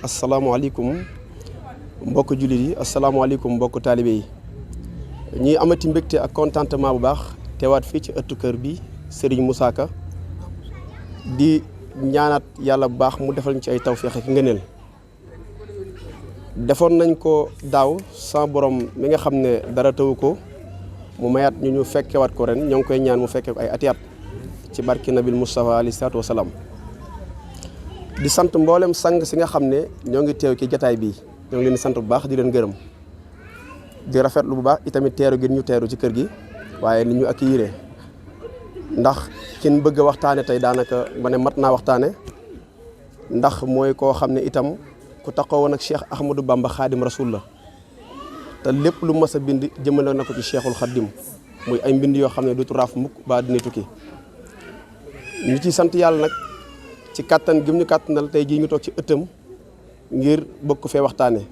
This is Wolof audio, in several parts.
asalaamaaleykum mbokk jullit yi asalaamaaleykum mbokk taalibe yi ñuy amati mbégte ak contentement bu baax teewaat fii ci ëttu kër bi Serigne Moussa Ka di ñaanaat yàlla bu baax mu defal ñu ci ay tawféex ak ngëneel defoon nañ ko daaw sa borom mi nga xam ne dara tawu ko mu mayaat ñu fekkewaat ko ren ñoo ngi koy ñaan mu fekke ay atiyaat ci barki nabil Moustapha alayhi salaatu wa salaam di sant mboolem sang si nga xam ne ñoo ngi teew ci jataay bii ñoo ngi leen di sant bu baax di leen gërëm di rafetlu bu baax itamit teeru gi ñu teeru ci kër gi waaye ni ñu accueillir ndax kin bëgg a waxtaane tey daanaka ma ne mat naa waxtaane ndax mooy koo xam ne itam ku taxaw woon ak Cheikh Ahmadou Bamba Khadim Rasoul la te lépp lu mas a bind jëmale na ko ci Cheikhul Khadim muy ay mbind yoo xam ne du raaf mukk ba dina tukki ñu ci sant yàlla nag ci kattan gi ñu kattanal tey jii ñu toog ci ëttam ngir bokk fee waxtaane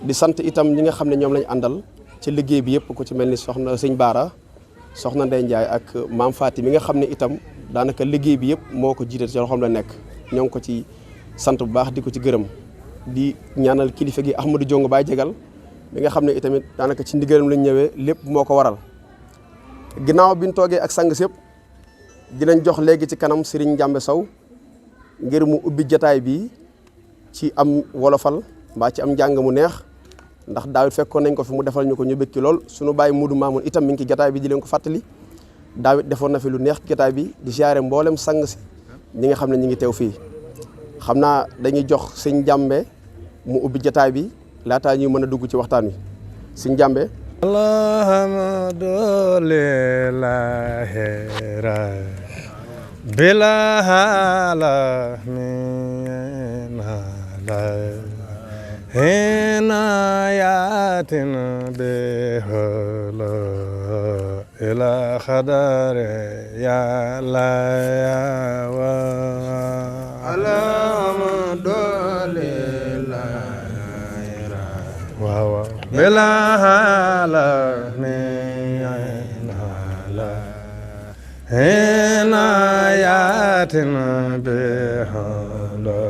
di sant itam ñi nga xam ne ñoom lañ àndal ci liggéey bi yëpp ku ci mel ni soxna sëñ Baara soxna Ndey Njaay ak maam Faati mi nga xam ne itam daanaka liggéey bi yëpp moo ko jiite ci loxoom la nekk ñoo ngi ko ci sant bu baax di ko ci gërëm di ñaanal kilifa gi Ahmadou Jongo Baay Jegal mi nga xam ne itamit daanaka ci ndigalam lañ ñëwee lépp moo ko waral ginnaaw bi ñu toogee ak sang yëpp dinañ jox léegi ci kanam Serigne Njambe Sow ngir mu ubbi jataay bi ci am wolofal mbaa ci am njàng mu neex ndax daawit fekkoon nañ ko fi mu defal ñu ko ñu bëgg lool suñu bàyyi Mudu Maamun itam mi ngi ci jataay bi di leen ko fàttali daawit defoon na fi lu neex jataay bi di siyaare mboolem sang si ñi nga xam ne ñi ngi teew fii xam naa dañuy jox sëñ Njàmbe mu ubbi jataay bi laataa ñuy mën a dugg ci waxtaan wi sëñ Njàmbe allahumma dolli la hera bila hala mina la hena yatin beholo ila khadare ya la ya wa allahumma dolli la hera wa wa bila hala mina la hena yatin beholo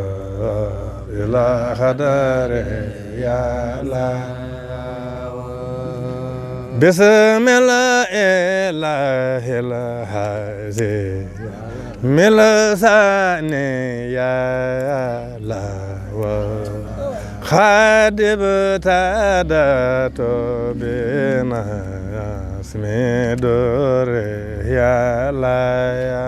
ila khadare ya la bismillah ilahil hazi milasani ya la wa khadib tadato bina asmi dore ya la ya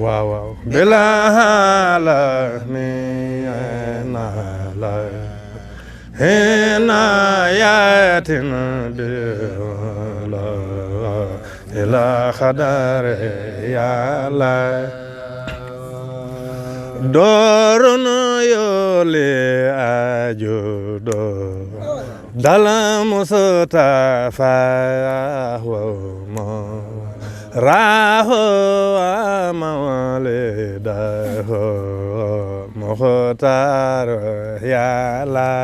waaw waaw bila hala mina la hena yatin bila ila khadare ya la dorun yole ajudo dalam Mustafa wa raho mawlidaho mukhtar ya la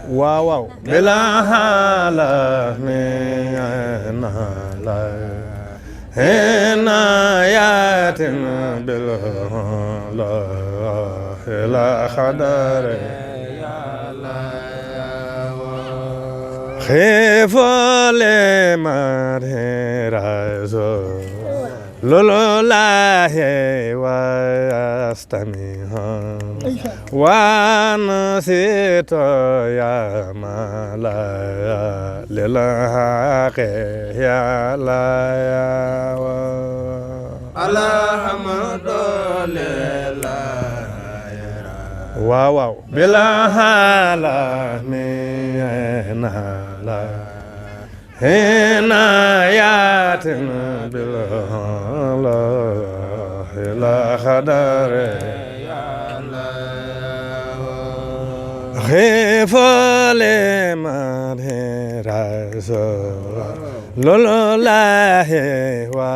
waaw waaw bila hala mina la hena yatin bil la khadare khefale mare razo lolo la he wa astami wa nasito ya mala lila ke ya la ya wa alhamdulillah waaw waaw bila hala mina la hena yatin bil la khadare ya la khefale madhe razo lolo la he wa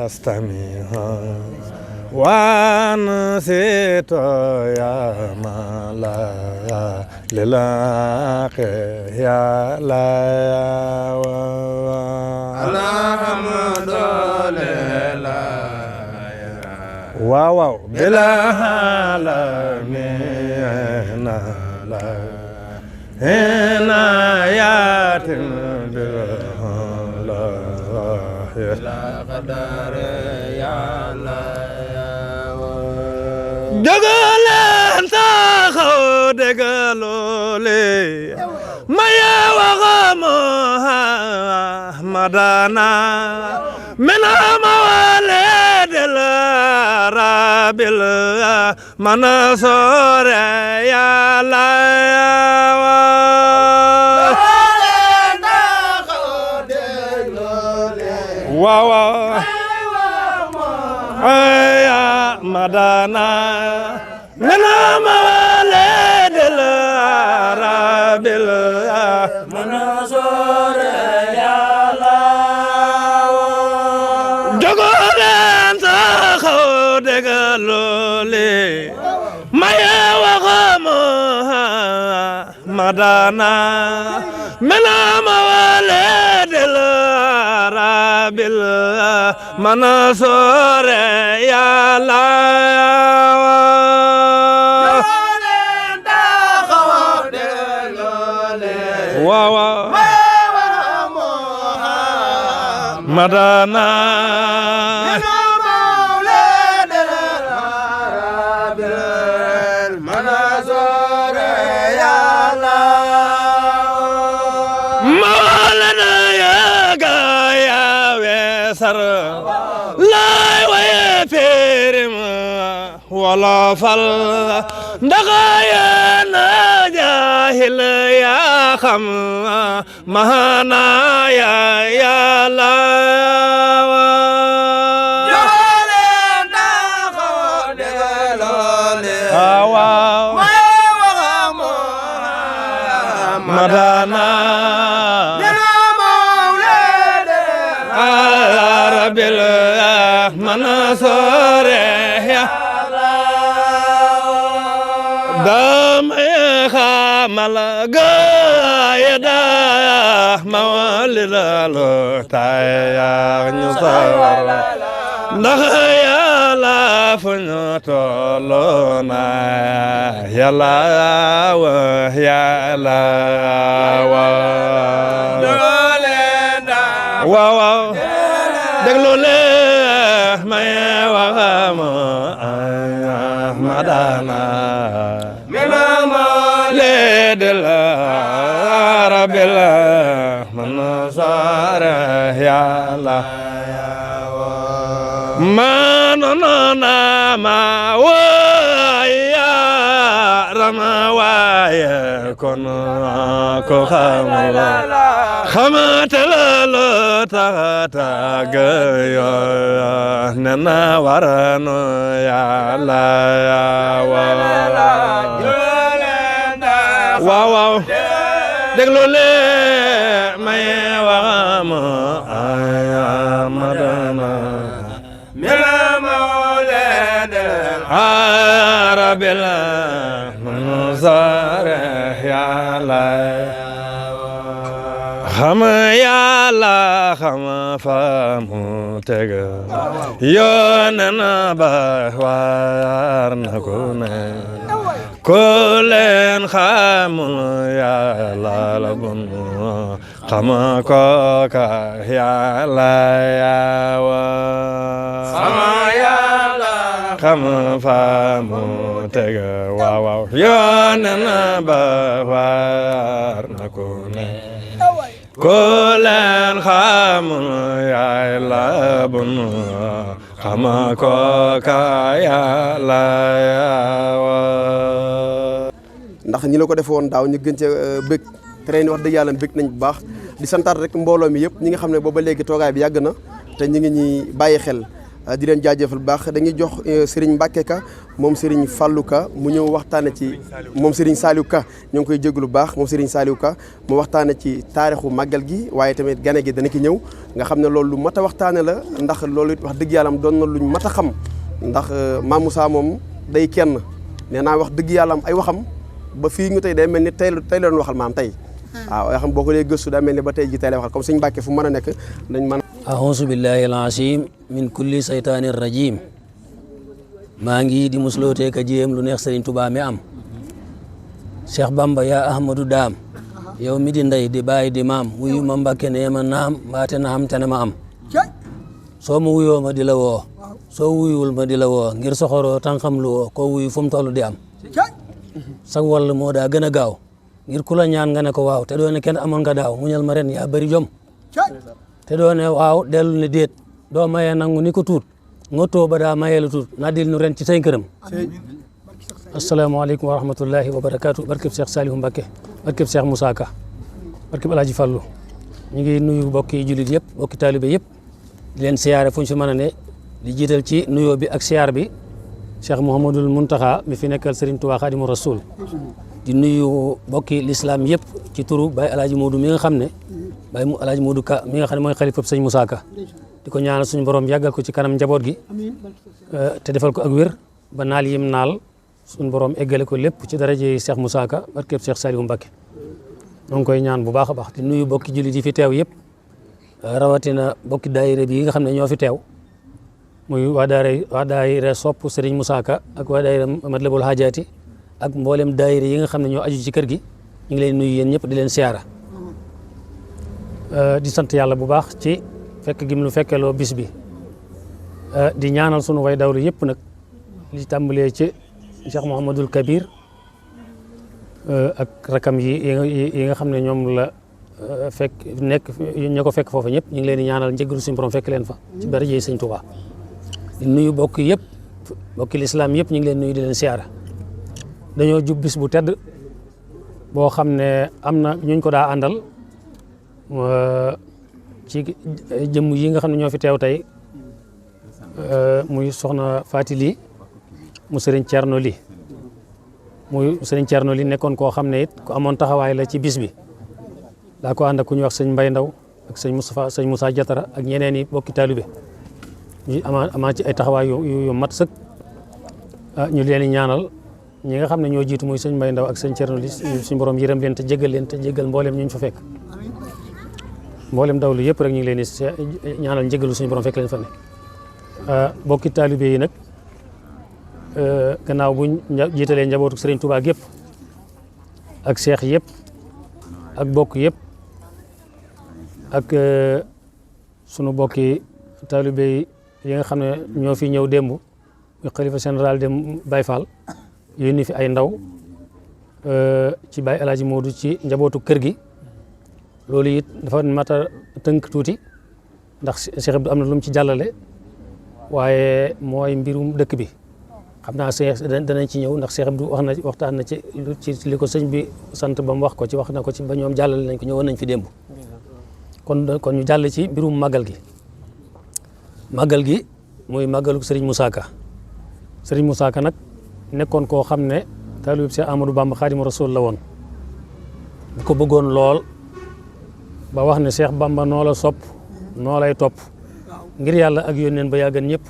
astami وان سيتو يا مالا للاك يا لا الحمد لله واو بلا عالمين لا هنا ياتم بالله لا قدر يا دغلان تاخو دغلولي ما يا وغمو مدانا من موالد الرابل منصور يا لا واو يا مدانا من موالد الرابل منصور يا لا جغلان تاخو دغلولي ما يوغمو مدانا من موالد الرابل منصور يا لا واو مدانا منصور يا لا مولانا يا غايا وسر لا ويفرم ولا فل دغايا جاهل يا خم مهانا يا لا مدانا رب المنصور يا دم خامل قايدا مولد التايا نصور نخيا لا فنطلنا يا لا ويا لا واو دغلو له ما وغم مدانا مولد العرب المنصور يا لا ما نونا ما ويا رما ويا كن كو خمت لو تا غيا ننا ورنو يا لا واو دغلو لي ماي وام يا مدانا عرب المنصور يا لا خم يا لا خم فمتغ يوننا بوار نكون كلن خم يا لا لبن خم كوكا يا لا يا خم فمتغ واو يوننا بوار نكون كلن خم يا لبن خم كوكا يا لا ndax ñi la ko defoon daaw ñu gën ci bëgg train wax dëgg yàlla bëgg nañ bu baax di santaat rek mbooloo mi yëpp ñi nga xam ne booba léegi toogaay bi yàgg na te ñu ngi ñuy bàyyi xel di leen jaajëfal bu baax dañuy jox Serigne Mbacke Ka moom Serigne Fallou Ka mu ñëw waxtaane ci moom Serigne Saliou Ka ñu ngi koy jégalu bu baax moom Serigne Saliou Ka mu waxtaane ci taarixu màggal gi waaye tamit gane gi dana ki ñëw nga xam ne loolu lu mat a waxtaane la ndax loolu it wax dëgg yàlla doon na luñ mat a xam ndax Mame Moussa moom day kenn nee naa wax dëgg yàlla am ay waxam ba fii ñu tey day mel ni tey la doon waxal maam tey waaw yoo xam boo ko dee gëstu daa mel ni ba tey ji tey lay waxal comme suñu Mbàkke fu mën a nekk dañ mën a'uuzu billahi al-aziim min kulli saytaani rajiim maa ngi di musloote ka jéem lu neex Serigne Touba mi am Cheikh Bamba yaa Ahmadou Daam yow mi di ndey di bàyyi di maam wuyu ma Mbàkke nee ma naam mbaate naam te ne ma am soo ma wuyoo ma di la woo soo wuyuwul ma di la woo ngir soxoroo tànqam lu woo koo wuyu fu mu toll di am sag wall moo daa gën a gaaw ngir ku la ñaan nga ne ko waaw te doo ne kenn amoon nga daaw muñal ma ren yaa bëri jom te doo ne waaw dellu ne déet doo mayee nangu ni ko tuut nga too ba daa mayee la tuut naa dil nu ren ci say këram asalaamaaleykum wa rahmatullahi wa barakaatu barkeb Cheikh Saliou Mbacké barkeb Cheikh Moussa Ka barkeb Alaaji Fallu ñu ngi nuyu bokki jullit yëpp bokki taalibe yëpp di leen siyaare fu ñu fi mën a ne di jiital ci nuyoo bi ak siyaar bi Cheikh Mouhamadoul Mountakha mi fi nekkal Serigne Touba Khadimou Rassoul di nuyu bokki l'islam yëpp ci turu Baye Alaaji Modou mi nga xam ne Baye Alaaji Modou Ka mi nga xam ne mooy xalifa sëñ Moussa Ka di ko ñaanal suñu borom yàggal ko ci kanam njaboot gi te defal ko ak wér ba naal yim naal suñu borom eggale ko lépp ci daraje Cheikh Moussa Ka barkeb Cheikh Saliou Mbacké ñoo ngi koy ñaan bu baax a baax di nuyu bokki jullit yi fi teew yëpp rawatina bokki daayira bi yi nga xam ne ñoo fi teew muy waa daayira sopp Serigne Moussa Ka ak waa daayira Matlabul Hajaati ak mboolem daayira yi nga xam ne ñoo aju ci kër gi ñu ngi leen nuyu yéen ñëpp di leen siyaara di sant yàlla bu baax ci fekk gi mu fekkeloo bis bi di ñaanal sunu way dawlu yëpp nag li tàmbalee ci Cheikh Mouhamadoul Kabir ak rakam yi nga xam ne ñoom la fekk nekk ña ko fekk foofu ñëpp ñu ngi leen di ñaanal njëggalu suñu borom fekk leen fa ci daraja Sëñ Touba di nuyu bokk yëpp bokki lislaam yëpp ñu ngi leen nuyu di leen siyaara dañoo jub bis bu tedd boo xam ne am na ñuñ ko daa àndal ci jëmm yi nga xam ne ñoo fi teew tey muy soxna Faati Li mu Serigne Thierno Li muy Serigne Thierno Li nekkoon koo xam ne it ku amoon taxawaay la ci bis bi daa ko ànd ak ku ñuy wax sëñ Mbay Ndaw ak sëñ Moussa Diatara ak ñeneen i bokki taalibe ñu amaa ci ay taxawaay yu mat sëkk ñu leen di ñaanal ñi nga xam ne ñoo jiitu muy sëñ Mbay Ndaw ak sëñ Thierno Li suñu borom yërëm leen te jégal mboolem ñu fa fekk mboolem dawlu yëpp rek ñu ngi leen di ñaanal njégalu suñu borom fekk leen fa ne bokki taalibe yi nag gannaaw buñ jiitalee njabootu Serigne Touba gépp ak seex yëpp ak bokk yëpp ak sunu bokki taalibe yi nga xam ne ñoo fi ñëw démb muy xalifa général dem Baye Fall yónni fi ay ndaw ci Baye El Hadji Modou ci njabootu kër gi loolu it dafa mat a tënk tuuti ndax Cheikh Abdou am na lu mu ci jàllale waaye mooy mbirum dëkk bi xam naa danañ ci ñëw ndax Cheikh Abdou waxtaan na ci li ko sëñ bi sant ba mu wax ko ci wax na ko ci ba ñoom jàllale nañ ko ñëwoon nañ fi démb kon ñu jàll ci mbirum màggal gi muy màggalu Serigne Moussa Ka Serigne Moussa Ka nag nekkoon koo xam ne taalib Cheikh Amadou Bamba Khadimou Rassoul la woon bu ko bëggoon lool ba wax ne Cheikh Bamba noo la sopp noo lay topp ngir yàlla ak yónneen ba yàggan ñëpp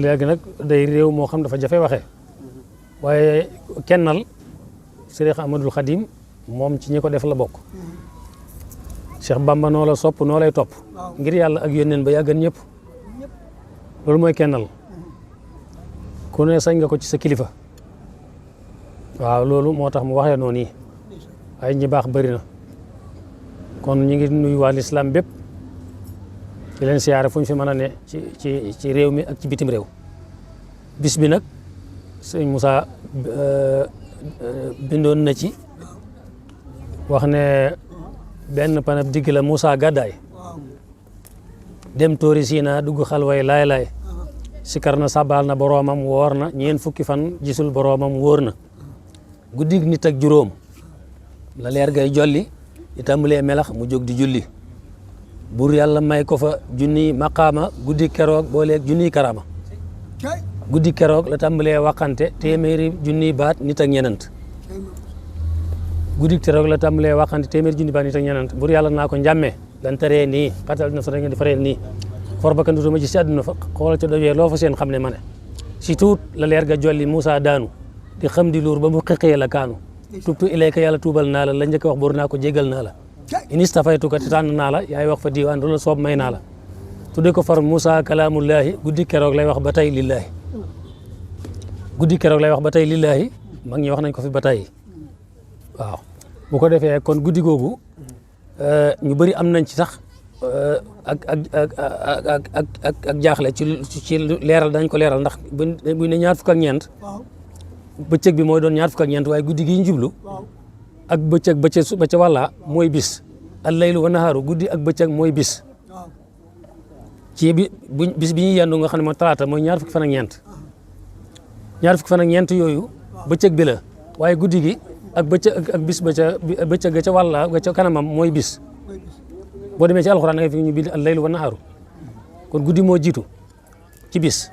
léegi nag day réew moo xam dafa jafe waxee waaye kennal Cheikh Ahmadoul Khadim moom ci ñi ko def la bokk Cheikh Bamba noo la sopp noo lay topp ngir yàlla ak yónneen ba yàggan ñëpp loolu mooy kennal ku ne sañ nga ko ci sa kilifa waaw loolu moo tax mu waxee noonu yi ay ñi baax bëri na kon ñu ngi nuyu waa lislaam bépp di leen siyaare fu ñu fi mën a ne ci réew mi ak ci bitim réew bis bi nag sëñ Moussa bindoon na ci wax ne benn panab digg la Moussa gàddaay dem tóori siina dugg xalway laay sikar na sabal na boroomam woor na ñeen fukki fan gisul boroomam wóor na guddig nit ak juróom la leer gay jolli di tàmbalee melax mu jóg di julli buur yàlla may ko fa junniy maqaama guddi keroog booleeg junniy karama guddi keroog la tàmbalee waxante téeméeri junniy baat nit ak ñenant guddi keroog la tàmbalee waxante téeméeri junniy baat nit ak ñenant buur yàlla naa ko njàmmee lan taree nii xatal na sa nga di fareel nii for bakkan dootuma gis ci àdduna fa xoolal ca dojee loo fa seen xam ne ma ne si tuut la leer ga jolli Moussa daanu di xam di luur ba mu xiqee la kaanu tubtu ilayka yàlla tuubal naa la njëkk wax bor naa ko jégal naa la inis tafaytuka te tànn naa la yaay wax fa diwaan du la soob may naa la tudde ko far Moussa kalaamullaahi guddi keroog lay wax ba tey lillaahi guddi keroog lay wax ba tey lillaahi mag ñi wax nañ ko fi ba tey waaw bu ko defee kon guddi googu ñu bëri am nañ ci sax ak jaaxle ci leeral dañ ko leeral ndax buñ ne ñaar fukk ak ñeent bëccëg bi mooy doon ñaar fukk ak ñeent waaye guddi gi ñu jublu ak bëccëg ba ca wàlla mooy bis al laylu wa nahaaru guddi ak bëccëg mooy bis ci bis bi ñuy yendu nga xam ne mooy talaata mooy ñaar fukki fan ak ñeent ñaar fukki fan ak ñeent yooyu bëccëg bi la waaye guddi gi ak bëccëg ak bis bëccëg ga ca wàlla ga ca kanamam mooy bis boo demee ci alxuraan da ngay fi ñu bind al laylu wa nahaaru kon guddi moo jiitu ci bis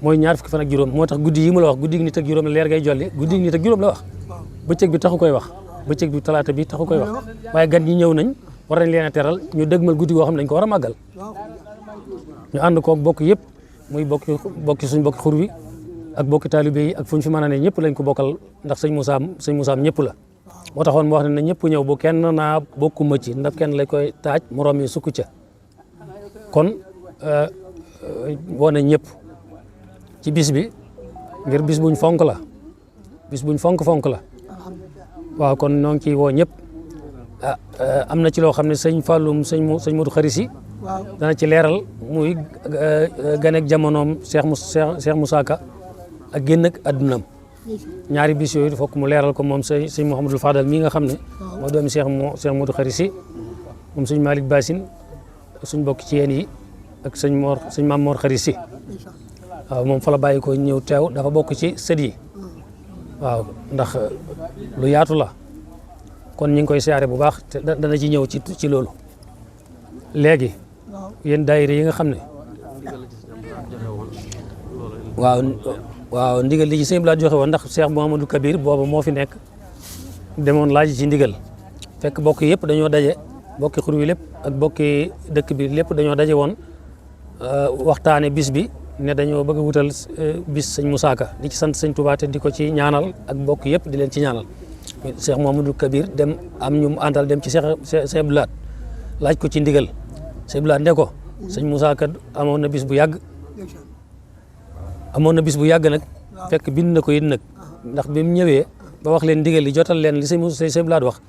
mooy ñaar fukki fan ak juróom moo tax guddi yi mu la wax guddi nit ak juróom la leer ngay jolli guddi nit ak juróom la wax bëccëg bi taxu koy wax bëccëg bi talaata bi taxu koy wax waaye gan ñi ñëw nañ war nañ leen a teral ñu dëgmal guddi goo xam ne dañ ko war a màggal ñu ànd koog bokk yëpp muy bokki suñ bokki xur wi ak bokki taalibe yi ak fu ñu fi mën a ne ñëpp lañ ko bokkal ndax sëñ Moussa ñëpp la moo taxoon mu wax ne na ñëpp ñëw bu kenn naa bokkuma ci ndax kenn lañ koy taaj moroom yi sukk ca kon woo nañ ñëpp ci bis bi ngir bis buñ fonk la bis buñ fonk la waaw kon ñoo ngi ciy woo ñëpp am na ci loo xam ne sëñ Falloum sëñ Modou Xarisi dana ci leeral muy ganek jamonoom Cheikh Moussa Ka ak génn ak addunaam ñaari bis yooyu fokk mu leeral ko moom sëñ Mouhamadou Fadal mii nga xam ne moo doomi Cheikh Modou Xarisi moom sëñ Malick Bassine suñ bokk ci yéen yi ak sëñ Maam Mor Xarisi waaw moom fa la bàyyi ko ñëw teew dafa bokk ci sët yi waaw ndax lu yaatu la kon ñu ngi koy siyaare bu baax te dana ci ñëw ci loolu léegi yéen daayira yi nga xam ne waaw ndigal li ci sëñ Blaat joxe woon ndax Cheikh Mouhamadou Kabir booba moo fi nekk demoon laaj ci ndigal fekk bokk yëpp dañoo daje bokki xur wi lépp ak bokki dëkk bi lépp dañoo daje woon waxtaane bis bi ne dañoo bëgg a wutal bis sëñ Moussa Ka di ci sant sëñ Touba te di ko ci ñaanal ak bokk yëpp di leen ci ñaanal Cheikh Mouhamadou Kabir dem am ñu mu àndal dem ci Cheikh Blaat laaj ko ci ndigal Cheikh Blaat ne ko sëñ Moussa Ka amoon na bis bu yàgg nag fekk bind na ko it nag ndax bi mu ñëwee ba wax leen ndigal li jotal leen li sëñ Blaat wax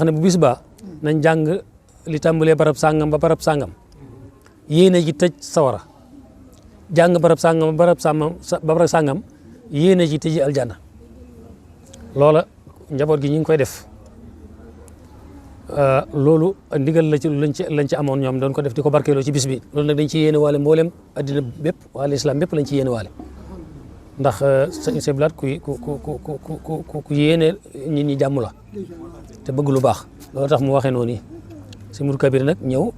ne bu bis ba nañ jàng li tàmbalee barab sàngam ba barab sàngam yéene ji tëj sawara jàng barab sàngam ba barab sàngam yéene ji tëji aljanna loola njaboot gi ñu ngi koy def loolu ndigal la ci lañ ci amoon ñoom doon ko def di ko barkeeloo ci bis bi loolu nag dañ ci yéene waale mboolem addina bépp waale islam bépp lañ ci yéene waale ndax sëñ Blaat ku yéene nit ñi jàmm la te bëgg lu baax loolu tax mu waxee noonu nii sëñ Modou Kabir nag ñëw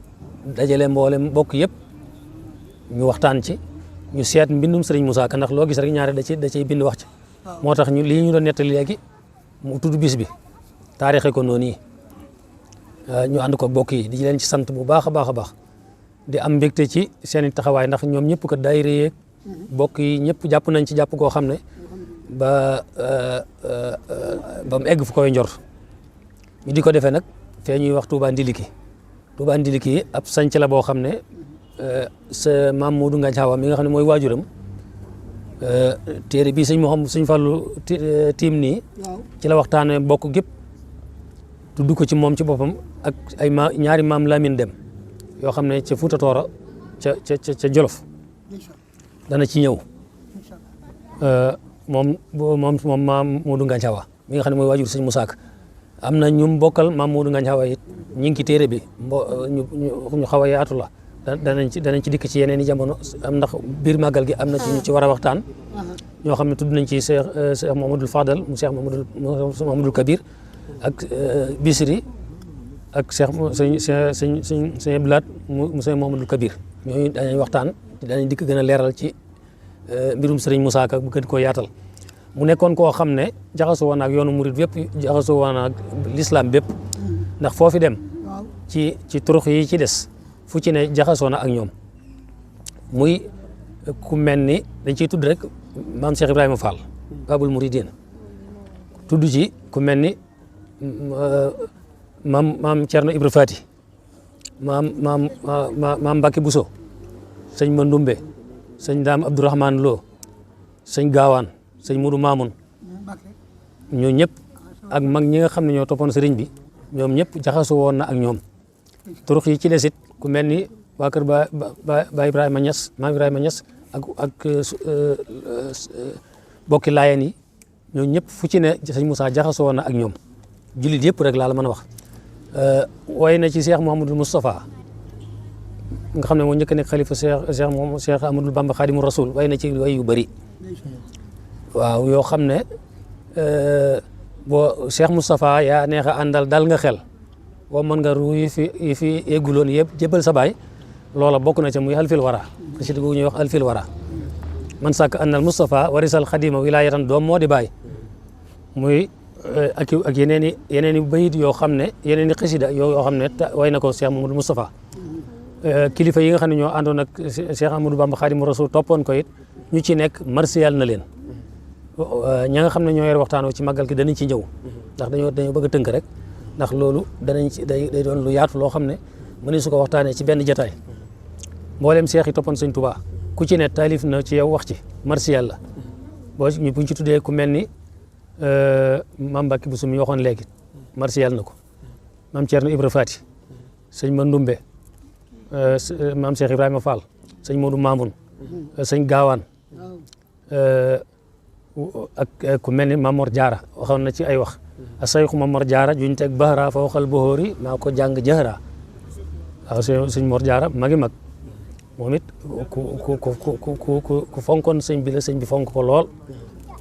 dajale mboolem mbokk yëpp ñu waxtaan ci ñu seet mbindum sëriñ Moussa Ka ndax loo gis rek ñaare da ciy bind wax ci moo tax lii ñu doon nettali léegi mu tudd bis bi taarixee ko noonu yi ñu ànd ko bokk yi di leen ci sant bu baax a baax a baax di am mbégte ci seen i taxawaay ndax ñoom ñëpp ko daayira yeeg bokk yi ñëpp jàpp nañ ci jàpp koo xam ne ba mu egg fu koy njor ñu di ko defee nag fee ñuy wax Touba Ndiliki ab sanc la boo xam ne sa maam Modou Ngagne Awa mi nga xam ne mooy waajuram téere bii sëñ Fallu tiim nii ci la waxtaane bokk gépp tudd ko ci moom ci boppam ak ay ñaari maam Lamine Dem yoo xam ne ca Fuuta Tooro ca Jolof dana ci ñëw moom maam Modou Ngagne Awa mi nga xam ne mooy waajur sëñ Moussa Ka am na ñu bokkal maam Modou Ngagne Awa it ñi ngi ci téere bi ñu xaw a yaatu la danañ ci dikk ci yeneen i jamono am ndax biir màggal gi am na ci ñu ci war a waxtaan ñoo xam ne tudd nañ ci Cheikh Mouhamadoul Fadal mu Cheikh Mouhamadoul Kabir ak Bisri ak sëñ Blaat mu Cheikh Mouhamadoul Kabir ñooñu danañ waxtaan danañ dikk gën a leeral ci mbirum sëriñ Moussa Ka bu gën koo yaatal mu nekkoon koo xam ne jaxasoo woon ak yoonu murid bépp jaxasoo woon ak l'islam bépp ndax foofi dem ci turux yi ci des fu ci ne jaxasoo na ak ñoom muy ku mel ni dañ ciy tudd rek maam Cheikh Ibrahima Fall Babul Mouridine tudd ci ku mel ni maam Thierno Ibra Fati maam Mbacke Bousso sëñ Mandoumbe sëñ Daam Abdourahmane Lo sëñ Gaawaan sëñ Moudou Mamoun ñoo ñëpp ak mag ñi nga xam ne ñoo toppoon sëriñ bi ñoom ñëpp jaxasoo woon na ak ñoom turux yi ci desit ku mel ni waa kër ba Ibrahima Niass maam Ibrahima Niass ak bokki laayeen yi ñoo ñëpp fu ci ne sëñ Moussa jaxasoo woon na ak ñoom jullit yëpp rek laa la mën a wax way na ci Cheikh Mouhamadul Moustapha nga xam ne moo njëkk a nekk xalifa Cheikh Amadou Bamba Khadimu Rasoul way na ci way yu bëri waaw yoo xam ne boo Cheikh Moustapha yaa neex a àndal dal nga xel boo mën nga ruu yi fi egguloon yëpp jébal sa baay loola bokk na ca muy alfil wara xasida googu ñuy wax alfil wara man sàkk annal Moustapha warisal xadima wilayatan doom moo di baay muy ak yeneen i bayit yoo xam ne yeneen i xasida yoo xam ne way na ko Cheikh Mamadou Moustapha kilifa yi nga xam ne ñoo àndoon ak Cheikh Amadou Bamba Khadimu Rasul toppoon ko it ñu ci nekk marsiyal na leen ña nga xam ne ñoo yor waxtaanoo ci màggal gi danañ ci ñëw ndax dañoo bëgg a tënk rek ndax loolu danañ ci day doon lu yaatu loo xam ne mënees su ko waxtaanee ci benn jataay mboolem seex yi toppoon sëñ Tuubaa ku ci ne taalif na ci yow wax ci marsiyal la buñ ci tuddee ku mel ni Maam Mbacke Bousso mi waxoon léegi marsiyal na ko Maam Thierno Ibra Fati sëñ Mandoumbe Maam Cheikh Ibrahima Fall sëñ Modou Mamoun sëñ Gaawaan ak ku mel ni Mamor Diarra waxoon na ci ay wax a sayxu Mamor Diarra juñ teg bahra fa waxal bohoori maa ko jàng jahra waaw sëñ Mor Diarra magi mag moom it ku fonkoon sëñ bi la sëñ bi fonk ko lool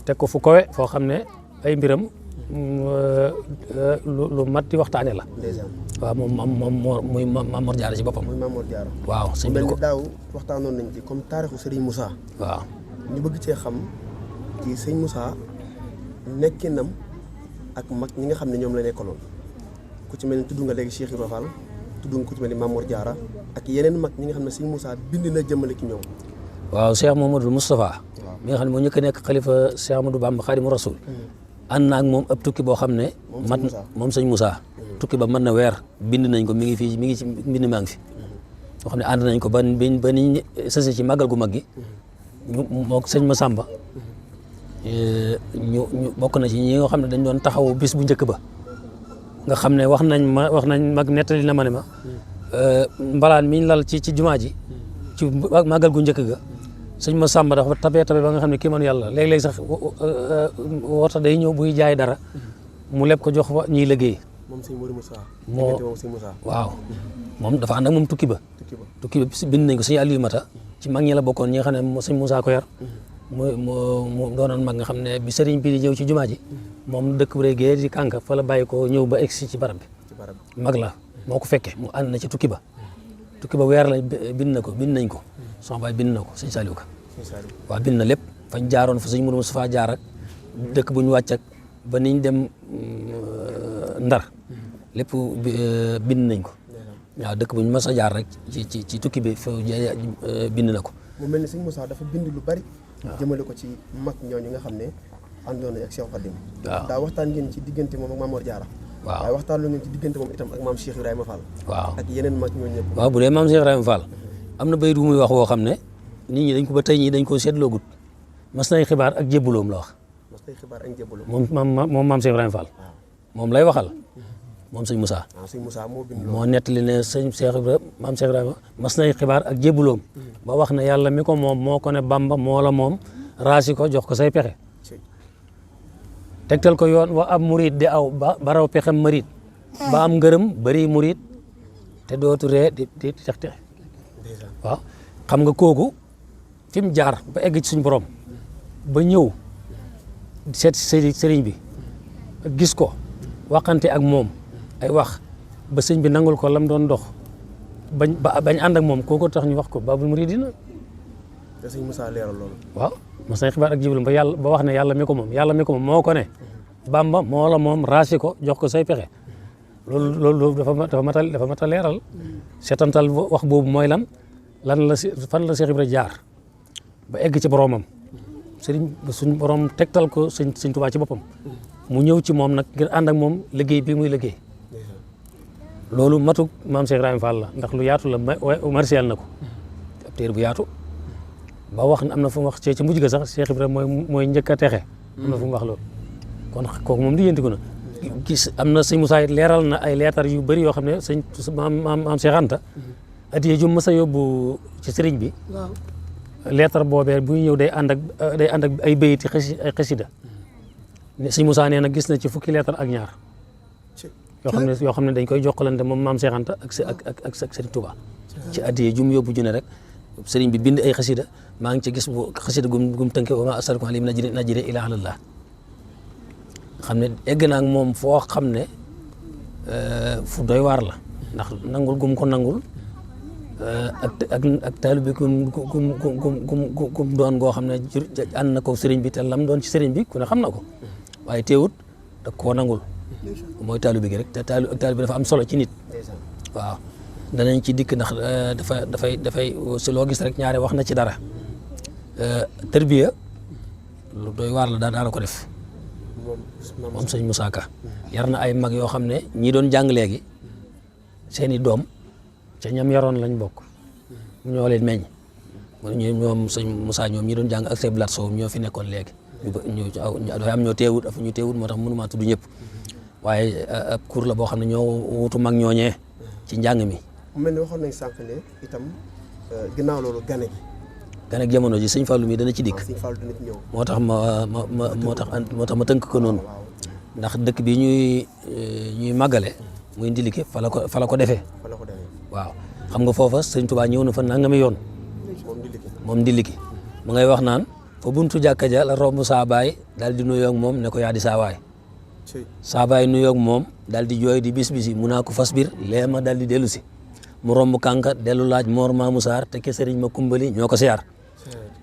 teg ko fu kowe foo xam ne ay mbiram lu mat di waxtaane la waaw moom muy Mamor Diarra ci boppam muy Mamor Diarra waaw sëñ bi ko daaw waxtaanoon nañ ci comme taarixu Serigne Moussa waaw ñu bëgg cee xam ci sëñ Moussa nekkinam ak mag ñi nga xam ne ñoom la nekkaloon ku ci mel ni tudd nga léegi Cheikh Ibrahima Fall tudd nga ku ci mel ni Mamor Diarra ak yeneen mag ñi nga xam ne sëñ Moussa bind na jëmale ci ñoom waaw Cheikh Mamadou Moustapha mi nga xam ne moo njëkk a nekk xalifa Cheikh Amadou Bamba Khadimu Rasul ànd na ak moom ab tukki boo xam ne moom sëñ Moussa tukki ba mën na weer bind nañ ko mi ngi ci mbind maa ngi fi boo xam ne ànd nañ ko ba niñ sëse ci màggal gu mag gi moo sëñ Massamba ñu bokk na ci ñi nga xam ne dañ doon taxaw bis bu njëkk ba nga xam ne wax nañ mag nettali na ma ne ma mbalaan miñ lal ci jumaa ji ci màggal gu njëkk ga sëñ Massamba dafa tabe ba nga xam ne kii man yàlla léeg-léeg sax woota day ñëw buy jaay dara mu leb ko jox ñiy liggéey moom sëñ Modou Moussa waaw moom dafa ànd ak moom tukki ba bind nañ ko sëñ Aliou Mata ci mag ñi la bokkoon ñi nga xam ne sëñ Moussa ko yar mu doonoon mag nga xam ne bi sëriñ bi di ñëw ci jumaa ji moom dëkk bu rëy gee di kànka fa la bàyyi ko ñëw ba egsi ci barab bi mag la moo ko fekke mu ànd na ci tukki ba weer la bind nañ ko sama baay bind na ko sëñ Saliou Ka waaw bind na lépp fañ jaaroon fa sëñ Modou Moustapha jaar ak dëkk bu ñu wàcc ak ba niñ dem Ndar lépp bind nañ ko waaw dëkk bu ñu mas a jaar rek ci tukki bi fa bind na ko mu mel ni sëñ Moussa dafa bind lu bari jëmale ko ci mag ñooñu nga xam ne àndoon nañ ak Cheikh Khadim waaw daa waxtaan ngeen ci diggante moom ak Mamor Diarra waaw waaye waxtaan lu ngeen ci diggante moom itam ak maam Cheikh Ibrahima Fall waaw ak yeneen mag ñooñu ñëpp waaw bu dee maam Cheikh Ibrahima Fall am na bayit bu muy wax woo xam ne nit ñi dañ ko ba tey ñi dañ ko seetloogut mas nay xibaar ak jébbuloom la wax mas nay xibaar ak jébbuloom moom maam Cheikh Ibrahima Fall moom lay waxal moom sëñ Moussa sëñ Moussa moo bind moo nettali ne sëñ Cheikh Ibrahima maam Cheikh Ibrahima mas nay xibaar ak jébbuloom ba wax ne yàlla mi ko moom moo ko ne Bamba moo la moom raasi ko jox ko say pexe tegtal ko yoon wa ab murid di aw ba raw pexem marid ba am ngërëm bari murid te dootu ree di tex waaw xam nga kooku fi mu jaar ba egg ci suñu borom ba ñëw seet sëriñ bi gis ko waxante ak moom ay wax ba sëñ bi nangul ko lam doon dox bañ ànd ak moom kooku tax ñu wax ko Babul Muridina te sëñ Moussa leeral loolu waaw mas nañ xibaar ak Jibril ba wax ne yàlla mi ko moom moo ko ne Bamba moo la moom raasi ko jox ko say pexe loolu dafa mat a leeral seetantal wax boobu mooy lan fan la Cheikh Ibra jaar ba egg ci boromam suñ borom tegtal ko sëñ Tuubaa ci boppam mu ñëw ci moom nag ngir ànd ak moom liggéey bi muy liggéey loolu matuk maam Cheikh Ibrahima Fall la ndax lu yaatu la martial na ko ab téere bu yaatu ba wax am na fu mu wax ci mujj ga sax Cheikh Ibrahima mooy njëkk a texe am na fu mu wax loolu kon kooku moom di yéntiku na gis am na sëñ Moussa it leeral na ay leetar yu bëri yoo xam ne sëñ maam Cheikh Anta addiye ju mës a yóbbu ci sëriñ bi leetar boobee bu ñëw day ànd ak ay bayiti ay xasida sëñ Moussa nee na gis na ci fukki leetar ak ñaar yoo xam ne dañ koy jokkalante moom maam Cheikh Anta ak sëriñ Touba ci addiye ju mu yóbbu ju ne rek sëriñ bi bind ay xasida maa ngi ci gis bu xasida gum tënke wa ma asalukum alayhi min ajrin illa alallah xam ne egg naa ak moom foo xam ne fu doy waar la ndax nangul gum ko nangul ak taalibe gum doon goo xam ne ànd na ko sëriñ bi te lam doon ci sëriñ bi ku ne xam na ko waaye teewut da koo nangul mooy taalibe gi rek te taalibe dafa am solo ci nit waaw danañ ci dikk ndax dafay si loo gis rek ñaare wax na ci dara tërbiya lu doy waar la daana ko def moom sëñ Moussa Ka yar na ay mag yoo xam ne ñi doon jàng léegi seeni doom ca ñam yaroon lañ bokk ñoo leen meññ ñoom sëñ Moussa ñoom ñi doon jàng ak seen blat sow ñoo fi nekkoon léegi dafa am ñoo teewut moo tax mënumaa tudd ñëpp waaye ab cours la boo xam ne ñoo wutu mag ñooñee ci njàng mi. mu mel ni waxoon nañ sànq ne itam ginnaaw loolu gane gi jamono ji sëñ Fallou mi dana ci dikk. sëñ Fallou dana ci ñëw. moo tax ma tënk ko noonu ndax dëkk bi ñuy màggale muy Ndiliki fa la ko defee. waaw xam nga foofa sëñ Touba ñëw na fa nangami yoon. moom Ndiliki mu ngay wax naan fa buntu jàkka ja la romb saabaay daal di nuyoo ak moom ne ko yaa di saawaay. saabaay nuyoo ak moom daal di jooy di bis mu naa ko fas biir lee ma daal di dellu si mu romb kànka dellu laaj Mor Mamou Sarr te ke sëriñ ma kumbali ñoo ko siyaar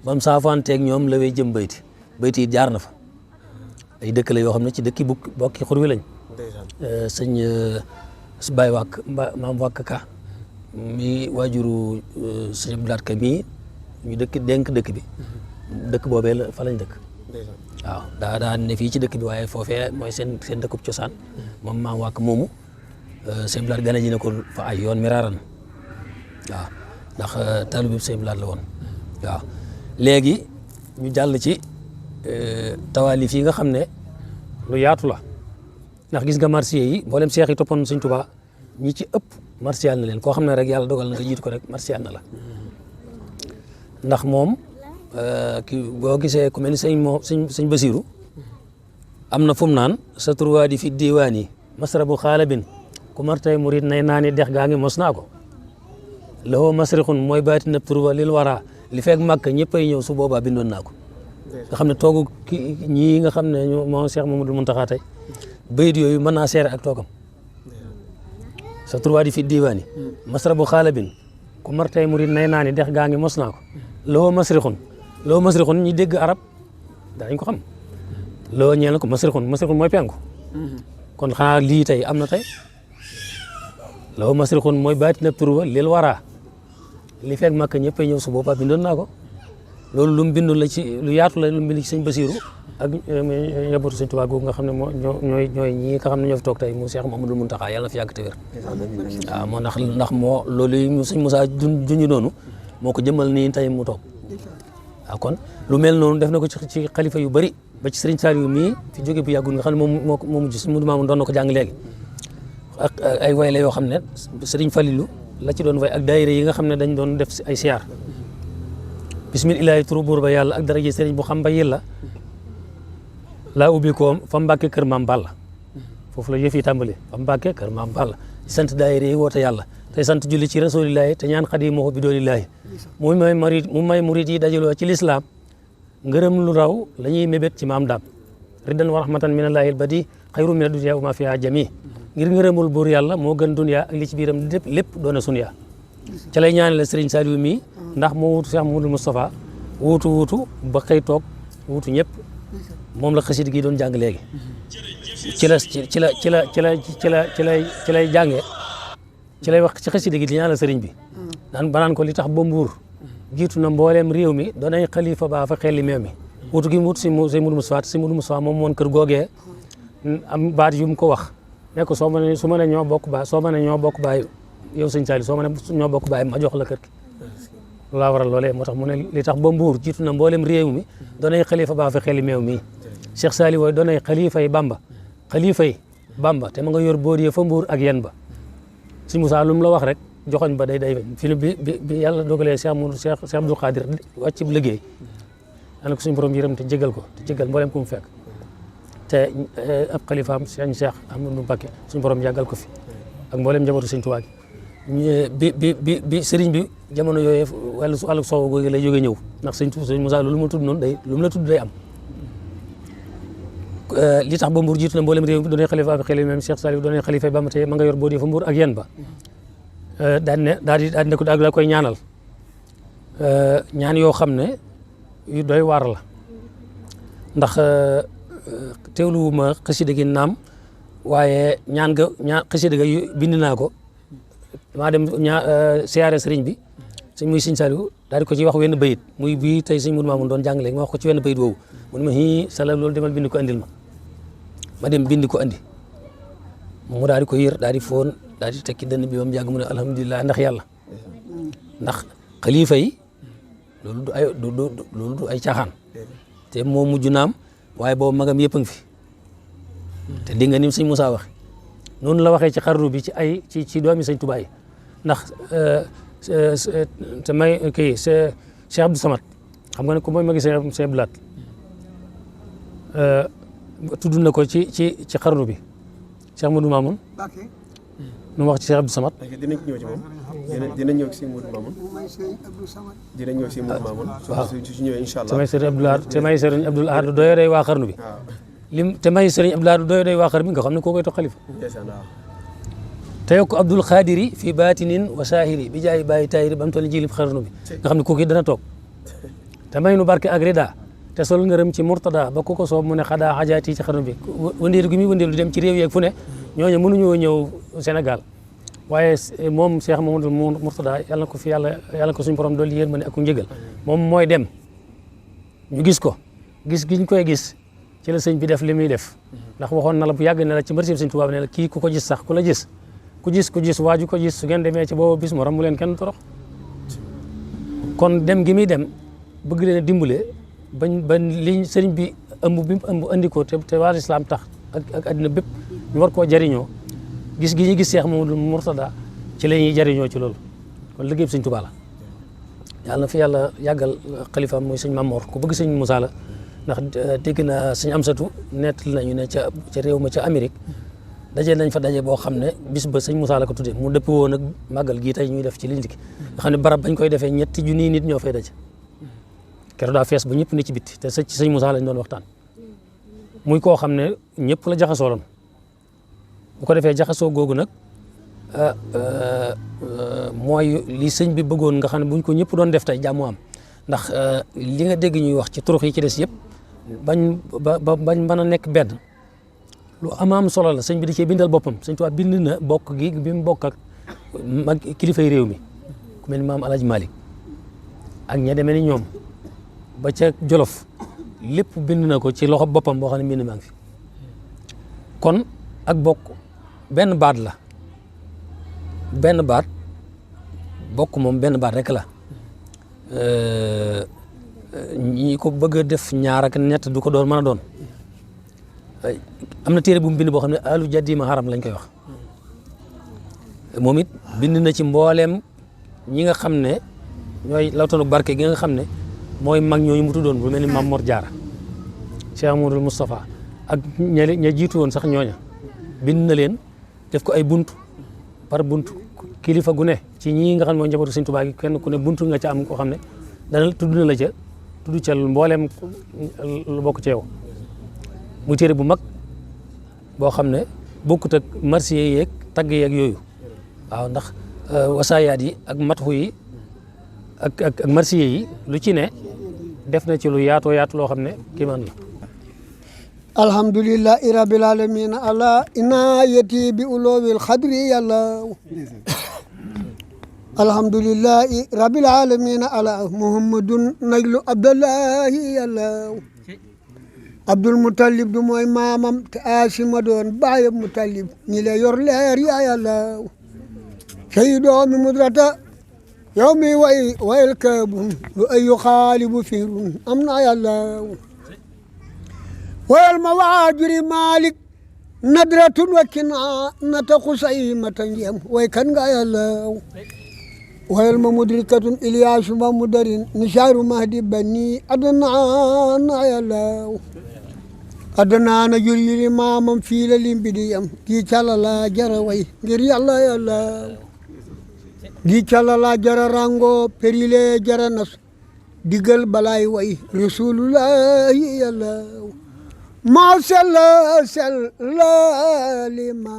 bam saafanteeg ñoom la way jëm bayti jaar na fa ay dëkk la yoo xam ne ci dëkki bokki xur wi lañ sëñ Baye Wàkk maam Wàkk Ka mi waajuru sëñ Abdoulaat Ka mii ñu dénk dëkk bi dëkk boobee la fa lañ dëkk waaw daa ne fii ci dëkk bi waaye foofee mooy seen dëkkub cosaan moom maam Wàkk moomu sëñ Abdoulaat gane ji na ko fa ay yoon miraaran waaw ndax taalibe bi sëñ Abdoulaat la woon waaw léegi ñu jàll ci tawaalif yi nga xam ne lu yaatu la ndax gis nga marsiya yi mboolem seex yi toppoon sëñ Tuubaa ñi ci ëpp marsiyaal na leen koo xam ne rek yàlla dogal na nga jiitu ko rek marsiyaal na la ndax moom boo gisee ku mel ni sëñ Basiiru am na fu mu naan sa turwaadi fi diwaani masrabu xaalabin ku martay murid nay naani dex gaa ngi mos naa ko lawoo masrixun mooy baati na turwa lil wara li fekk màkk ñëppay ñëw su boobaa bindoon naa ko nga xam ne toogu ñii nga xam ne moo Cheikh Mamadou Mountakha tey bayit yooyu mën naa seere ak toogam sa turwaadi fi diwaani masrabu xaalabin ku martay murid nay naani dex gaa ngi mos naa ko lawoo masrixun ñi dégg arab daañu ko xam loo ñeel na ko masrixun mooy penku kon xanaa lii tey am na tey lawoo masrixun mooy baati na turwa lil wara li fekk màkk ñëppay ñëw su boobaa bindoon naa ko loolu lu mu bindoon la ci lu yaatu la lu mu bind ci sëñ Basiiru ak njabootu sëñ Tuubaa googu nga xam ne ñooy ñi nga xam ne ñoo fi toog tey mu Cheikh Mamadou Mountakha yàlla na fi yàgg te wér waaw moo ndax moo loolu yi sëñ Moussa junj noonu moo ko jëmal nii tey mu toog waaw kon lu mel noonu def na ko ci xalifa yu bëri ba ci sëriñ Saliou mii fi jóge bu yàggul nga xam ne moo mujj sëñ Mudu Maamun doon na ko jàng léegi ak ay way la yoo xam ne sëriñ Falilu la ci doon way ak daayira yi nga xam ne dañ doon def ay siyaar bismillahi turu buur ba yàlla ak daraje sëriñ bu xam ba yàlla laa ubbi ko fa Mbàkke kër Maam Balla foofu la yëf yi tàmbali fa Mbàkke kër Maam Balla sant daayira yi woote yàlla tey sant julli ci rasulillahi te ñaan xadimahu bi doonillahi mu may murid yi dajaloo ci lislaam ngërëm lu raw la ñuy mébét ci maam daam riddan wa rahmatan min allahi albadi xayru min adunya wa ma fiha jami ngir ngërëmul buur yàlla moo gën dunya ak li ci biiram lépp doona sunya ca lay ñaanale Serigne Saliou mii ndax moo wuutu Cheikh Mouhamadou Moustapha wuutu ba xëy toog wuutu ñëpp moom la xasida gi doon jàng léegi ci lay jànge ci lay wax ci xasida gi di ñaanal sëriñ bi banaan ko li tax ba Mbuur jiitu na mbooleem réew mi doonay xalifa baa fa xelli meew mi wutu gi mu wut si Mudu Mustafaa moom moon kër googee am baat yu mu ko wax ne ko su ma ne ñoo bokk baay yow sëñ Saliou soo ma ne ñoo bokk baay ma jox la kër gi laa waral loolee moo tax mu ne li tax ba Mbuur jiitu na mboolem réew mi doonay xalifa baa fa xelli meew mi Cheikh Saliou wooy doonay xalifay Bamba te ma nga yor boor fa Mbuur ak yen ba si Moussa lu mu la wax rek joxoñ ba day film bi yàlla dogalee Cheikh Abdou Khadir wàcc liggéey ana ko suñu borom yërëm te jégal ko te jégal mboolem ku mu fekk te ab xalifaam Cheikh Ahmadou Mbacké suñu borom yàggal ko fi ak mboolem njabootu Sëñ Tuubaa bi sëriñ bi jamono yooyu wàllu soow googu lay jógee ñëw ndax sëñ Moussa loolu mu tudd noonu lu mu la tudd day am li tax ba Mbuur jiitu na mboolem réew mi doonay xalifa bi xel même Cheikh Saliou doonay xalifa Bamba te ma nga yor boo fa Mbuur ak yen ba daal di ko daa koy ñaanal ñaan yoo xam ne yu doy waar la ndax teewluwuma xasida gi naam waaye ñaan xasida ga bind naa ko damaa dem siyaare sëriñ bi muy sëñ Saliou daal di ko ci wax wenn bayit muy bii tey sëñ Moudou Mamoun doon jàng léegi ma wax ko ci wenn bayit woowu mu ne ma sala loolu demal bind ko andil ma dem bind ko andi mu daal di ko yër daal di foon daal di tekki dënn bi ba mu yàgg mu ne alhamdulilah ndax yàlla ndax xalifa yi loolu du ay caaxaan te moo mujj naam waaye boobu magam yëpp a ngi fi te dégg nga ni sëñ Moussa wax noonu la waxee ci xarnu bi ci doomi sëñ Tuubaa yi ndax te may kii Cheikh Abdou Samad xam nga ne ko mooy magi Cheikh Abdou Lahat tudd na ko ci xarnu bi Cheikh Modou Mamoun nu mu wax ci Cheikh Abdou Samad dinañ ñëw ci moom dinañ ñëw ci Modou Mamoun dinañ ñëw ci Modou Mamoun su ñëwee incha allah te may sëriñ Abdou Lahad te may sëriñ Abdou Lahad doyo day waa xarnu bi te may sëriñ Abdou Lahad doyo day waa xarnu bi nga xam ne koo koy toog xalifa te yokk Abdoul Khadiri fi batinin wa sahiri bi jaay bàyyi tayiri ba mu toll jilib xarnu bi nga xam ne kooku dana toog te may nu barke ak rida te sol ngërëm ci murtada ba ku ko soob mu ne xadaa xajaati ci xarnu bi wëndeelu gi muy wëndeelu dem ci réew yeeg fu ne ñooñu mënuñoo ñëw Sénégal waaye moom Cheikh Mamadou Murtada yàlla na ko fi yàlla ko suñu borom dolli yërmande ak njëgal moom mooy dem ñu gis ko gis giñ koy gis ci la sëñ bi def li muy def ndax waxoon na la bu yàgg ne la ci mbërsi sëñ Tuubaa ne la kii ku ko gis sax ku la gis ku gis waaju ko gis su ngeen demee ci boobu bis mu ram mu leen kenn torox kon dem gi muy dem bëgg leen a dimbale ba li sëriñ bi ëmb andi ko te waa islam tax ak addina bépp ñu war koo jariñoo gis gi ñu gis Cheikh Mamadou Mourtada ci la ñuy jariñoo ci loolu kon liggéey bi sëñ Tuubaa la yàlla na fi yàlla yàggal xalifaam mooy sëñ Mamor ku bëgg sëñ Moussa la ndax dégg na sëñ Amsatu nettali nañu ne ca réew ma ca Amérique daje nañ fa daje boo xam ne bis ba sëñ Moussa la ko tuddee mu dëpp woon ak màggal gii tey ñuy def ci liñ dikk nga xam ne barab bañ koy defee 3 junniy nit ñoo fay daje keroog daa fees ba ñëpp ne ci bitti te ci sëñ Moussa lañ doon waxtaan muy koo xam ne ñëpp la jaxasoo loon bu ko defee jaxasoo googu nag mooy li sëñ bi bëggoon nga xam ne buñ ko ñëpp doon def tey jàmmu am ndax li nga dégg ñuy wax ci turux yi ci des yëpp bañ mën a nekk benn lu am solo la sëñ bi da cee bindal boppam sëñ Tuubaa bind na bokk gi bi mu bokk ak mag kilifay réew mi ku mel ni maam Alaaji Malick ak ña demee ni ñoom ba ca Jolof lépp bind na ko ci loxo boppam boo xam ne mbind maa ngi fi kon ak bokk benn baat la benn baat bokk moom benn baat rek la ñi ko bëgg a def ñaar ak ñett du ko doon mën a doon am na téere bu mu bind boo xam ne alu jadima haram lañ koy wax moom it bind na ci mbooleem ñi nga xam ne ñooy lawtanu barke gi nga xam ne mooy mag ñooñu mu tuddoon bu mel ni Mame Mor Diarra Cheikh Amadou Moustapha ak ña jiitu woon sax ñooña bind na leen def ko ay buntu par buntu kilifa gu ne ci ñii nga xam ne mooy njabootu Sëñ Tuubaa gi kenn ku ne buntu nga ca am koo xam ne dana tudd na la ca tudd ca mbooleem lu bokk ci yow mu téere bu mag boo xam ne bokkut ak marsiya yeeg tagg yeeg yooyu waaw ndax wasaayaat yi ak matxu yi ak marsiya yi lu ci ne def na ci lu yaatoo yaatu loo xam ne kiimaan la alhamdulillahi rabbil alamin ala inayati bi ulowil xadri yàlla alhamdulillahi rabbil alamin ala muhammadun najlu abdullahi yàlla abdul mutallib du mooy maamam te asima doon baayam mutallib ñi la yor leer yaa yàlla sey doomi mudrata yow mi wayel kaabun lu ayu xaalibu firun am na yàlla wayal ma waajuri malik nadratun wakkina nata xusay mata njiem way kan nga yàlla wayal ma mudrikatun iliyaasu ma mudarin nisaaru mahdi bani adnaan yàlla adnaan jur yiri maamam fii la limbi di yam kii calala jara way ngir yàlla yàlla gi calala jara rango perile jara nas digal balay way rasulullahi yàlla ma sella lima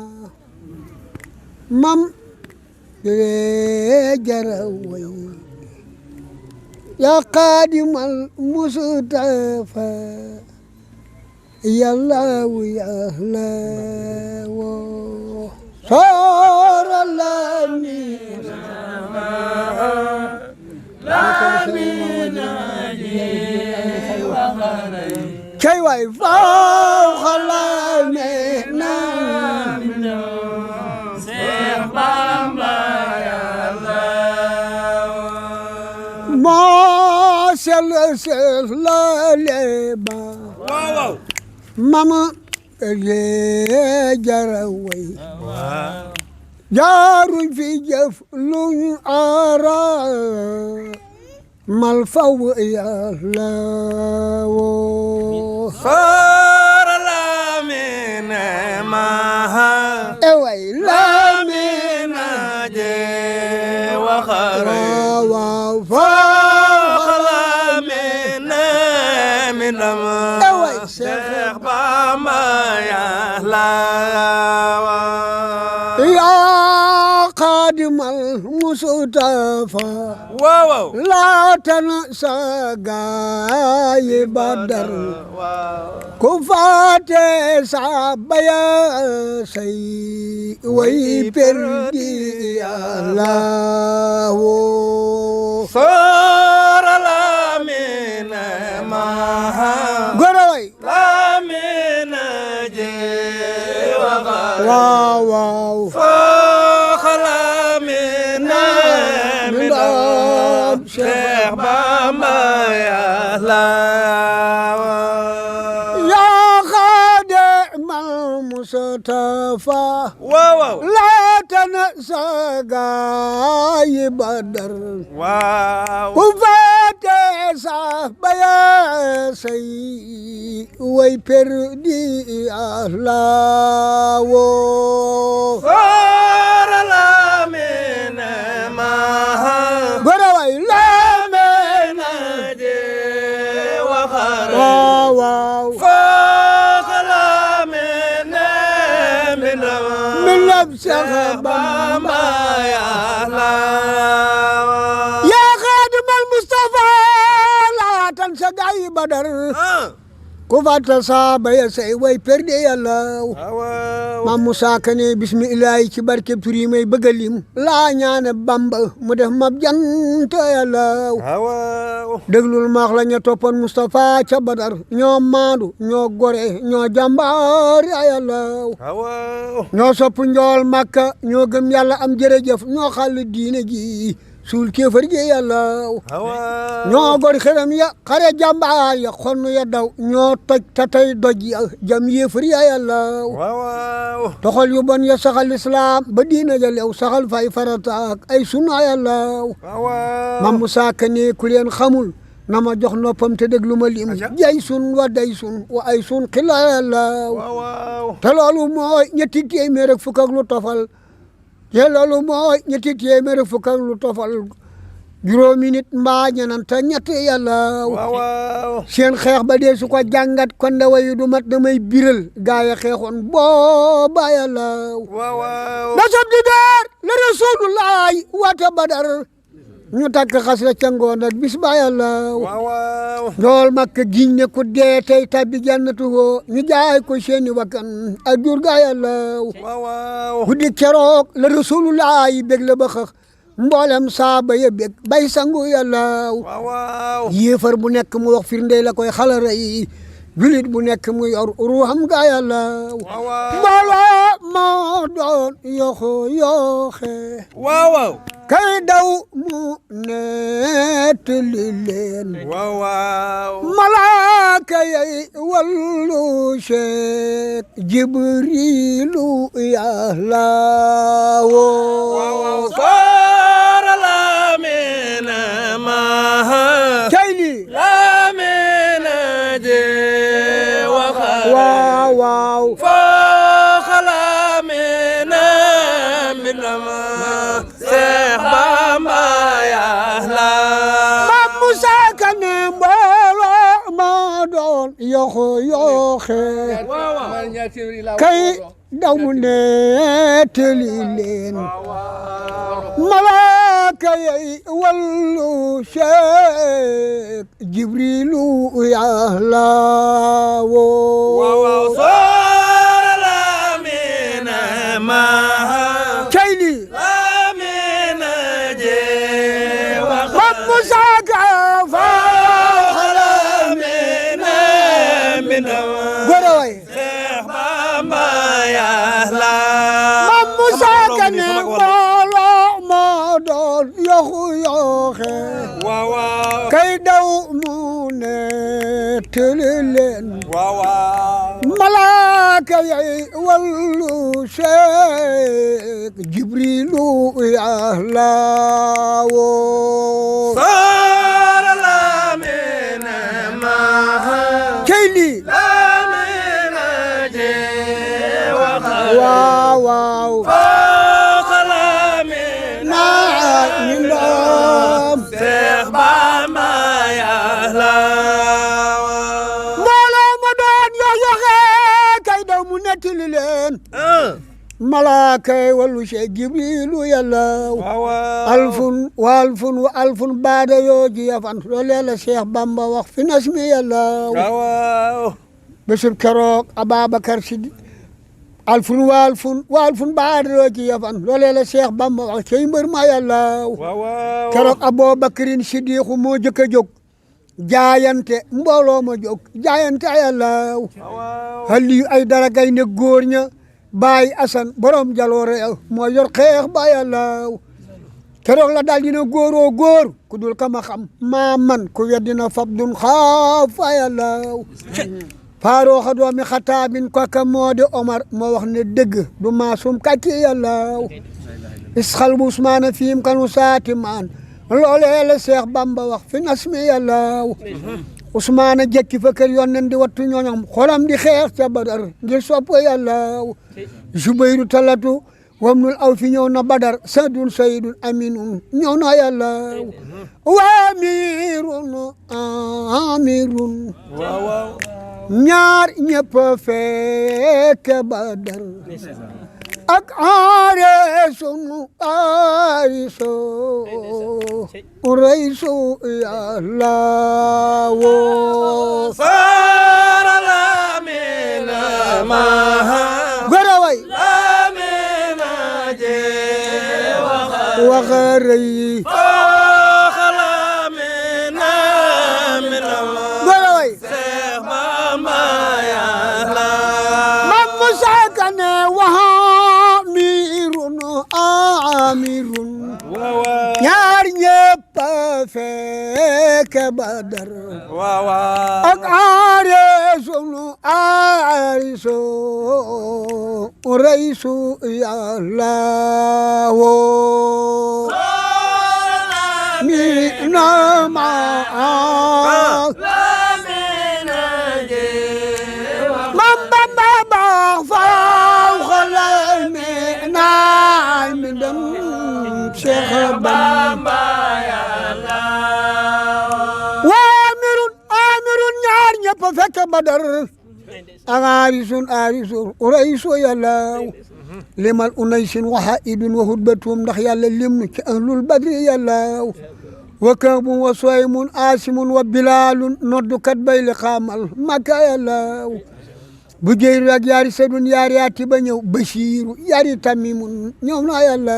mam jara way ya qadimal mustafa yàlla wo sora kay waay faaw xalaame na Seex Bamba yàlla moo sel laale ba waaw mama jara way jaaruñ fi jëf luñ ara mal faw yàlla woo sora lamine maha eway lamina je waxare waaw faax lamine minama eway Seex Bamba yàlla yaa xaadimal mustafa waaw laatana sa gaayi badar ku faate sa baya say way perdi yàlla woo sora lamine maha goraway lamine je waxare waaw waaw faax lamine minam Seex Bamba yàlla yaa xaadimal mustafa waaw laatana sa gaayi badar waaw ku faate sa baya say way perdi yàlla woo sora lamine maha goraway lamine je waxare waaw waaw faax lamine minam Seex Bamba yàlla yaa xaadimal mustafa laatan sa gaayi badar ku faate sa baya say way perdi yàlla Maam Musaa Ka ne bismillahi ci barkeb tur yi may bëgg a lim laa ñaane Bamba mu def mab jant yàlla déglul maax la ña toppoon Moustapha ca Badar ñoo maandu ñoo gore ñoo jàmbaar yàlla ñoo sopp njool Makka ñoo gëm yàlla am jërëjëf ñoo xàll diine ji suul kéefar gi yàlla ñoo gor xeram ya xare jàmbaar ya xonn ya daw ñoo toj tatay doj ya jam yéefar ya yàlla toxal yu bon ya saxal islam ba diina ja lew saxal fay farataak ay sunna yàlla Maam Musaa Ka ne ku leen xamul na ma jox noppam te déglu ma lim jay sun wa day sun wa ay sun xila yàlla te loolu mooy ñetti téeméer ak fukk ak lu tofal te loolu mooy ñetti téeméer ak fukk ak lu tofal juróomi nit mbaa ñenanta ñett yàlla seen xeex ba dee su ko jàngat kon da wayu du mat damay biral gaaya xeexoon booba yàlla da sab di daar la rasulullaay wata badar ñu takk xas la ca ngoon ak bis ba yàlla njool makka giñ ne ku dee tey tabbi jannatu woo ñu jaay ko seeni wakkan ak jur ga yàlla guddi keroog la rasulullaay bég la ba xëx mboolem saaba ya bég bay sangu yàlla yéefar bu nekk mu wax firnde la koy xalara yi julit bu nekk mu yor ruuxam ga yàlla mbooloo moo doon yoxe kay daw mu nettali leen malaaka yay wallu Cheikh Jibrilu yàlla woo waaw Seex Bamba Yàlla Maam Musa Kane mbooloo ma doon yoxe kay daw mu nettali leen malaaka yay wallu Cheikh Jibrilu Yàlla woo kay daw mu nettali leen malaaka yay wallu Cheikh Jibrilu Yàlla woo waaw Seex Bamba Yàlla mbooloo ma doon yoxe kay daw mu nettali leen malaaka yi wallu Cheikh Jibrilu Yàlla alfun wa alfun baada yooji yafan loolee la Cheikh Bamba wax fi nasmi Yàlla bésub keroog Ababacar Si alfun wa alfun baada yooji yafan loolee la Cheikh Bamba wax cey mbër ma Yàlla keroog Abubakarin Siddiqu moo jëkk a jóg jaayante mbooloo ma jóg jaayante Yàlla Aliyu ay dara gay ne góor ña Baay Asan borom jaloore moo yor xeex ba Yàlla keroog la daal dina góoroo góor ku dul kama xam maa man ku weddina fab dun xaaf fa Yàlla Faaruxa doomi Xataabin kooka moo di Omar moo wax ne dëgg du maasum kàcci Yàlla isxal bu Usmaana fiim kanu saati maan loolee la Seex Bamba wax fi nasmi Yàlla Usmaana jekki fa kër yonnen di wattu ñoñom xolam di xeex ca Badar ngir sopp Yàlla Zubayru talatu wamnul aw fi ñëw na Badar Sadun Saydun Aminun ñëw na Yàlla amirun ñaar ñëpp fekk Badar ak areesun ariso reysu Yàlla woo Sara Lamine goraway Lamine je waxarey goraway Seex Bamba Yàlla Maam Musa Kane amirun ñaar ñëpp fekk Badar ak areesun ariso reysu Yàlla woo mi na ma Mam Bamba baax faaw xalay mi naay mi dem Cheikh Bamba Yàlla waa amirun ñaar ñëpp fekk Badar ak arisun reysu Yàlla limal unaysin wa haidun wa hudbatum ndax Yàlla lim nu ci ahlul badri Yàlla wa Kaabun wa Suwaymun Asimun wa Bilalun noddukat bay li xaamal Makka Yàlla bu Jeyru ak yaari Sadun yaari Atiba ñëw Bashiru yaari Tamimun ñëw na Yàlla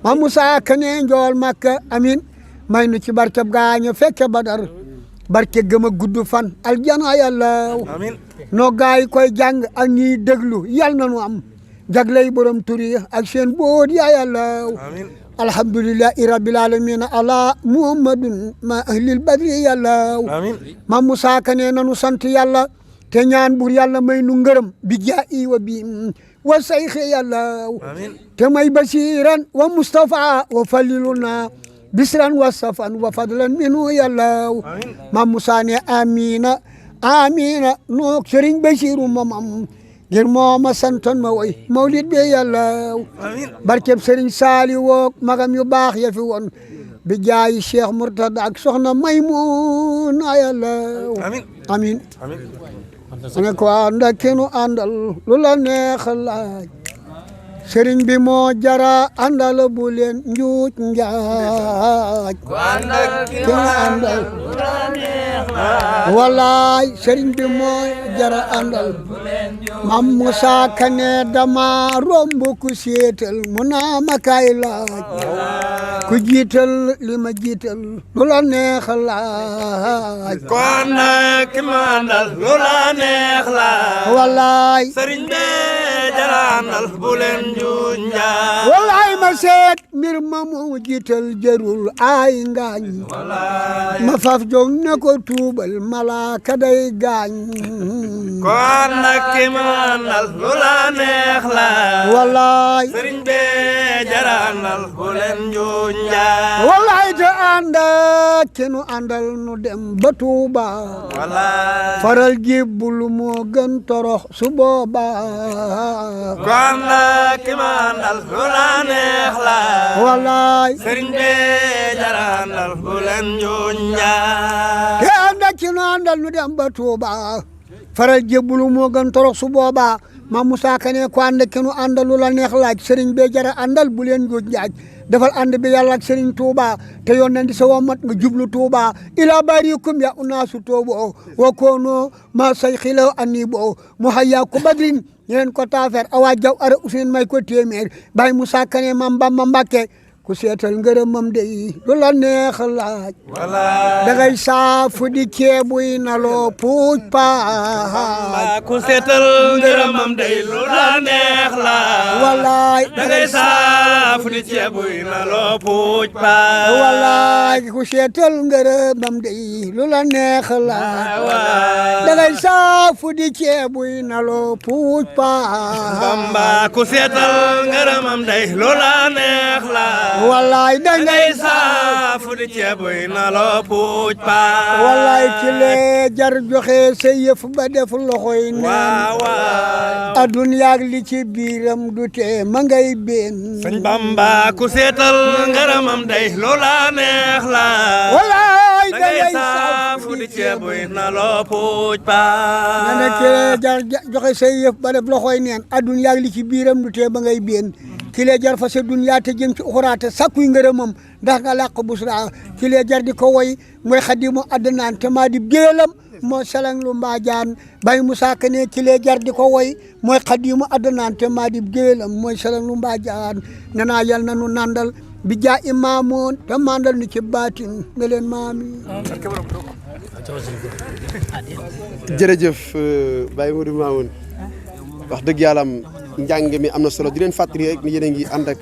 ma Moussa Kane njool Makka amin may nu ci barkeb gaañu fekke Badar barke gëm a gudd fan aljana yàlla noo gaay koy jàng ak ñiy déglu yal na nu am jaglay borom turi ak seen boot ya yàlla alhamdulillahi rabbil alamin ala muhammadun ma ahlil badri yàlla ma Moussa Kane nanu sant yàlla te ñaan bur yàlla may nu ngërëm bi jaa'i wa bi wa sayxi yàlla te may basiran wa mustafa wa faliluna bisran wa safan wa fadlan minu yàlla ma Moussa ne amina amina no Serigne Bassirou mamam ngir mooma santoon ma woy mawlid be yàlla barkeb Serigne Saliou woog magam yu baax ya fi woon bi jaayi Cheikh Mourtada ak soxna Maymuna yàlla amin ne ko ànd ak ki nu àndal lu la neex laaj sëriñ bi moo jara àndal bu leen njuuj njaaj ku ànd ak ki nu àndal lu la neex laaj wallaay sëriñ bi moo jara àndal Mam Moussa Kane dama romb ku seetal mu naa ma kaay laaj ku jiital li ma jiital lu la neex laaj ku ànd ak ki ma àndal lu la neex laaj wallaay sëriñ bi jara àndal bu leen njuuj njaaj wallaay ma seet mbir ma mu jiital jërul ay ngaañ ma faf jong ne ko tuubal malaaka day gaañ ku ànd ak ki ma àndal lu la neex laaj wallaay sëriñ bi jara àndal bu leen njuuj njaaj wallaay te ànd ak ki nu àndal nu dem ba Tuuba wallaay faral jébbulu moo gën torox su booba ku ànd ak ki ma àndal lu la neex laaj wallaay sëriñ bi jara àndal bu leen njuuj njaaj te ànd ak ki nu àndal nu dem ba Tuuba faral jébbulu moo gën torox su booba ma Moussa Kane ko ànd ak ki nu àndal lu la neex laaj sëriñ bee jara àndal bu leen njuuj njaaj defal ànd bi yàlla ak sëriñ Touba te yoon nañ di sa womat nga jublu Touba ila barikum ya unaasu toobo wa kono ma say xila ani bo mu hayya ko badrin ñeen ko taafer awa jaw ara Useen may ko téeméer Baye Moussa Kane mam Bamba Mbakke ku seetal ngërëmam dey lu la neex laaj dangay saafu di ceebuy na loo puuj paaj ku seetal ngërëmam dey lu la neex laaj wallaay dangay saafu di ceebuy na loo puuj paaj wallaay ku seetal ngërëmam dey lu la neex laaj dangay saafu di ceebuy na loo puuj paaj Bamba ku seetal ngërëmam dey lu la neex laaj wallaay dangay saafu di ceebuy na loo puuj paaj wallaay ci lee jar joxe sa yëf ba def loxoy neen adun yaag li ci biiram du tee ma ngay benn sëñ Bamba ku seetal ngërëmam dey lu la neex laaj wallaay dangay saafu di ceebuy na loo puuj paaj na ne ci lee jar joxe sa yëf ba def loxoy neen adun yaag li ci biiram du tee ba ngay benn ki lee jar fa sa dunya te jëm ci uxuraate sakkuy ngërëmam ndax nga làq busra ki lee jar di ko woy mooy xadimu adnaan te maa di géelam moo salang lu mbaajaan Baye Moussa Kane ki lee jar di ko woy mooy xadimu adnaan te maa di géelam mooy salang lu mbaajaan nee naa yal na nu nandal bi jaa imaamoon te mandal nu ci baatin nga leen maami jërëjëf Baye Modou Mamoun wax dëgg yàlla njàng mi am na solo di leen fàttali rek ni yéen a ngi ànd ak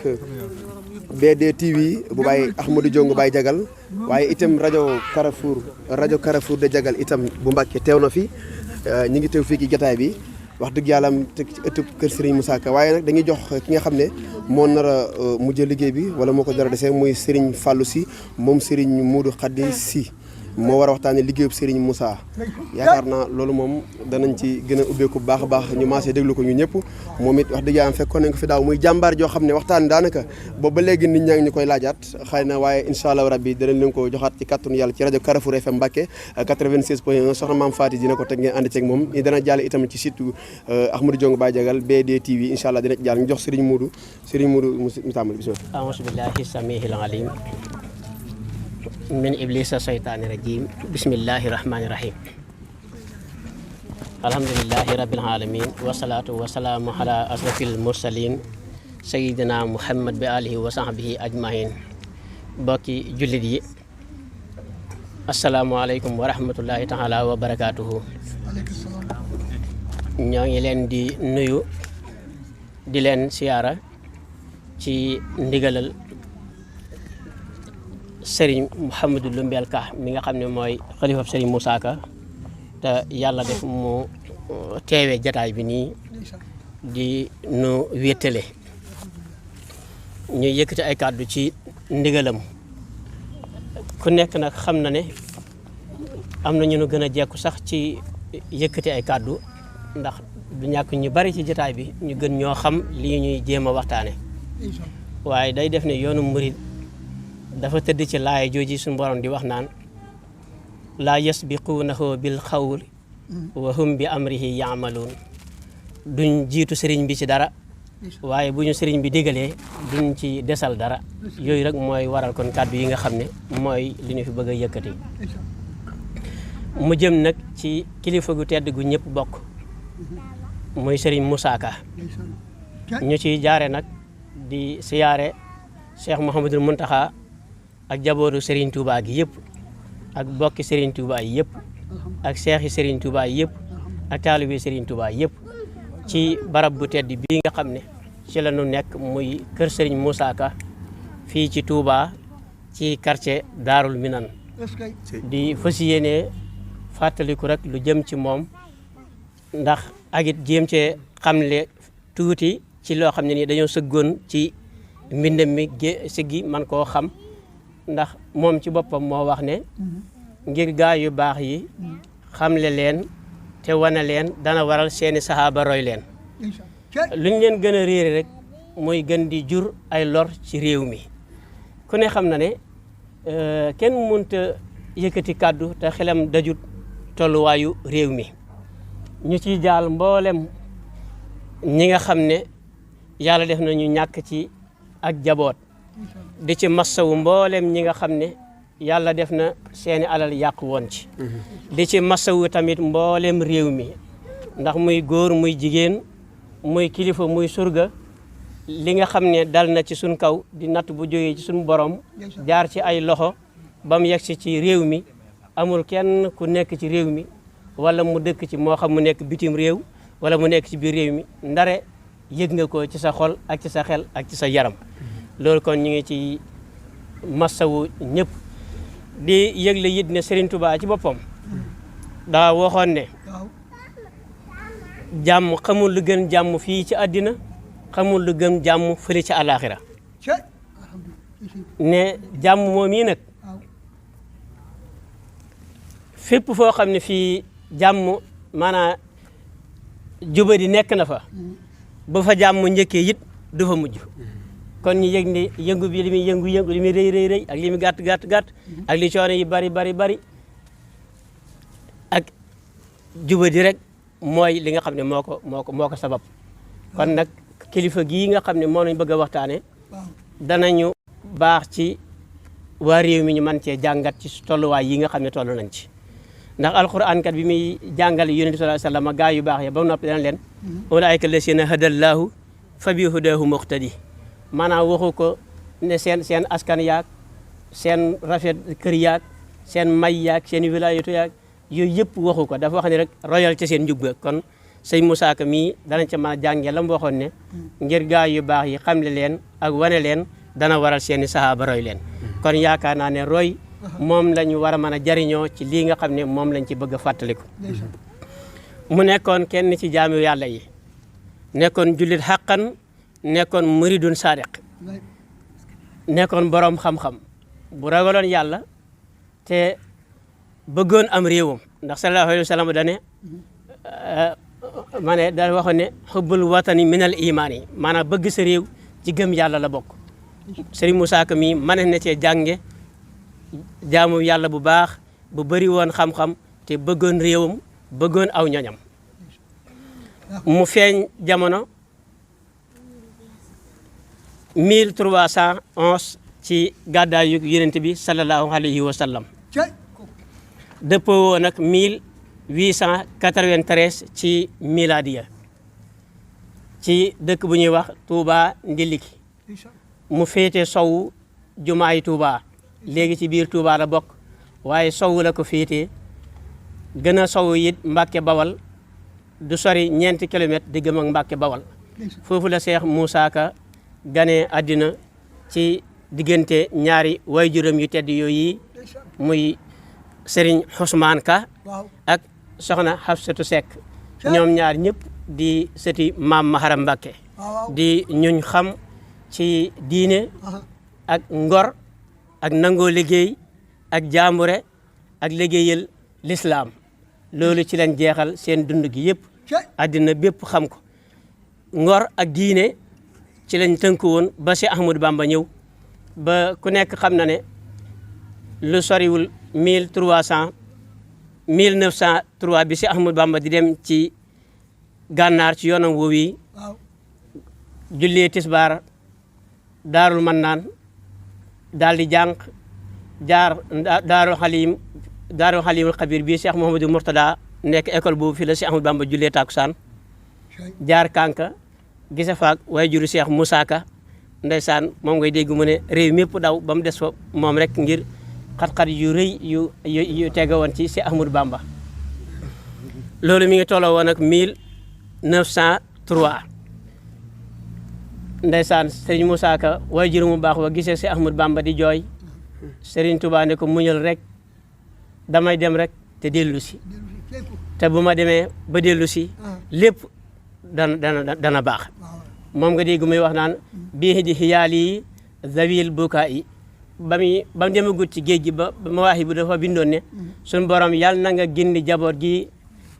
BD TV bu Baye Ahmadou Diongue Baye Jagal waaye itam rajo Carrefour de Jagal itam bu Mbàkke teew na fi ñi ngi teew fii ci jotaay bi wax dëgg yàlla teg ci ëttub kër Serigne Moussa Ka waaye nag dañuy jox ki nga xam ne moo nar a mujjee liggéey bi wala moo ko dara desee muy Serigne Fallou Sy moom Serigne Modou Khady Sy moo war a waxtaanee liggéeyub Serigne Moussa yaakaar naa loolu moom danañ ci gën a ubbeeku bu baax a baax ñu maasee déglu ko ñu ñëpp moom it wax dëgg yàlla fekkoon nañ ko fi daaw muy jàmbaar joo xam ne waxtaan daanaka boobu ba léegi nit ñaa ngi ñu koy laajaat xëy na waaye incha allah rabbi danañ leen ko joxaat ci kàttanu yàlla ci rajo Carrefour FM Mbacké 96.1 soxna Maam Faty dina ko teg ngeen ànd ceeg moom dana jàll itam ci site Ahmadou Diongue Baye Jagal BD TV incha allah dina ci jàll ñu jox Serigne Modou mu tàmbali bismillah. a'uuzu billahi samiihil aliim min iblisa shaytaani rajim bismillahi rahmani rahim alhamdulillahi rabbil alamin wasalaatu wasalaamu ala asrafil mursalin sayidina muhammad bi alihi wa sahbihi ajmahin bokki jullit yi asalaamaaleykum wa rahmatullahi taala wa barakaatuhu. ñoo ngi leen di nuyu di leen siyaara ci ndigalal Serigne Mouhamadou Lumbel Ka mi nga xam ne mooy xalifab Serigne Moussa Ka te yàlla def mu teewee jataay bi nii di nu wéttale ñu yëkkati ay kàddu ci ndigalam. ku nekk nag xam na ne am na ñu nu gën a jekku sax ci yëkkati ay kàddu ndax du ñàkk ñu bari ci jataay bi ñu gën ñoo xam lii ñuy jéem a waxtaane waaye day def ne yoonu murid dafa tëdd ci laaya jooji suñu borom di wax naan laa yasbiquunahu bil xawl wa hum bi amrihi yaamaluun duñ jiitu sëriñ bi ci dara waaye bu ñu sëriñ bi digalee duñ ci desal dara yooyu rek mooy waral kon kàddu yi nga xam ne mooy li ñu fi bëgg a yëkkati mu jëm nag ci kilifa gu tedd gu ñëpp bokk muy sëriñ Moussa Ka ñu ciy jaare nag di siyaare Cheikh Mouhamadul Mountakha ak jabootu Serigne Touba gi yëpp ak bokki Serigne Touba yi yëpp ak seexi Serigne Touba yi yëpp ak taalibi Serigne Touba yëpp ci barab bu tedd bii nga xam ne ci la ñu nekk muy kër Serigne Moussa Ka fii ci Touba ci quartier Daarul Minan di fas yéene fàttaliku rek lu jëm ci moom ndax ak it jéem cee xamle tuuti ci loo xam ne nii dañoo sëggoon ci mbindam mi siggi man koo xam ndax moom ci boppam moo wax ne ngir gaay yu baax yi xamle leen te wane leen dana waral seeni saxaaba roy leen luñ leen gën a réere rek mooy gën di jur ay lor ci réew mi ku ne xam na ne kenn mënta yëkkati kàddu te xelam dajut tolluwaayu réew mi ñu ciy jaal mboolem ñi nga xam ne yàlla def nañu ñàkk ci ak jaboot di ci massawu mboolem ñi nga xam ne yàlla def na seeni alal yàq woon ci di ci massawu tamit mboolem réew mi ndax muy góor muy jigéen muy kilifa muy surga li nga xam ne dal na ci suñ kaw di natt bu jógee ci suñ borom jaar ci ay loxo ba mu yegsi ci réew mi amul kenn ku nekk ci réew mi wala mu dëkk ci moo xam mu nekk bitim réew wala mu nekk ci biir réew mi ndare yëg nga ko ci sa xol ak ci sa xel ak ci sa yaram loolu kon ñu ngi ci massawu ñëpp di yëgle it ne Serigne Touba ci boppam daa waxoon ne jàmm xamul lu gën jàmm fii ci àddina xamul lu gën jàmm fële ci àllaaxira ne jàmm moom yi nag fépp foo xam ne fii jàmm maanaam jubadi nekk na fa ba fa jàmm njëkkee it du fa mujj kon ñu yëg ne yëngu bi li muy yëngu li muy rëy ak li muy gàtt ak li coono yi bari ak jubadi rek mooy li nga xam ne moo ko sabab kon nag kilifa gii nga xam ne moo nañ bëgg a waxtaane danañu baax ci waa réew mi ñu mën cee jàngat ci tolluwaay yi nga xam ne toll nañ ci ndax alquran kat bi muy jàngale yonent bi sallallahu alayhi wasallam gaa yu baax ya ba noppi dana leen ulaa'ika llaziina hadallaahu fa bi hudaahu muqtadi maanaam waxu ko ne seen askan yaag seen rafet kër yaag seen may yaag seen wilaayatu yaag yooyu yëpp waxu ko dafa wax ne rek royal ci seen njub ga kon sëñ Moussa Ka mii danañ ca mën a jàngee la mu waxoon ne ngir gaa yu baax yi xamle leen ak wane leen dana waral seeni sahaaba roy leen kon yaakaar naa ne roy moom la ñu war a mën a jariñoo ci lii nga xam ne moom lañ ci bëgg a fàttaliku mu nekkoon kenn ci jaami yàlla yi nekkoon jullit xaqan nekkoon muridun sadiq nekkoon borom xam-xam bu ragaloon yàlla te bëggoon am réewam ndax sallallahu alayhi wa sallam dane ma ne da waxoon ne xubbul watani minal imaan yi maanaam bëgg sa réew ci gëm yàlla la bokk Serigne Moussa Ka mii mën na cee jànge jaamu yàlla bu baax bu bëri woon xam-xam te bëggoon réewam bëggoon aw ñoñam mu feeñ jamono 1311 ci gàddaayu yonent bi sallallahu alayhi wa sallam dëppoo woon nag 1893 ci miladiya ci dëkk bu ñuy wax Touba Ndiliki mu féete sowu jumaay Touba léegi ci biir Touba la bokk waaye sowu la ko féete gën a sowu it Mbàkke Bawal du sori 4 kilomètres diggam ak Mbàkke Bawal foofu la Cheikh Moussa Ka ganee àddina ci diggante ñaari waajuram yu tedd yooyu muy Serigne Ousmane Ka ak soxna Hafsatu Seck ñoom ñaar ñëpp di sëti maam Maharam Mbàkke di ñuñ xam ci diine ak ngor ak nangoo liggéey ak jaambure ak liggéeyal l'islam loolu ci lañ jeexal seen dund gi yëpp àddina bépp xam ko ngor ak diine ci lañ tënku woon ba si Ahmadou Bamba ñëw ba ku nekk xam na ne lu soriwul 1903 bi si Ahmadou Bamba di dem ci gànnaar ci yoonam woowu yi jullee tisbaar daarul mannaan daal di jànq jaar daarul xalimul xabir bii Cheikh Mouhamadou Mourtada nekk école boobu fi la si Ahmadou Bamba jullee takusaan jaar Kanka gise faak waaye juru Cheikh Moussa Ka ndeysaan moom ngay dégg mu ne réew mépp daw ba mu des fa moom rek ngir xat-xat yu rëy yu tege woon ci Cheikh Ahmadou Bamba loolu mi ngi tolloo woon ak 1903 ndeysaan Serigne Moussa Ka waaye juru mu baax wa gisee Cheikh Ahmadou Bamba di jooy Serigne Touba ne ko muñal rek damay dem rek te dellu si te bu ma demee ba dellu si lépp dana baax moom nga dégg muy wax naan bii di xiyaal yi zawil bukaa yi ba mu demagut ci géej gi ba Mawaahibu dafa bindoon ne suñu borom yàlla na nga génn jaboot gi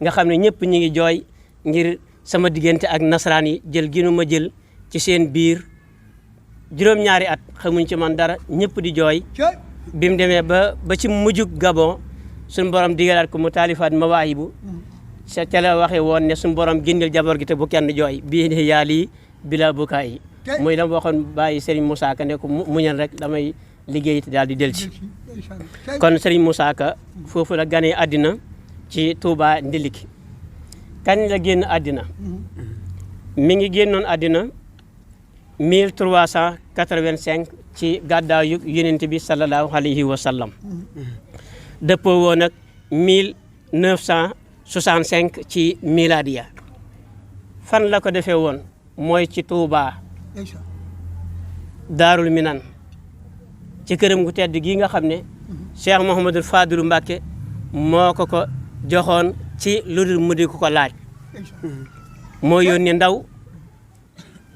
nga xam ne ñëpp ñi ngi jooy ngir sama diggante ak nasaraan yi jël gi nu ma jël ci seen biir juróom-ñaari at xamuñ ci man dara ñëpp di jooy bi mu demee ba ci mujjug Gabon suñu borom digalaat ko mu taalifaat Mawaahibu ca la waxee woon ne suñu borom génneel jaboot gi te bu kenn jooy bii di xiyaal yi bila bukaa yi muy dama waxoon bàyyi Serigne Moussa Ka ne ko muñal rek damay liggéey te daal di delsi kon Serigne Moussa Ka foofu la ganee àddina ci Touba Ndiliki kañ la génn àddina mi ngi génnoon àddina 1385 ci gàddaayu Yonent bi sallallahu alayhi wa sallam dëppoo woon ak 1965 ci miladiya fan la ko defee woon mooy ci Touba Daarul Minan ci këram gu tedd gi nga xam ne Cheikh Mouhamadou Fadilou Mbacké moo ko joxoon ci lu dul mu di ko laaj moo yónni ndaw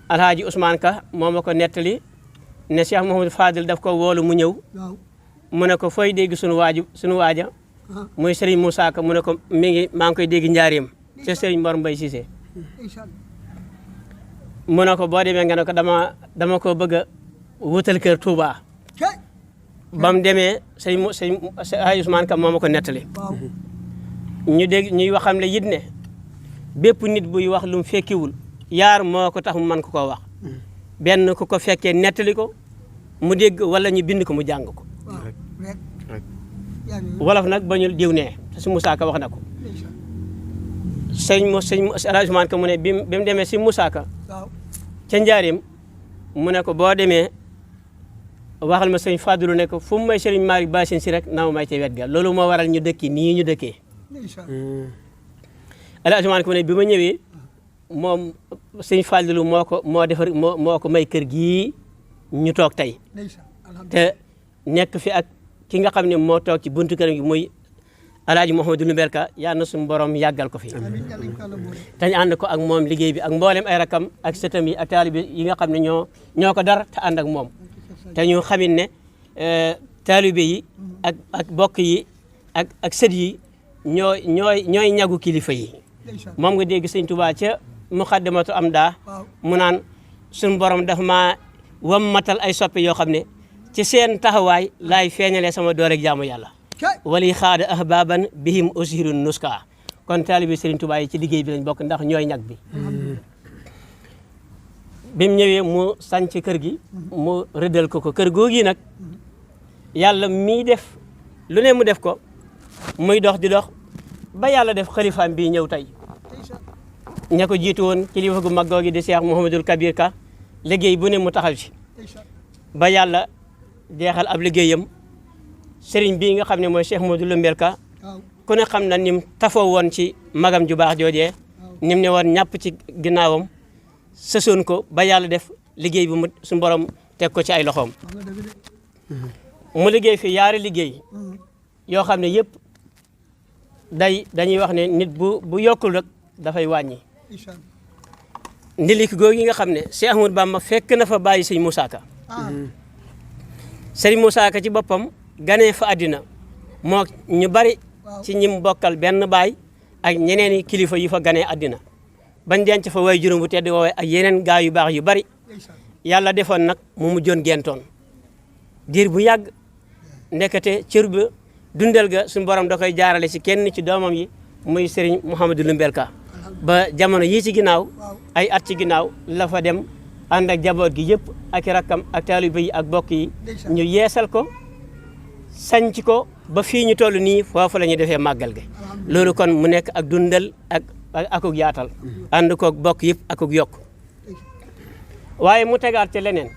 Alhaaji Ousmane Ka moo ma ko nettali ne Cheikh Mouhamadou Fadil daf ko woolu mu ñëw mu ne ko fooy dégg sunu waaja muy Serigne Moussa Ka mu ne ko maa ngi koy dégg njaareem ci Serigne Mor Mbaye Cissé mu ne ko boo demee nga ne ko dama ko bëgg a wutal kër Touba ba mu demee sëñ Ousmane Ka moo ma ko nettali ñu dégg ñuy wax xam le yit ne bépp nit buy wax lu mu fekkiwul yaar moo ko tax mu mën ko koo wax benn ku ko fekkee nettali ko mu dégg wala ñu bind ko mu jàng ko wolof nag bañul diw ne te si Moussa Ka wax na ko sëñ Ousmane Ka mu ne bi mu demee si Moussa Ka ca njaareem mu ne ko boo demee waxal ma sëñ Fadilou ne ko fu mu may Serigne Malick Bassine si rek naaw may ca wet ga loolu moo waral ñu dëkki nii ñu dëkkee Alaaji Ousmane Ka mu ne bi ma ñëwee moom sëñ Fadilou moo ko may kër gii ñu toog tey te nekk fi ak ki nga xam ne moo toog ci buntu kër gi muy Alaaji Mouhamadou Noumbel Ka yal na suñu borom yàggal ko fi te ñu ànd ko ak moom liggéey bi ak mboolem ay rakam ak sëtam yi ak taalibe yi nga xam ne ñoo ko dar te ànd ak moom te ñu xamit ne taalibe yi ak bokk yi ak sët yi ñooy ñagu kilifa yi moom nga dégg sëñ Tuubaa ca muxaddamatu am daa mu naan suñu borom dafa maa wammatal ay soppe yoo xam ne ci seen taxawaay laay feeñalee sama doole ak jaamu yàlla wali xaada ahbaban bihim usirun nuska kon taalibe Sëriñ Tuubaa yi ci liggéey bi lañ bokk ndax ñooy ñag bi bi mu ñëwee mu sanc kër gi mu rëddal ko kër googi nag yàlla mii def lu ne mu def ko muy dox di dox ba yàlla def xalifaam bii ñëw tey ña ko jiitu woon kilifa gu mag googi di Cheikh Mouhamadul Kabir Ka liggéey bu ne mu taxaw ci ba yàlla jeexal ab liggéeyam sëriñ bii nga xam ne mooy Cheikh Modou Lumbel Ka ku ne xam na nim tafoo woon ci magam ju baax joojee nim ne woon ñàpp ci ginnaawam sësoon ko ba yàlla def liggéey bu mu suñu borom teg ko ci ay loxoom mu liggéey fi yaari liggéey yoo xam ne yëpp dañuy wax ne nit bu yokkul rek dafay wàññi ndilik googu yi nga xam ne Cheikh Ahmadou Bamba fekk na fa bàyyi sëñ Moussa Ka sëriñ Moussa Ka ci boppam ganee fa àddina moo ñu bari ci ñim bokkal benn baay ak ñeneen i kilifa yu fa ganee àddina bañ denc fa way juróom bu tedd woowee ak yeneen gaa yu baax yu bari yàlla defoon nag mu mujjoon gentoon diir bu yàgg ndekete cër ba dundal ga suñu borom da koy jaarale ci kenn ci doomam yi muy Serigne Mouhamadou Lumbel Ka ba jamono yii ci ginnaaw ay at ci ginnaaw la fa dem ànd ak jaboot gi yëpp ak rakkam ak taalibe yi ak bokk yi ñu yeesal ko sanc ko ba fii ñu toll nii foofu la ñuy defee màggal gi loolu kon mu nekk ak dundal akuk yaatal ànd koog bokk yëpp akuk yokk waaye mu tegaat ci leneen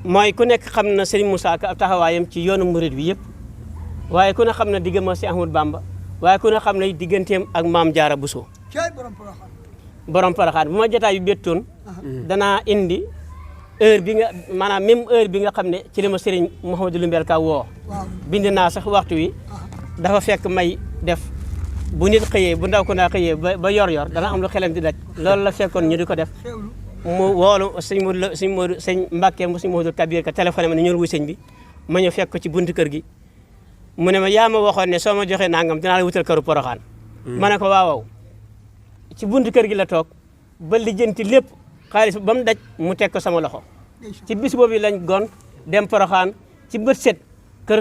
mooy ku nekk xam na Serigne Moussa Ka ab taxawaayam ci yoonu murid bi yëpp waaye ku ne xam na diggam si Ahmadou Bamba waaye ku ne xam na digganteem ak Maam Jaara Buso borom Porokhane bu ma jotaay yu bettoon danaa indi heure bi nga maanaam même heure bi nga xam ne ci la ma Serigne Mouhamadou Lumbel Ka woo bind naa sax waxtu wi dafa fekk may def bu nit xëyee bu ndaw ko naa xëyee ba yor dana am lu xelam di daj loolu la fekkoon ñu di ko def mu woolu sëñ Mbàkke mu sëñ Mouhamadou Kabir Ka téléphone ma ne ñëw wuy sëñ bi ma ñëw fekk ko ci buntu kër gi mu ne ma yaa ma waxoon ne soo ma joxee nangam dinaa la wutal këru Porokhane ma ne ko waaw ci buntu kër gi la toog ba lijjanti lépp xaalis ba mu daj mu teg ko sama loxo ci bis boobu lañ gon dem Porokhane ci bët set kër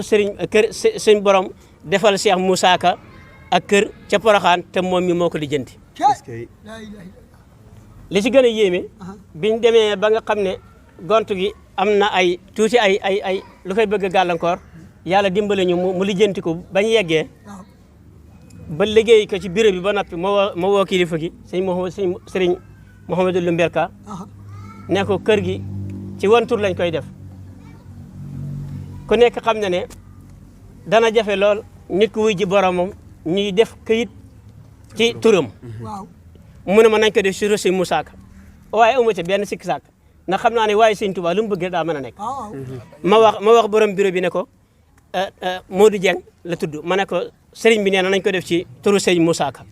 sëñ borom defal Cheikh Moussa Ka ak kër ca Porokhane te moom mi moo ko lijjanti li ci gën a yéeme biñ demee ba nga xam ne gont gi am na ay tuuti ay lu koy bëgg a gàllankoor yàlla dimbale ñu mu lijjanti ko bañ yeggee ba liggéey ko ci bureau bi ba noppi ma woo kilifa gi Serigne Mouhamadou Lumbel Ka ne ko kër gi ci wan tur lañ koy def ku nekk xam na ne dana jafe lool nit ku wuy ji boromam ñuy def këyit ci turam mu ne ma nañ ko def sur Serigne Moussa Ka waaye amu ca benn sikki sàkk ndax xam naa ne waaye Serigne Touba lu mu bëgg daa mën a nekk ma wax borom bureau bi ne ko Modou Dieng la tudd ma ne ko Serigne bi nee na nañ ko def ci turu Serigne Moussa Ka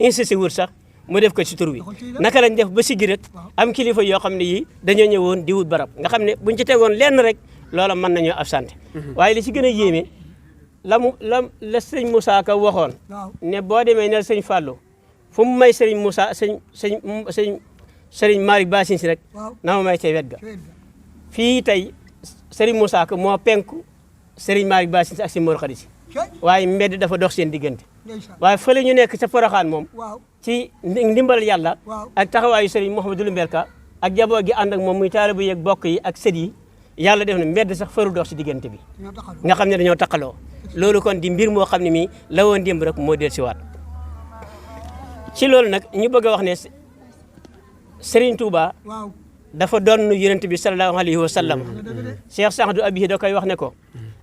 insisté wut sax mu def ko ci tur bi naka lañ def ba siggi rek am kilifa yoo xam ne yii dañoo ñëwoon di wut barab nga xam ne buñ ci tegoon lenn rek loola mën nañoo absenté waaye li ci gën a yéeme la Serigne Moussa Ka waxoon ne boo demee nel Serigne Fallou fu mu may Serigne Moussa Serigne Malick Bassine si rek na ma may cay wet ga fii tey Serigne Moussa Ka moo penku Serigne Malick Bassine si ak si Mor Khady si waaye mbedd dafa dox seen diggante waaye fële ñu nekk ca Porokhane moom ci ndimbal yàlla ak taxawaayu Serigne Mouhamadou Lumbel Ka ak jaboo gi ànd ak moom muy taalibe yi ak bokk yi ak sët yi yàlla def na mbedd sax faru dox si diggante bi nga xam ne dañoo taqaloo loolu kon di mbir moo xam ne mii la woon démb rek moo del si waat ci loolu nag ñu bëgg a wax ne Serigne Touba dafa doon yonent bi sallallahu alayhi wa sallam Cheikh Saadou Abihi da koy wax ne ko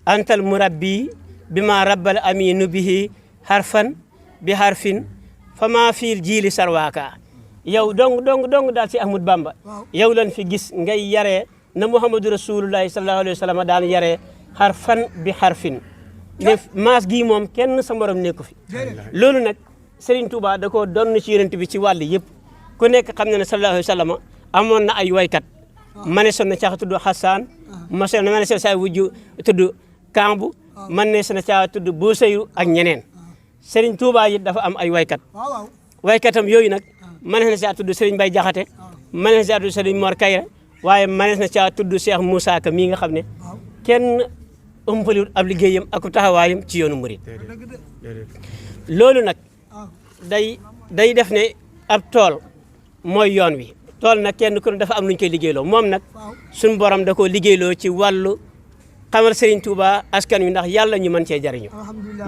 antal murabbi bi ma rabbal aminu bihi harfan bi harfin fama fiil jiili sarwaaka yow dong daal si Ahmadou Bamba yow lan fi gis ngay yaree na Muhammadu Rasulullahi sallallahu alayhi wa sallam daan yaree harfan bi harfin ne maas gii moom kenn sa morom nekku fi loolu nag Serigne Touba da koo doon ci yonent bi ci wàll yëpp ku nekk xam na ne sallallahu alayhi wa sallam amoon na ay waykat mane son na caa tudd Hassan mane son saa wujju tudd Kambu mane son na caa tudd Bousayru ak ñeneen Serigne Touba it dafa am ay waykat waykatam yooyu nag mane na caa tudd Serigne Bay Jaxate mane na caa tudd Serigne Mor Kayre waaye mane na caa tudd Cheikh Moussa Ka mii nga xam ne kenn ëmpaliwul ab liggéeyam ak taxawaayam ci yoonu murid loolu nag day def ne ab tool mooy yoon wi tool nag kenn ku ne dafa am lu ñu koy liggéeyloo moom nag suñu borom da koo liggéeyloo ci wàllu xamal Serigne Touba askan wi ndax yàlla ñu mën cee jariñu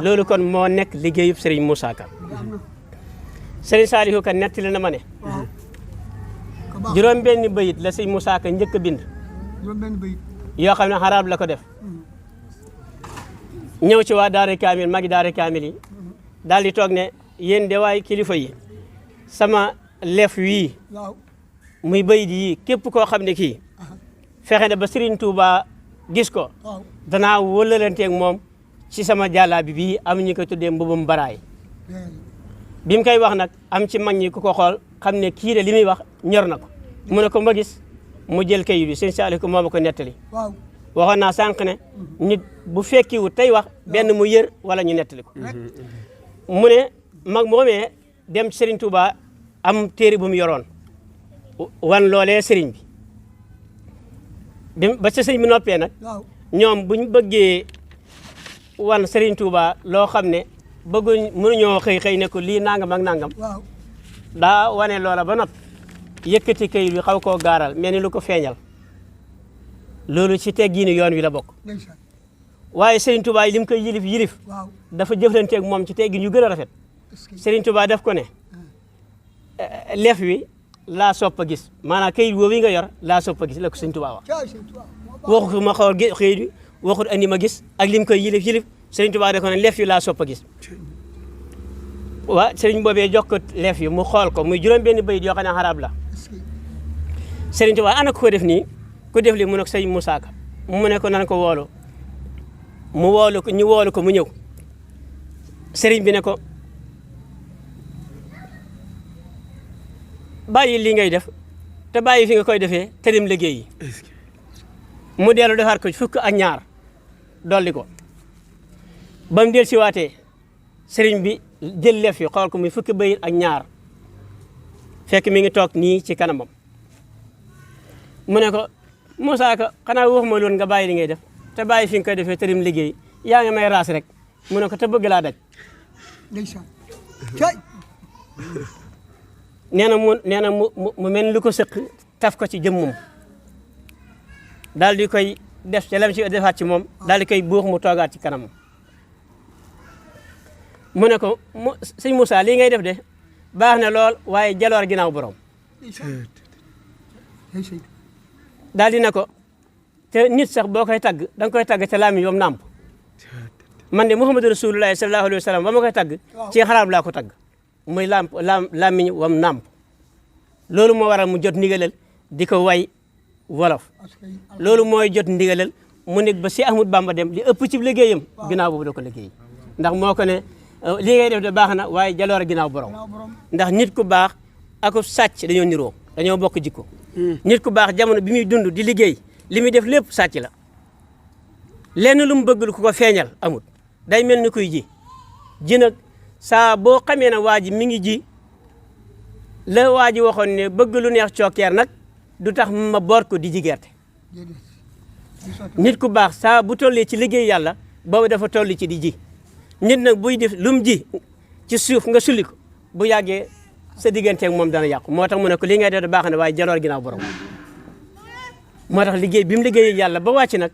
loolu kon moo nekk liggéeyub Serigne Moussa Ka Serigne Saliou Ka nettali na ma ne juróom benn bayit la sëñ Moussa Ka njëkk a bind yoo xam ne xaraab la ko def ñëw ci waa daara kaamil magi daara kaamil yi daal di toog ne yéen de waay kilifa yi sama lef wii muy bayit yi képp koo xam ne kii fexe na ba Serigne Touba gis ko danaa wëlalanteeg moom ci sama jàllaabi bii am ñu ko tuddee mbubum baraay bi mu koy wax nag am ci mag ñi ku ko xool xam ne kii de li muy wax ñor na ko mu ne ko ma gis mu jël kayit bi sëñ Saliou ko moo ma ko nettali waxoon naa sànq ne nit bu fekkiwu tey wax benn mu yër wala ñu nettali ko mu ne mag moomee dem ci Serigne Touba am téere bu mu yoroon wan loolee Serigne bi ba ca sëñ bi noppee nag ñoom buñ bëggee wan Serigne Touba loo xam ne bëgguñ mënuñoo xëy ne ko lii nangam ak nangam daa wane loola ba noppi yëkkati kayit bi xaw koo gaaral mel ni lu ko feeñal loolu ci teggiinu yoon wi la bokk waaye Serigne Touba yi lim koy yilif dafa jëflanteeg moom ci teggin yu gën a rafet Serigne Touba def ko ne lef wi laa sopp a gis maanaam kayit woowu yi nga yor laa sopp a gis la ko Serigne Touba wax waxu ma xool xëyit bi waxut andi ma gis ak lim koy yilif Serigne Touba da ko ne lef yu laa sopp a gis waa Serigne boobee jox ko lef yu mu xool ko muy juróom benn bayit yoo xam ne xarab la Serigne Touba ana ko def nii ku def li mu ne ko sëñ Moussa Ka mu ne ko nan ko woolu mu woolu ko ñu woolu ko mu ñëw Serigne bi ne ko bàyyi li ngay def te bàyyi fi nga koy defee te dem liggéey yi mu dellu defar ko fukk ak ñaar dolli ko ba mu del si waatee Serigne bi jël lef yi xool ko muy fukki bayit ak ñaar fekk mi ngi toog nii ci kanamam mu ne ko Moussa Ka xanaa waxuma loon nga bàyyi li ngay def te bàyyi fi nga koy defee te dem liggéey yaa ngi may raas rek mu ne ko te bëgg laa daj nee na mu mel lu ko sëq taf ko ci jëmmum daal di koy def ci lam ci defaat ci moom daal di koy buux mu toogaat ci kanamam mu ne ko sëñ Moussa lii ngay def de baax na lool waaye jaloor ginnaaw borom daal di ne ko te nit sax boo koy tagg da nga koy tagg ca làmmiñ wam nàmp man de Muhammadu Rasulullahi sallallahu alayhi wa sallam ba ma koy tagg ci xaraab laa ko tagg muy làmmiñ wam nàmp loolu moo waral mu jot ndigalal di ko way wolof loolu mooy jot ndigalal mu nekk ba si Ahmadu Bamba dem li ëpp ci liggéeyam ginnaaw boobu da ko liggéey ndax moo ko ne li ngay def de baax na waaye jaloor ginnaaw borom ndax nit ku baax ako sàcc dañoo niroo dañoo bokk jikko nit ku baax jamono bi muy dund di liggéey li muy def lépp sàcc la lenn lu mu bëggul ku ko feeñal amut day mel ni kuy ji nag saa boo xamee ne waa ji mi ngi ji la waa ji waxoon ne bëgg lu neex cokkeer nag du tax ma boor ko di ji gerte nit ku baax saa bu tollee ci liggéey yàlla boobu dafa toll ci di ji nit nag buy def lu mu ji ci suuf nga sulli ko bu yàggee sa digganteeg moom dana yàqu moo tax mu ne ko li ngay def baax na waaye jaloor ginnaaw borom moo tax liggéey bi mu liggéeyee yàlla ba wàcc nag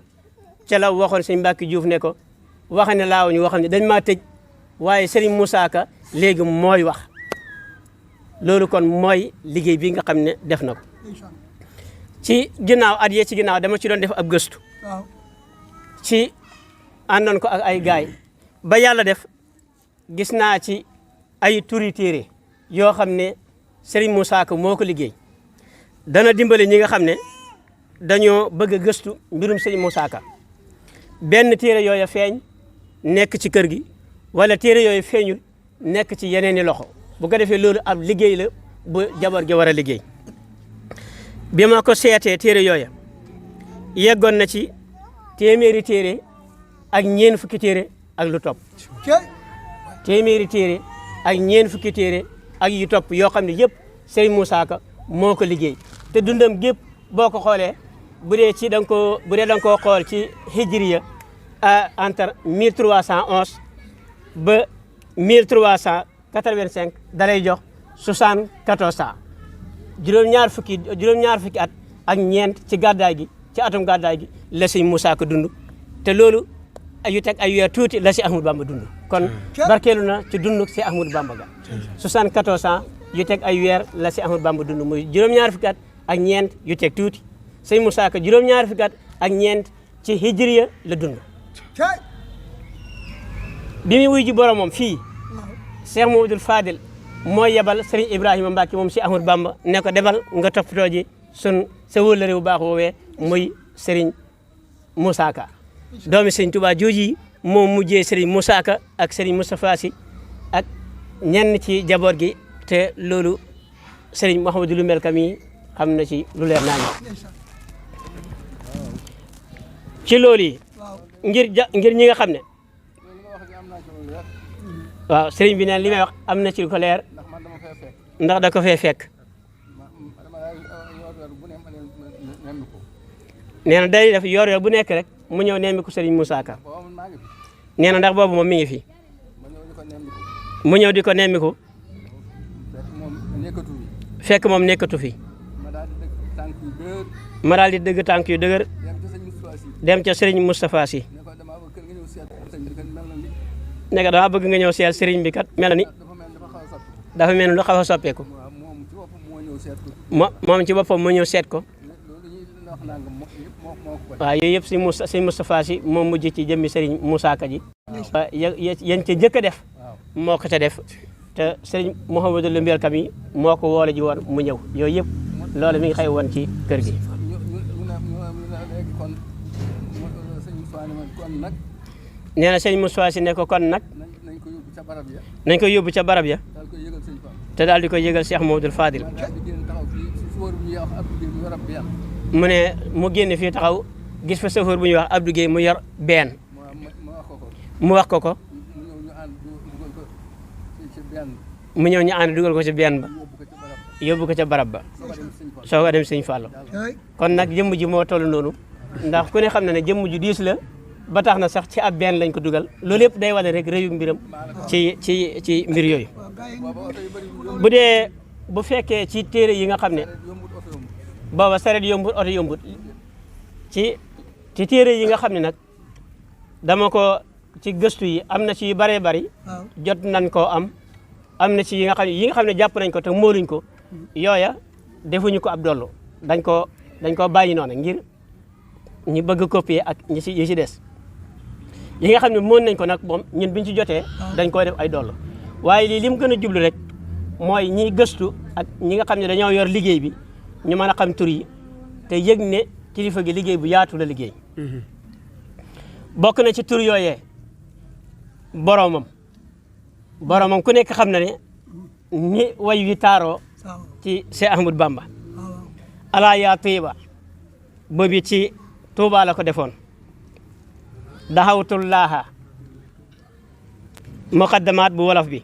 ca la waxoon sëñ Mbàkke Juuf ne ko wax ne laaw ñu waxam ne dañ maa tëj waaye Serigne Moussa Ka léegi mooy wax loolu kon mooy liggéey bi nga xam ne def na ko ci ginnaaw at yee ci ginnaaw dama ci doon def ab gëstu ci àndoon ko ak ay gaay ba yàlla def gis naa ci ay turi téere yoo xam ne Serigne Moussa Ka moo ko liggéey dana dimbale ñi nga xam ne dañoo bëgg a gëstu mbirum Serigne Moussa Ka benn téere yooyu feeñ nekk ci kër gi wala téere yooyu feeñul nekk ci yeneen i loxo bu ko defee loolu ab liggéey la bu jaboot gi war a liggéey bi ma ko seetee téere yooya yeggoon na ci téeméeri téere ak ñeen fukki téere ak lu topp téeméeri téere ak ñeen fukki téere ak yu topp yoo xam ne yëpp Serigne Moussa Ka moo ko liggéey te dundam gépp boo ko xoolee bu dee da nga koo xool ci hijriya entre 1311 ba 1385 dalay jox 74 ans juróom-ñaar fukki at ak ñeent ci gàddaay gi ci atum gàddaay gi la Serigne Moussa Ka dund te loolu yu teg ay weer tuuti la si Ahmadou Bamba dund kon barkeelu na ci dund si Ahmadou Bamba ga 74 ans yu teg ay weer la si Ahmadou Bamba dund muy juróom-ñaar fukki at ak ñeent yu teg tuuti sëñ Moussa Ka juróom-ñaar fukki at ak ñeent ci hijriya la dund bi muy wuy ji boromam fii Cheikh Mamadou Fadil moo yebal Serigne Ibrahima Mbacke moom si Ahmadou Bamba ne ko demal nga toppatoo ji sa wóllare bu baax woowee muy Serigne Moussa Ka doomi Serigne Touba jooji moom mujjee Serigne Moussa Ka ak Serigne Moustapha Sy ak ñenn ci jaboot gi te loolu Serigne Mouhamadou Lumel Kami xam na ci lu leer naa ci loolu yi ngir ñi nga xam ne waaw Serigne bi neen li may wax am na ci lu ko leer ndax da ko fee fekk nee na day def yor bu nekk rek mu ñëw nemmiku Serigne Moussa Ka nee na ndax boobu moom mi ngi fi mu ñëw di ko nemmiku fekk moom nekkatu fi ma daal di dëgg tànk yu dëgër dem ca Serigne Moustapha Sy ne ko dama bëgg nga ñëw seet Serigne bi kat mel na ni dafa mel ni lu xaw a soppeeku moom ci boppam moo ñëw seet ko waaw yooyu yëpp si Moustapha Sy moom mujj ci jëmmi Serigne Moussa Ka ji yéen ca njëkk a def moo ko ca def te Serigne Mouhamadou Lumel Kami moo ko woole ji woon mu ñëw yooyu yëpp loolu mi ngi xëy woon ci kër gi nee na Serigne Moustapha Sy ne ko kon nag nañ ko yóbbu ca barab ya te daal di koy yëgal Cheikh Mamadou Fadil mu ne mu génn fii taxaw gis fa chauffeur bu ñuy wax Abdou Guèye mu yor benn mu wax ko mu ñëw ñu ànd dugal ko ci benn ba yóbbu ko ca barab ba soo ko dem Sëñ Fallu kon nag jëmm ji moo toll noonu ndax ku ne xam na ne jëmm ju diis la ba tax na sax ci ab benn lañ ko dugal loolu yëpp day wane rek rëyu mbiram ci mbir yooyu bu dee bu fekkee ci téere yi nga xam ne booba saret yombut oto yombut ci téere yi nga xam ne nag dama ko ci gëstu yi am na ci yu bëree bëri jot nañ koo am na ci yi nga xam ne jàpp nañ ko te móoluñ ko yooya defuñu ko ab dollu dañ koo bàyyi noonu ngir ñu bëgg copier ak yi ci des yi nga xam ne mën nañ ko nag moom ñun biñ ci jotee dañ koy def ay dollu waaye lii li mu gën a jublu rek mooy ñiy gëstu ak ñi nga xam ne dañoo yor liggéey bi ñu mën a xam tur yi te yëg ne kilifa gi liggéey bu yaatu la liggéey bokk na ci tur yooyee boromam ku nekk xam na ne ni way wi taaroo ci Cheikh Ahmadou Bamba alaa yaa tiiba boobu ci Tuuba la ko defoon daxawtullaaha muqaddamaat bu wolof bi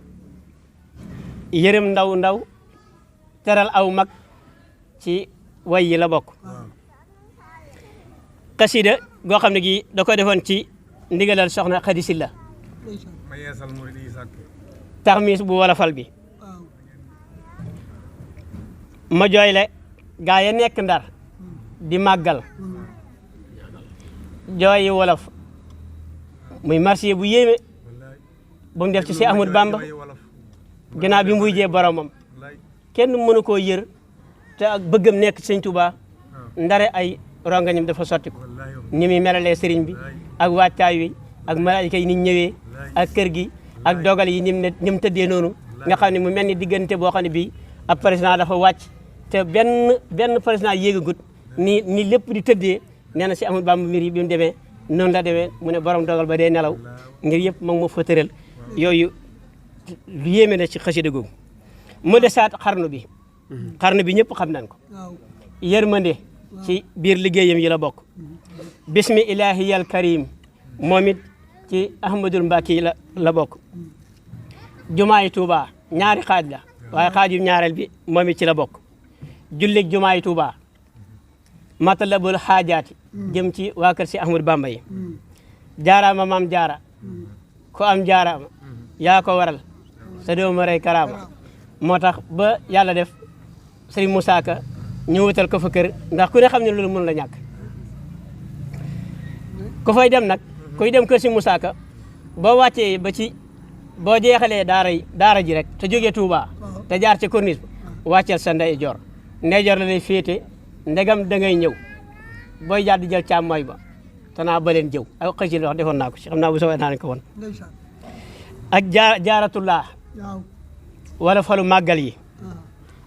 yërëm ndaw teral aw mag ci way yi la bokk xasida goo xam ne gi da ko defoon ci ndigalal soxna Xadi Silla taxmis bu wolofal bi ma jooyle gaa ya nekk Ndar di màggal jooyi wolof muy marché bu yéeme bu mu def ci Cheikh Ahmadou Bamba ginnaaw bi mu wujjee boromam kenn mënu koo yër te ak bëggam nekk ci Sëñ Tuubaa ndare ay rongañam dafa sotti ko ni muy melalee sëriñ bi ak wàccaay wi ak malaayika yi ni ñëwee ak kër gi ak dogal yi ni mu tëddee noonu nga xam ne mu mel ni diggante boo xam ne bii ab président dafa wàcc te benn président yéegagut ni lépp di tëddee nee na si Ahmadou Bamba mbir yi bi mu demee noonu la demee mu ne borom dogal ba dee nelaw ngir yëpp mag ma fa tëral yooyu lu yéeme na ci xasida googu mu desaat xarnu bi ñëpp xam nañ ko yërmande ci biir liggéeyam yi la bokk bismi ilahiyal karim moom it ci Ahmadul Mbàkke yi la bokk jumaay Tuuba ñaari xaaj la waaye xaaju ñaareel bi moom it ci la bokk jullig jumaay Tuuba matalabul xaajaati jëm ci waa kër si Ahmadou Bamba yi jaaraama maam jaara ko am jaaraama yaa ko waral sa dooma rey karaama moo tax ba yàlla def Serigne Moussa Ka ñu wutal ko fa kër ndax ku ne xam ne loolu mën la ñàkk ku fay dem nag kuy dem kër si Moussa Ka boo wàccee ba ci boo jeexalee daara ji rek te jógee Touba te jaar ci corniche wàcceel sa ndeyjoor la lay féete ndegam da ngay ñëw booy jaar di jël càmmooy ba te naa ba leen jëw ak xëy ci wax defoon naa ko ci xam naa bu soobee naa ko woon ak jaaratullah wala falu màggal yi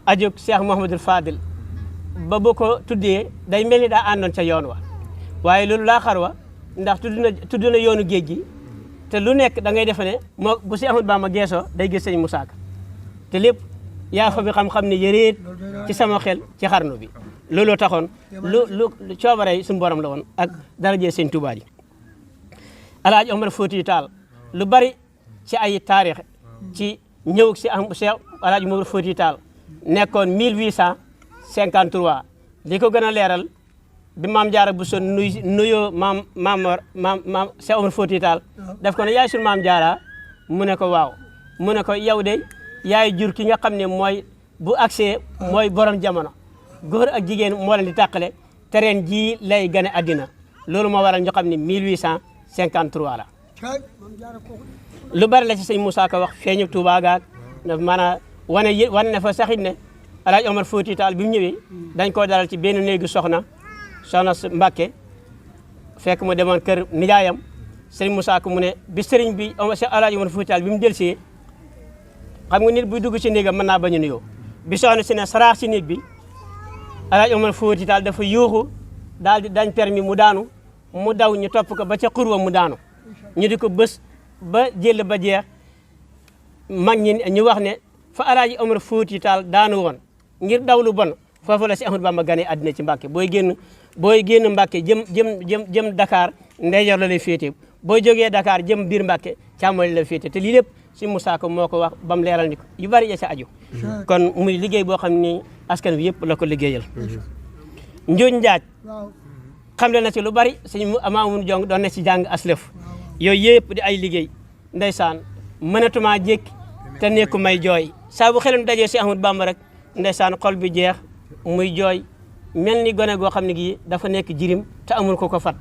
ajuk Cheikh Mouhamadul Fadil ba boo ko tuddee day mel ni daa àndoon ca yoon wa waaye loolu laa xar wa ndax tudd na yoonu géej gi te lu nekk da ngay defe ne moo bu si Ahmadu Bamba geesoo day gis sëñ Moussa Ka te lépp yaa fa bi xam-xam ne yëreet ci sama xel ci xarnu bi looloo taxoon lu coobare suñu borom la woon ak darajee sëñ Tuubaa ji Alaaji Omar Fuuti Taal lu bari ci ay taarix ci ñëw si am Cheikh Alaaji Omar Fuuti Taal nekkoon 1853 li ko gën a leeral bi maam Jaara Buso nuyoo maam Cheikh Omar Fuuti Taal daf ko ne yaay sunu maam Jaara mu ne ko waaw mu ne ko yow de yaay jur ki nga xam ne mooy bu accès mooy borom jamono góor ak jigéen moo leen di tàqale te ren jii lay gane addina loolu moo waral ñu xam ne 1853 la lu bari la ci sëñ Moussa Ka wax feeñu Touba gaag maanaam wane na fa saxit ne Alaaji Omar Fuuti Taal bi mu ñëwee dañ koo dalal ci benn néegu soxna Mbàkke fekk mu demoon kër nijaayam sëñ Moussa Ka mu ne bi sëriñ bi Alaaji Omar Fuuti Taal bi mu delsee xam nga nit buy dugg ci néegam mën naa bañ a nuyoo bi soxna si ne saraax ci nit bi Alaaji Omar Fuuti Taal dafa yuuxu daal di dañ permis mu daanu mu daw ñu topp ko ba ca xurwa mu daanu ñu di ko bës ba jël ba jeex mag ñi ñu wax ne fa Alaaji Omar Fuuti Taal daanu woon ngir daw lu bon foofu la si Ahmadu Bamba gane àddina ci Mbàkke booy génn Mbàkke jëm Dakar ndeyjoor la lay féete booy jógee Dakar jëm biir Mbàkke càmmoñ la féete te lii lépp si Moussa Ka moo ko wax ba mu leeral ni ko yu bari ya sa aju kon muy liggéey boo xam ni askan wi yëpp la ko liggéeyal njuuj njaaj xam le na ci lu bari suñu Maamun Jong doon na ci jàng aslëf yooyu yëpp di ay liggéey ndeysaan mënatuma jékki te nekku may jooy saa bu xelam dajee si Ahmadu Bamba rek ndeysaan xol bi jeex muy jooy mel ni gone goo xam ne gi dafa nekk jirim te amul ko fat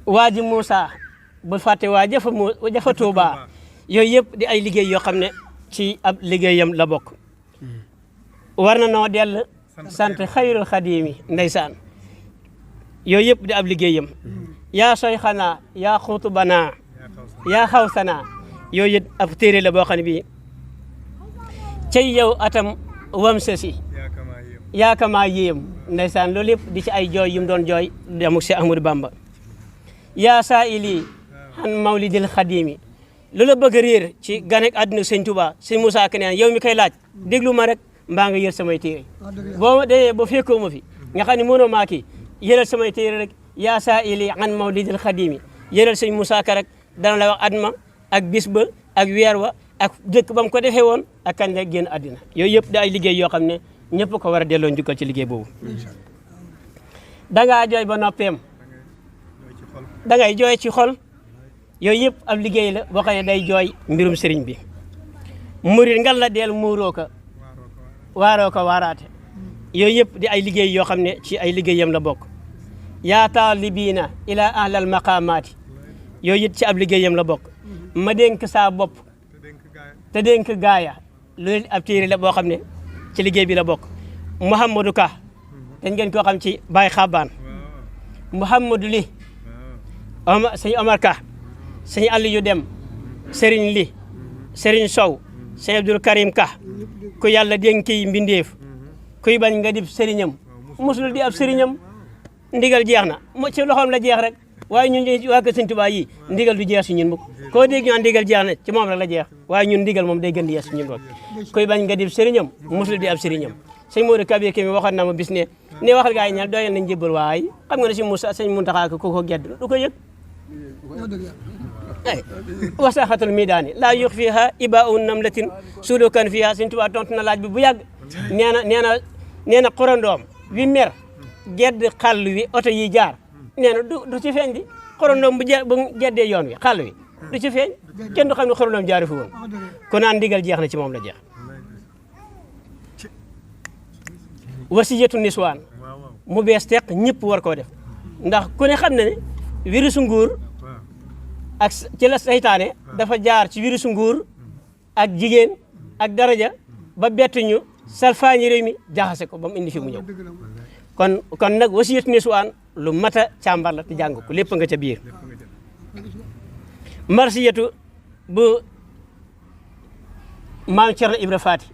waa ji Moussa bul fàtte waa jafa Touba yooyu yëpp di ay liggéey yoo xam ne ci ab liggéeyam la bokk war na noo dell sant xayrul xadimi ndeysaan yooyu yëpp di ab liggéeyam yaa soy xanaa yaa xuutu banaa yaa xaw sanaa yooyu it ab téere la boo xam ne bii cay yow atam wam sasi yaakamaa yéem ndeysaan loolu yëpp di ci ay jooy yu mu doon jooy demuk si Ahmadou Bamba yaa saa ili xan mawlidil xadimi lu la bëgg a réer ci ganek àdduna sëñ Touba sëñ Moussa Ka neen yow mi koy laaj déglu ma rek mbaa nga yër samay téere boo demee ba fekkoo ma fi nga xam ne mënoo maa kii yëral samay téere rek yaa saa ili xan mawlidil xadimi yëral sëñ Moussa Ka rek dana la wax at ma ak bis ba ak weer wa ak dëkk ba mu ko defee woon ak kañ la génn àddina yooyu yëpp da ay liggéey yoo xam ne ñëpp ko war a delloo njukkal ci liggéey boobu dangaa jooy ba noppeem dangay jooy ci xol yooyu yëpp ab liggéey la boo xam ne day jooy mbirum sëriñ bi murit ngal la deel muuroo ko waaroo ko waaraate yooyu yëpp di ay liggéey yoo xam ne ci ay liggéeyam la bokk yaa taalibiina ila ahlal maqaamaati yooyu it ci ab liggéeyam la bokk ma dénk saa bopp te dénk gaaya loolu ab téere la boo xam ne ci liggéey bi la bokk Mouhamadou Ka dañ ngeen koo xam ci Baye Xabaan Mouhamadou Li sëñ Omar Ka sëñ Aliou Dem Serigne Li Serigne Sow sëñ Abdoul Karim Ka ku yàlla dénki mbindeef kuy bañ nga dib sëriñam musul di ab sëriñam ndigal jeex na ci loxoom la jeex rek waaye ñun waa kër sëñ Tuubaa yi ndigal du jeex si ñun mukk koo dégg ñu ndigal jeex na ci moom rek la jeex waaye ñun ndigal moom day gën di yees si ñun bokk kuy bañ nga dib sëriñam musul di ab sëriñam sëñ Modou Kabir Kemi waxoon na ma bis ne waxal gaa yi ñal doyal nañ jébbal waaye xam nga ne si Moussa sëñ Muntaxa ku ko gedd du ko yëg wasaxatul midaani laa yux fiiha ibaun namlatin sulukan fiiha sëñ Tuubaa tontu na laaj bi bu yàgg nee na xorandoom wi mer gedd xàll wi oto yi jaar nee na du ci feeñ di xorandoom bu geddee yoon wi xàll wi du ci feeñ kenn du xam ne xorandoom jaari fi woon ku naan ndigal jeex na ci moom la jeex wasiyatu niswaan mu bees teq ñëpp war koo def ndax ku ne xam na ne virusu nguur ak ci la saytaane dafa jaar ci virusu nguur ak jigéen ak daraja ba bett ñu salfaañi réew mi jaxase ko ba mu indi fi mu ñëw kon nag wasiyatu niswaan lu mat a càmbar la te jàng ko lépp nga ca biir marsiyatu bu maam Cerno Ibra Faati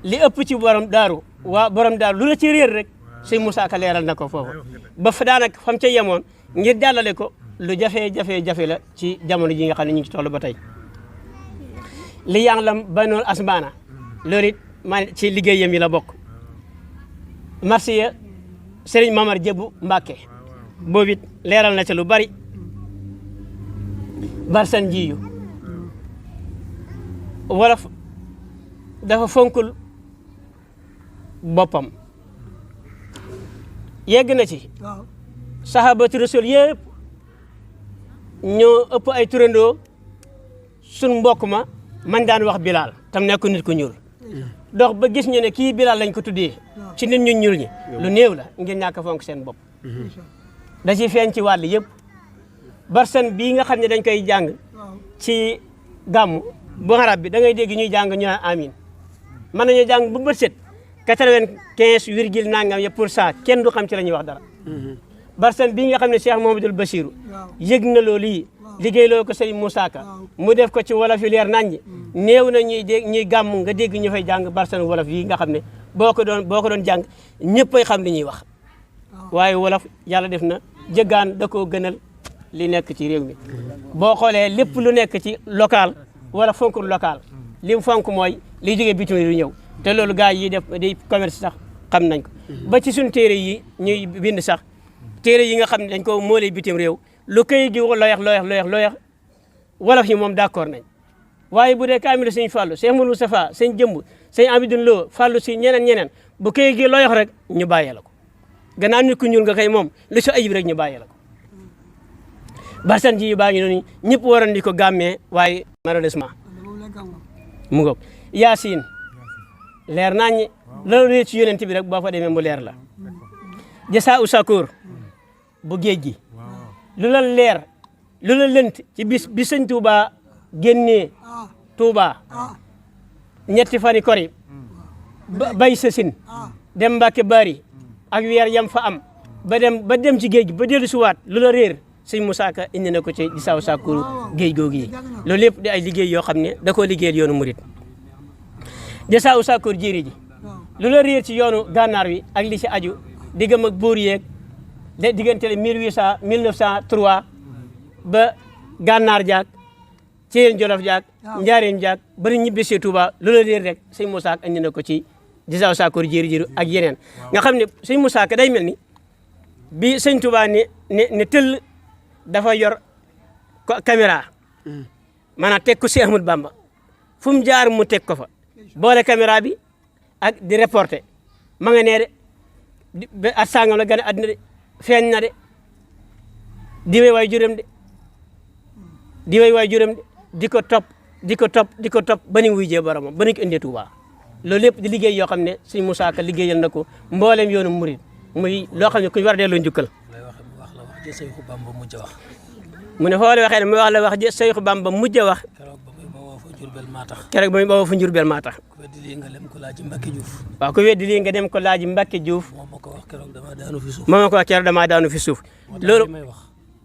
li ëpp ci borom daaru lu la ci réer rek sëñ Moussa Ka leeral na ko foofu ba fa daanaka fam ca yemoon ngir jàllale ko lu jafe la ci jamono ji nga xam ne ñu ngi ci toll ba tey li ya'lam banul asmaana loolu it man ci liggéeyam yi la bokk marsiya Serigne Mamar Jëbu Mbàkke boobu it leeral na ca lu bari barsan jiyu wolof dafa fonkul boppam yegg na ci sahabatu rasul yëpp ñoo ëpp ay turandoo sun mbokk ma man daan wax Bilal tam nekk nit ku ñuul dox ba gis ñu ne kii Bilal lañ ko tuddee ci nit ñu ñuul ñi lu néew la ngir ñàkk a fonk seen bopp da ciy feeñ ci wàll yëpp barsan bii nga xam ne dañ koy jàng ci gàmmu bu arab bi da ngay dégg ñuy jàng ñu naan amin mën nañu jàng bu bët set 95 virgule nangam ya % kenn du xam ci la ñuy wax dara barsan bii nga xam ne Cheikh Mouhamadoul Bachirou yëg na loolu yi liggéey loo ko Serigne Moussa Ka mu def ko ci wolof yi leer naññi néew na ñuy gàmm nga dégg ñu fay jàng barsan wolof yi nga xam ne boo ko doon jàng ñëppay xam li ñuy wax waaye wolof yàlla def na jëggaan da koo gënal li nekk ci réew mi boo xoolee lépp lu nekk ci local wala fonkul local li mu fonk mooy liy jógee bitim réew ñëw te loolu gars yi def di commerce sax xam nañ ko ba ci suñ téere yi ñuy bind sax téere yi nga xam ne dañ ko moolee bitim réew lu këy gi looyax wolof yi moom d'accord nañ waaye bu dee kaamilu sëñ Fallou sëñ Mourou Moustapha sëñ Jëmb sëñ Abidoun Lo Fallou si ñeneen bu këy gi looyax rek ñu bàyyee la ko gannaaw nit ku ñuul nga kay moom lu si ayib rek ñu bàyyee la ko barsan ji yu baa ngi noonu ñëpp waroon di ko gàmmee waaye malheureusement mu ngoog Yaasin leer nañ loolu réer ci yonent bi rek boo fa demee mu leer la Jasaa u Sakoor bu géej gi lu la leer lu la lënt ci bis bi sëñ Touba génnee Touba ñetti fani kori bay sasin dem Mbàkke Bari ak weer yam fa am ba dem ci géej gi ba dellu suwaat lu la réer sëñ Moussa Ka indi na ko ci Jasaa u Sakoor géej googu yi loolu lépp di ay liggéey yoo xam ne da koo liggéeyal yoonu murit Jasaa u Sakoor jéeri ji lu la réer ci yoonu gànnaar wi ak li ci aju diggam ak buur yeeg diggante 1903 ba gànnaar jaag Ceyeen Jolof jaag Njaareem jaag bari ñibbisee Touba lu la réer rek sëñ Moussa Ka andi na ko ci Jasaa u Sakoor jéeri ak yeneen nga xam ne sëñ Moussa Ka day mel ni bi sëñ Touba ne tëll dafa yor caméra maanaam teg ko si Ahmad Bamba fu mu jaar mu teg ko fa boole caméra bi ak di reporter ma nga nee de at sangam la gane àddina de feeñ na de di way juróom de di ko topp ba ni wuy jee boromam ba ni ko indee Touba loolu lépp di liggéey yoo xam ne sëñ Moussa Ka liggéeyal na ko mboolem yoonu murid muy loo xam ne ku ñu war a delloo njukkal mu ne foo la waxee ne mu wax la wax ji Seexu Bamba mujj a wax keroog ba muy bawoo fa Njurbel maa tax waaw ku weddi lii nga dem ko laaji Mbacke Diouf moo ma ko wax keroog damaa daanu fi suuf loolu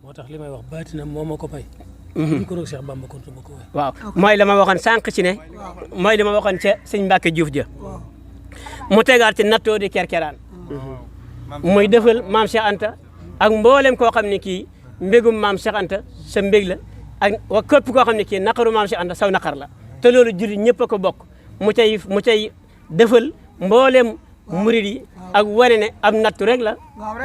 moo tax li may wax baatina moo ma ko may ñu ko roog Cheikh Bamba kon ma ko way waaw mooy la ma waxoon sànq ci ne mooy li ma waxoon ca sëñ Mbacke Diouf ja mu tegaat ci nattoo di kerkeraan muy defal maam Cheikh Anta ak mboolem koo xam ne kii mbégum maam Cheikh Anta sa mbég la ak wa képp koo xam ne kii naqaru maam Cheikh Anta saw naqar la te loolu jullit ñëpp a ko bokk mu cay defal mboolem murid yi ak wane ne am nattu rek la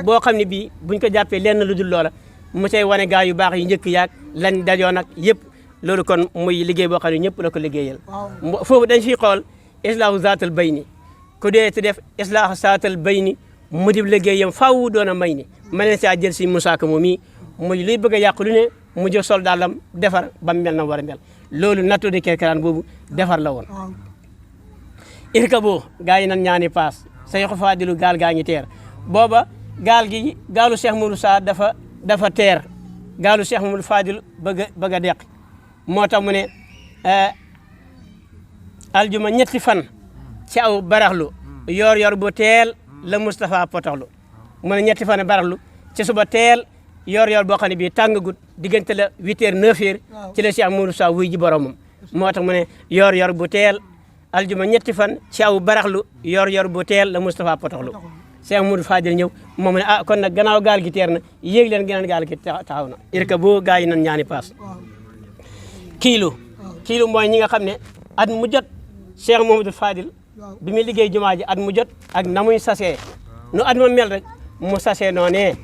boo xam ne bii buñ ko jàppee lenn lu dul loola mu cay wane gaa yu baax yi njëkk yaag lañ dajoon ak yëpp loolu kon muy liggéey boo xam ne ñëpp la ko liggéeyal foofu dañ fiy xool islaahu zaatal bayni ku dee te def islaahu zaatal bayni mu dib liggéeyam faaw doon a may ni ma leen saa jël si Moussa Ka moom mii muy luy bëgg a yàq lu ne mu jox soldaalam defar ba mel na war a mel loolu nattu de kerkeraan boobu defar la woon irka boo gaa yi nan ñaani paas say xo faadilu gaal gaa ngi teer booba gaal gi gaalu Cheikh Moussa dafa teer gaalu Cheikh Mamadou Fadil bëgg a deq moo tax mu ne aljuma ñetti fan ci aw baraxlu yor bu teel la Moustapha potoxlu mu ne ñetti fan baraxlu ci suba teel yor boo xam ne bii tàngagut diggante la 8 heures 9 heures ci la Cheikh Moussa wuy ji boromam moo tax mu ne yor bu teel aljuma ñetti fan ci aw baraxlu yor bu teel la Moustapha potoxlu Cheikh Moudou Fadil ñëw moom ne kon nag gannaaw gaal gi teer na yéeg leen geneen gaal gi taxaw na irka boo gaa yi nan ñaani paas kiilu mooy ñi nga xam ne at mu jot Cheikh Mouhamadou Fadil bi muy liggéey jumaa ji at mu jot ak na muy sasee nu at ma mel rek mu sasee noonee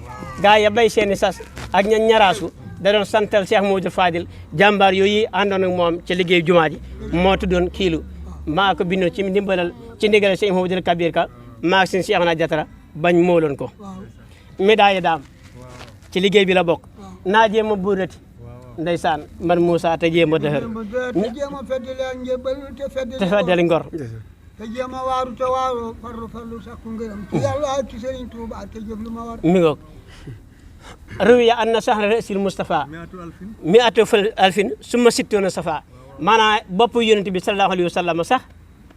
gaa ya bay seeni sas ak ña ñaraasu da doon santal Cheikh Mouhamadou Fadil jàmbaar yooyu àndoon ak moom ci liggéey jumaa ji moo tuddoon kiilu maa ko bindoon ci ndigalal Cheikh Mouhamadou Kabir Ka maa sin Cheikh na Jatara bañ mooloon ko médaille daam ci liggéey bi la bokk naa jéem a buurati ndeysaan man Moussa te jéem a dëxër te feddali ngor te jéem a waaru te waaroo farlu sakku ngërëm ci yàlla ci Serigne Touba te jëf lu ma war mi ngoog ruwiya anna sahra rasil Moustapha mi'atu alfin summa sittuuna safa maanaam bopp yonent bi sallallahu alayhi wa sallam sax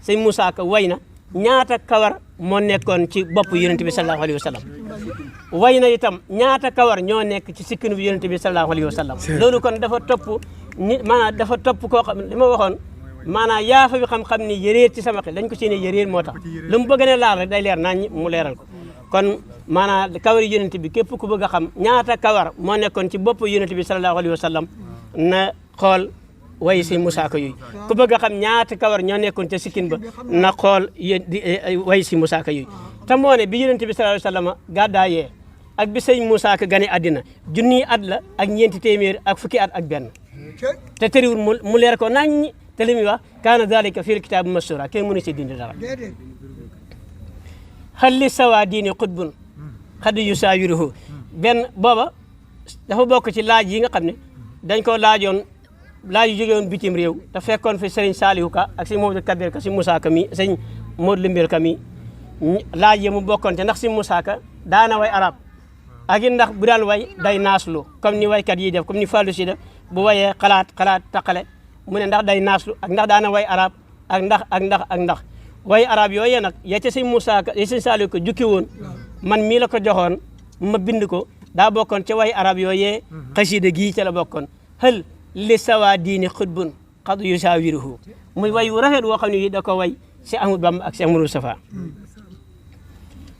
sëñ Moussa Ka way na ñaata kawar moo nekkoon ci bopp yonent bi sallallahu alayhi wa sallam way na itam ñaata kawar ñoo nekk ci sikkinu bi yonent bi sallallahu alayhi wa sallam loolu kon dafa topp nit maanaam dafa topp koo xam li ma waxoon maanaam yaafa bi xam-xam ni yëreet ci sama xel dañ ko séenee yëreet moo tax lu mu bëgg ne laal rek day leer nañ mu leeral ko kon maanaam kawar yonent bi képp ku bëgg a xam ñaata kawar moo nekkoon ci bopp yonent bi sallallahu alayhi wa sallam na xool way si Moussa Ka yooyu ku bëgg a xam ñaata kawar ñoo nekkoon ca sikkin ba na xool way si Moussa Ka yooyu te moo ne bi yonent bi sallallahu alayhi wa sallam gàddaayee ak bi sëñ Moussa Ka gane àddina junniy at la ak ñeenti téeméer ak fukki at ak benn te tëriwul mu leer ko nañ te li muy wax kaana dalika fil kitaab mastura kenn mënu ci dindi dara xalli sawa diini xutbun xaddi yu saa yuruhu benn booba dafa bokk ci laaj yi nga xam ne dañ ko laajoon laaj yu jóge woon bitim réew te fekkoon fi sëriñ Saliou Ka ak sëñ Mouhamadou Kabir Ka si Moussa Ka mi sëñ Modou Limbel Ka mi laaj yi mu bokkoon te ndax si Moussa Ka daana way arab ak it ndax bu daan way day naaslu comme ni waykat yi def comme ni Fallou si def bu wayee xalaat taqale mu ne ndax day naaslu ak ndax daana way arab ak ndax way arab yooyee nag ya ca sëñ Moussa Ka ya sëñ Saliou Ka jukki woon man mii la ko joxoon ma bind ko daa bokkoon ca way arab yooyee xasida gii ca la bokkoon xël li sawa diini xutbun xad yusawiruhu muy way wu rafet woo xam ne yi da ko way si Ahmadu Bamba ak si Ahmadu Mustafa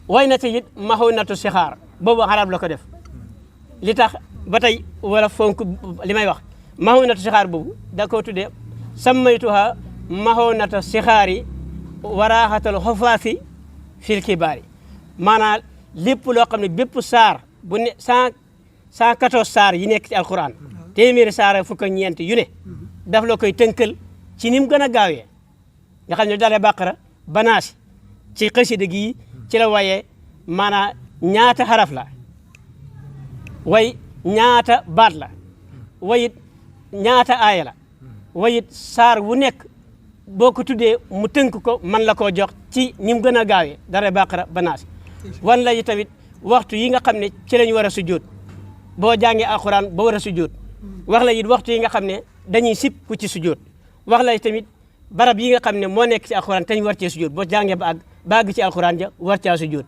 way na te it maxaw natu sixaar boobu arab la ko def li tax ba tey wala fonk li may wax maxaw natu sixaar boobu da ko tuddee sammaytuha maxaw natu sixaari waraaxatal xofaasi fil kibaari maanaam lépp loo xam ne bépp saar bu ne 114 saar yi nekk ci alquran téeméeri saara fukk ak ñeent yu ne daf la koy tënkal ci ni mu gën a gaawee nga xam ne dalee bàqara banaasi ci xasida gi ci la wayee maanaam ñaata xaraf la way ñaata baat la wayit ñaata aaya la wayit saar wu nekk boo ko tuddee mu tënk ko man la koo jox ci ni mu gën a gaawee dalee bàqara banaasi wan la yi tamit waxtu yi nga xam ne ci lañ war a sujjóot boo jàngee alxuraan ba war a sujjóot wax la it waxtu yi nga xam ne dañuy sib ku ci sujjóot wax la tamit barab yi nga xam ne moo nekk ci alxuraan te ñu war cee sujjóot boo jàngee ba àgg ci alxuraan ja war caa sujjóot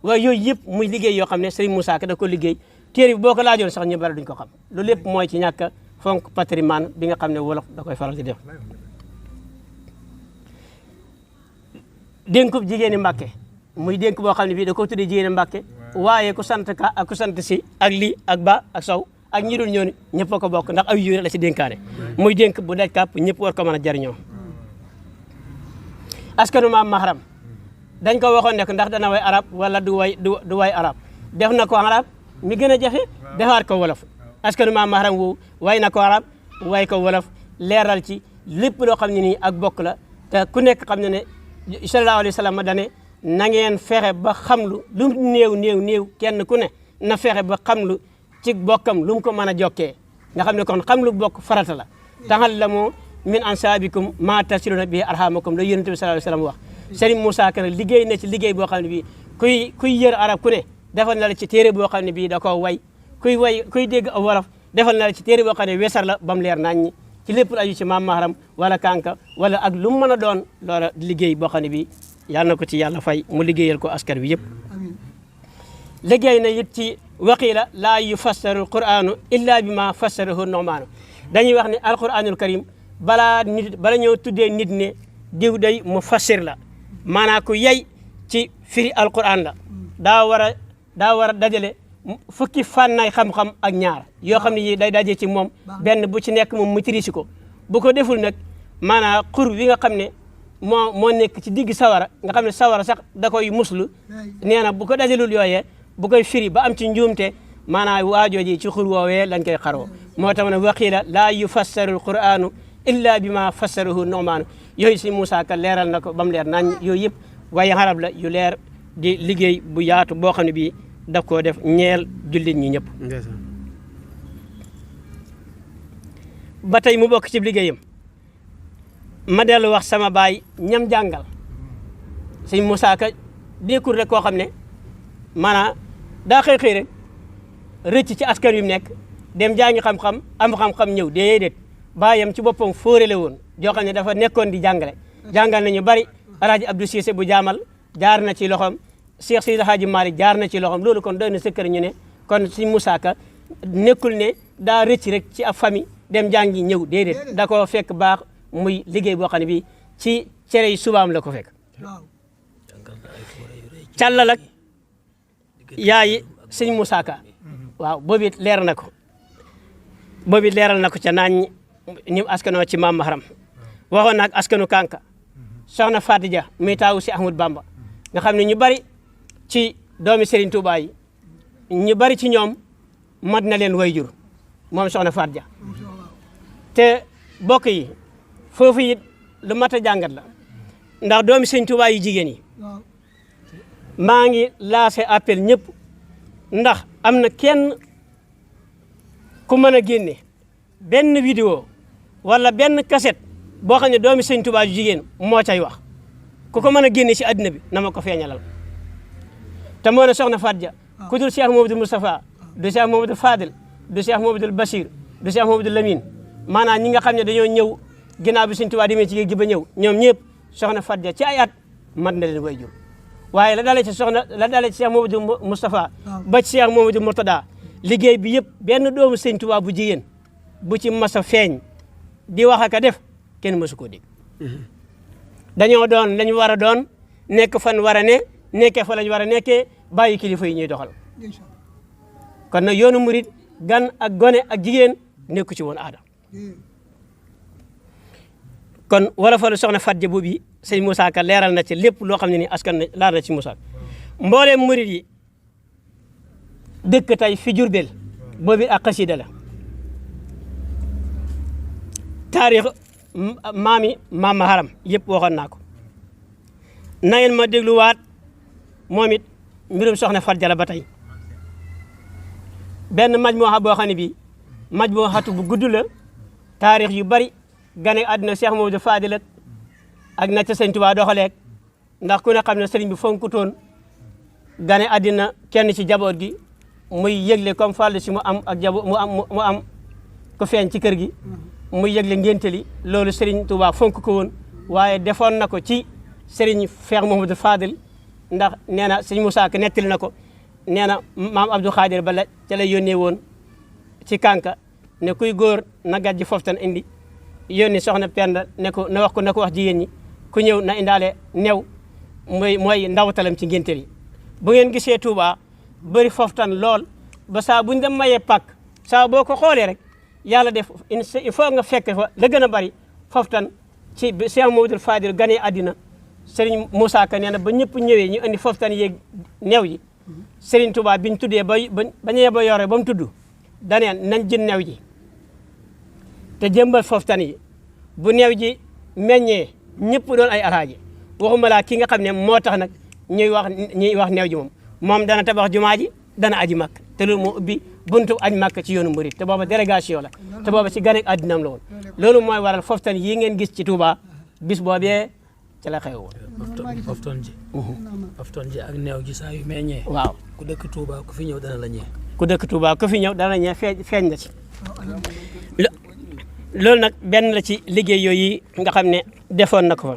waaye yooyu yëpp muy liggéey yoo xam ne Serigne Moussa Ka da ko liggéey téere bi boo ko laajoon sax ñu bari duñ ko xam loolu lépp mooy ci ñàkk fonk patrimoine bi nga xam ne wolof da koy faral di def dénkub jigéeni Mbàkke muy dénk boo xam ne bii da ko tuddee jigéeni Mbàkke waaye ku sant ka ak ku sant si ak lii ak ba ak sow ak ñi dul ñooni ñëpp a ko bokk ndax ay yu la ci dénkaane muy dénk bu daj kàpp ñëpp war ko mën a jariñoo askanu maam Mahram dañ ko waxoon ne ndax dana way arab wala du way arab def na ko arab mi gën a jafe defaat ko wolof askanu maam Mahram woowu way na ko arab way ko wolof leeral ci lépp loo xam ne nii ak bokk la te ku nekk xam ne ne sallallahu alayhi wa sallam dane na ngeen fexe ba xamlu lu néew kenn ku ne na fexe ba xamlu ci bokkam lu mu ko mën a jokkee nga xam ne kon xam lu bokk farata la ta'allamu min ansaabikum maa tasiluna bihi arhamakum la yonent bi sallallahu alayhi wa sallam wax Serigne Moussa Ka liggéey na ci liggéey boo xam ne bii kuy yër arab ku ne defal na la ci téere boo xam ne bii da koo way kuy dégg aw wolof defal na la ci téere boo xam ne wesar la ba mu leer naññi ci lépp lu aju ci maam Maharam wala Kanka wala ak lu mu mën a doon loola liggéey boo xam ne bii yal na ko ci yàlla fay mu liggéeyal ko askan wi yëpp. liggéey na it ci waqiila laa yufassaru alquranu illa bi ma fassarahu Nu'maanu dañuy wax ne alquranul karim bala ñëw tuddee nit ne diw day mu fassir la maanaam ku yey ci firi alquran la daa war a dajale fukki fànnaay xam-xam ak ñaar yoo xam ne yi day daje ci moom benn bu ci nekk moom maîtrise ko bu ko deful nag maanaam xur wi nga xam ne moo nekk ci digg sawara nga xam ne sawara sax da koy muslu nee na bu ko dajalul yooyee bu koy firi ba am ci njuumte maanaam waajooji ci xur woowee lañ koy xaroo moo tax ne waqiila laa yufassaru alquranu illa bi ma fassarahu Nu'maanu yooyu si Moussa Ka leeral na ko ba mu leer nañ yooyu yëpp waaye xarab la yu leer di liggéey bu yaatu boo xam ne bii daf koo def ñeel jullit ñi ñëpp ba tey mu bokk ci liggéeyam ma dellu wax sama baay ñam jàngal sëñ Moussa Ka dékkul rek koo xam ne maanaam daa xëy rek rëcc ci askan wi mu nekk dem jàngi xam-xam am xam-xam ñëw déedéet baayam ci boppam fóorele woon joo xam ne dafa nekkoon di jàngale jàngal nañu bari Alaaji Abdou Cissé bu jaamal jaar na ci loxoom Cheikh Seydi Hadji Malick jaar na ci loxoom loolu kon doy na sëkkër ñu ne kon sëñ Moussa Ka nekkul ne daa rëcc rek ci ab famille dem jàngi ñëw déedéet da koo fekk baax muy liggéey boo xam ne bi ci cere yi subaam la ko fekk càllal ak yaayi sëñ Moussa Ka waaw boobu it leer na ko boobu it leeral na ko ca naañ ñi askanoo ci maam Maharam waxoon naag askanu Kanka soxna Fatou Dia muy taawu si Ahmad Bamba nga xam ne ñu bari ci doomi Serigne Touba yi ñu bari ci ñoom mat na leen wayjur moom soxna Fatou Dia te bokk yi foofu it lu mat a jàngat la ndax doomi Serigne Touba yi jigéen yi maa ngi lancé appel ñëpp ndax am na kenn ku mën a génne benn vidéo wala benn cassette boo xam ne doomi Sëñ Tuubaa ju jigéen moo cay wax ku ko mën a génne si àddina bi na ma ko feeñalal te moo ne soxna Fatou Dia ku dul Cheikh Mamadou Moustapha du Cheikh Mamadou Fadel du Cheikh Mamadou Bachir du Cheikh Mamadou Lamine maanaam ñi nga xam ne dañoo ñëw ginnaaw bi Sëñ Tuubaa demee ci géej gi ba ñëw ñoom ñëpp soxna Fatou Dia ci ay at mat na leen wayjur waaye la dalee ci Cheikh Mamadou Moustapha ba ci Cheikh Mamadou Mourtada liggéey bi yëpp benn doomu Sëñ Tuubaa bu jigéen bu ci mas a feeñ di wax ak a def kenn mësu koo dégg dañoo doon lañu war a doon nekk fan war a ne nekkee fa lañu war a nekkee bàyyi kilifa yi ñuy doxal kon nag yoonu murit gan ak gone ak jigéen nekku ci woon aada kon wala fa la soxna Fatou Dia boobu sëñ Moussa Ka leeral na ci lépp loo xam ne ni askan na laal na ci Moussa mbooleem murit yi dëkk tey fi Jurbel boobu ak xasida la taarix maam Maharam yëpp waxoon naa ko na ngeen ma dégluwaat moom it mbirum soxna Fatou Dia la ba tey benn maj moo xam boo xam ne bii maj moo xatu bu gudd la taarix yu bari gane àddina Cheikh Mamadou Fadil ak na ca Sëñ Tuubaa doxaleeg ndax ku ne xam ne sëriñ bi fonkutoon gane àddina kenn ci jaboot gi muy yëgle comme fàllu si mu am ak jabo mu am ko feeñ ci kër gi muy yëgle ngénte li loolu Sëriñ Tuubaa fonk ko woon waaye defoon na ko ci Sëriñ Cheikh Mamadou Fadil ndax nee na Sëñ Moussa Ka nettali na ko nee na maam Abdou Khadir ba la ca la yónnee woon ci Kanka ne kuy góor na gàjji foftan indi yónni soxna Penda ne ko na ko wax jigéen ñi ku ñëw na indaale new mooy ndawtalam ci ngénte li bu ngeen gisee Touba bëri foftan lool ba saa buñ dem mayee pàkk saa boo ko xoolee rek yàlla def il faut nga fekk fa la gën a bari foftan ci Cheikh Mamadou Fadil ganee àddina Serigne Moussa Ka nee na ba ñëpp ñëwee ñu indi foftan yeeg new yi Serigne Touba biñ tuddee ba ñëwee ba yore ba mu tudd daneen nañ jën new ji te jëmbal foftan yi bu new ji meññee ñëpp doon ay alaaji waxuma laa ki nga xam ne moo tax nag ñuy wax new ji moom dana tabax jumaa ji dana aji màkk te loolu moo ubbi buntu aji màkk ci yoonu murit te booba délégation la te booba ci ganek àddinaam la woon loolu mooy waral foftan yi ngeen gis ci Touba bis boobee ci la xew woon. pafton ji ak neew ji saa yu meññee. waaw ku dëkk Touba ku fi ñëw dana la ñee. ku dëkk Touba ku fi ñëw dana la ñee feeñ na ci. loolu nag benn la ci liggéey yooyu nga xam ne defoon na ko fa.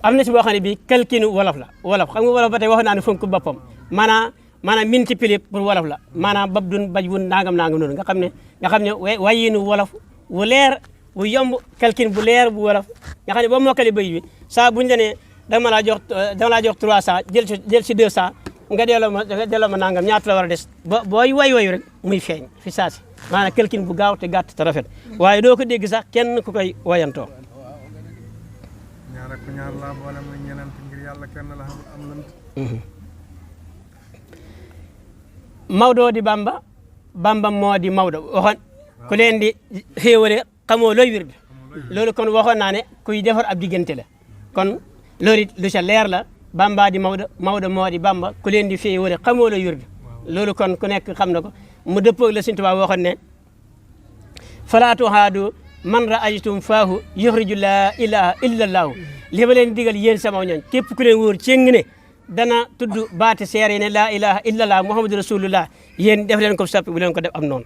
am na ci boo xam ne bii kalkinu wolof la wolof xam nga wolof ba tey wax naa ne fonk boppam maanaam multiplier pour wolof la maanaam bab dun baj wun nangam noonu nga xam ne wayinu wolof wu leer wu yomb kalkin bu leer bu wolof nga xam ne boo mokkali bëy bi saa buñu la nee dama laa jox 300 jël ci 200 nga delloo ma nangam ñaata la war a des booy way rek muy feeñ fi saasi maanaam kalkin bu gaaw te gàtt te rafet waaye doo ko dégg sax kenn ku koy wayantoo. ñaar ak ñaar laa boole muy ñeneen ngir yàlla kenn la am lant. Maodo di Bamba Bamba moo di Maodo waxoon ku leen di xéewale xamoo looy wird loolu kon waxoon naa ne kuy defar ab diggante la kon loolu it lu ca leer la Bamba di Maodo Maodo moo di Bamba ku leen di xéewale xamoo looy wird loolu kon ku nekk xam na ko mu dëppoo la Sëñ Tuubaa waxoon ne falaatu haadu man raaytum faahu yuxriju laa ilaha illa allaahu li ma leen digal yéen sama ñooñ képp ku leen wóor céng ne dana tudd baati seere ne laa ilaha illa allah muhammadu rasulullah yéen def leen ko soppi bu leen ko def am noonu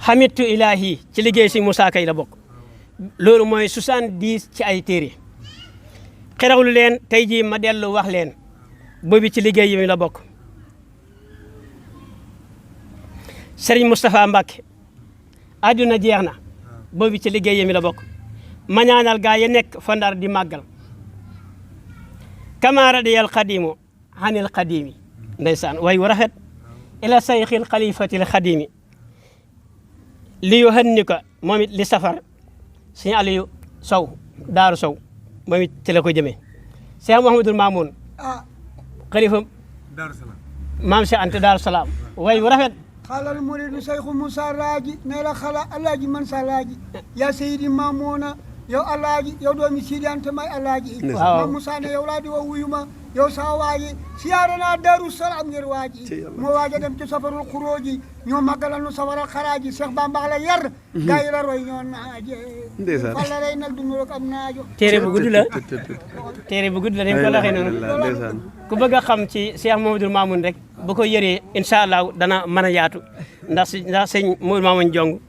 xamitu ilahi ci liggéey si Moussa Kay la bokk loolu mooy 70 ci ay téere xerawlu leen tey jii ma dellu wax leen boobu ci liggéey yi la bokk Serigne Moustapha Mbacke àdduna jeex na boobu ci liggéey yi la bokk ma ñaanal gaa yi nekk fa Ndar di màggal kama radiyal xadimu anil xadimi ndeysaan way wu rafet ila sayxil xalifatil xadimi li yu hën ni ko moom it li safar Sëñ Aliou Sow Daaru Sow moom it ci la ko jëmee Cheikh Mouhamadul Mamoun xalifa maam Cheikh Anta Daaru Salaam way wu rafet xalal muridu sayxu Moussa Laaji ne la xala alaaji man sa laaji yaa seydi Mamouna yow alaaji yow doomi Sidi Anta may alaaji ma Moussa ne yow laa di woo wuyu ma yow saa waaji siyaare naa Daaru Salaam ngir waaji moo waaja dem ci safarul xuróoji ñoo màggalal nu sawaral xaraaji Cheikh Bamba la yar gaa yi la roy ñoo naaje falla rey nag du rek am naajo téere bu gudd la téere bu gudd la dañ ko laxee noonu ku bëgg a xam ci Cheikh Mouhamadoul Mamoun rek bu ko yëree incha allah dana mën a yaatu ndax sëñ Mouhamadoul Mamoun Jong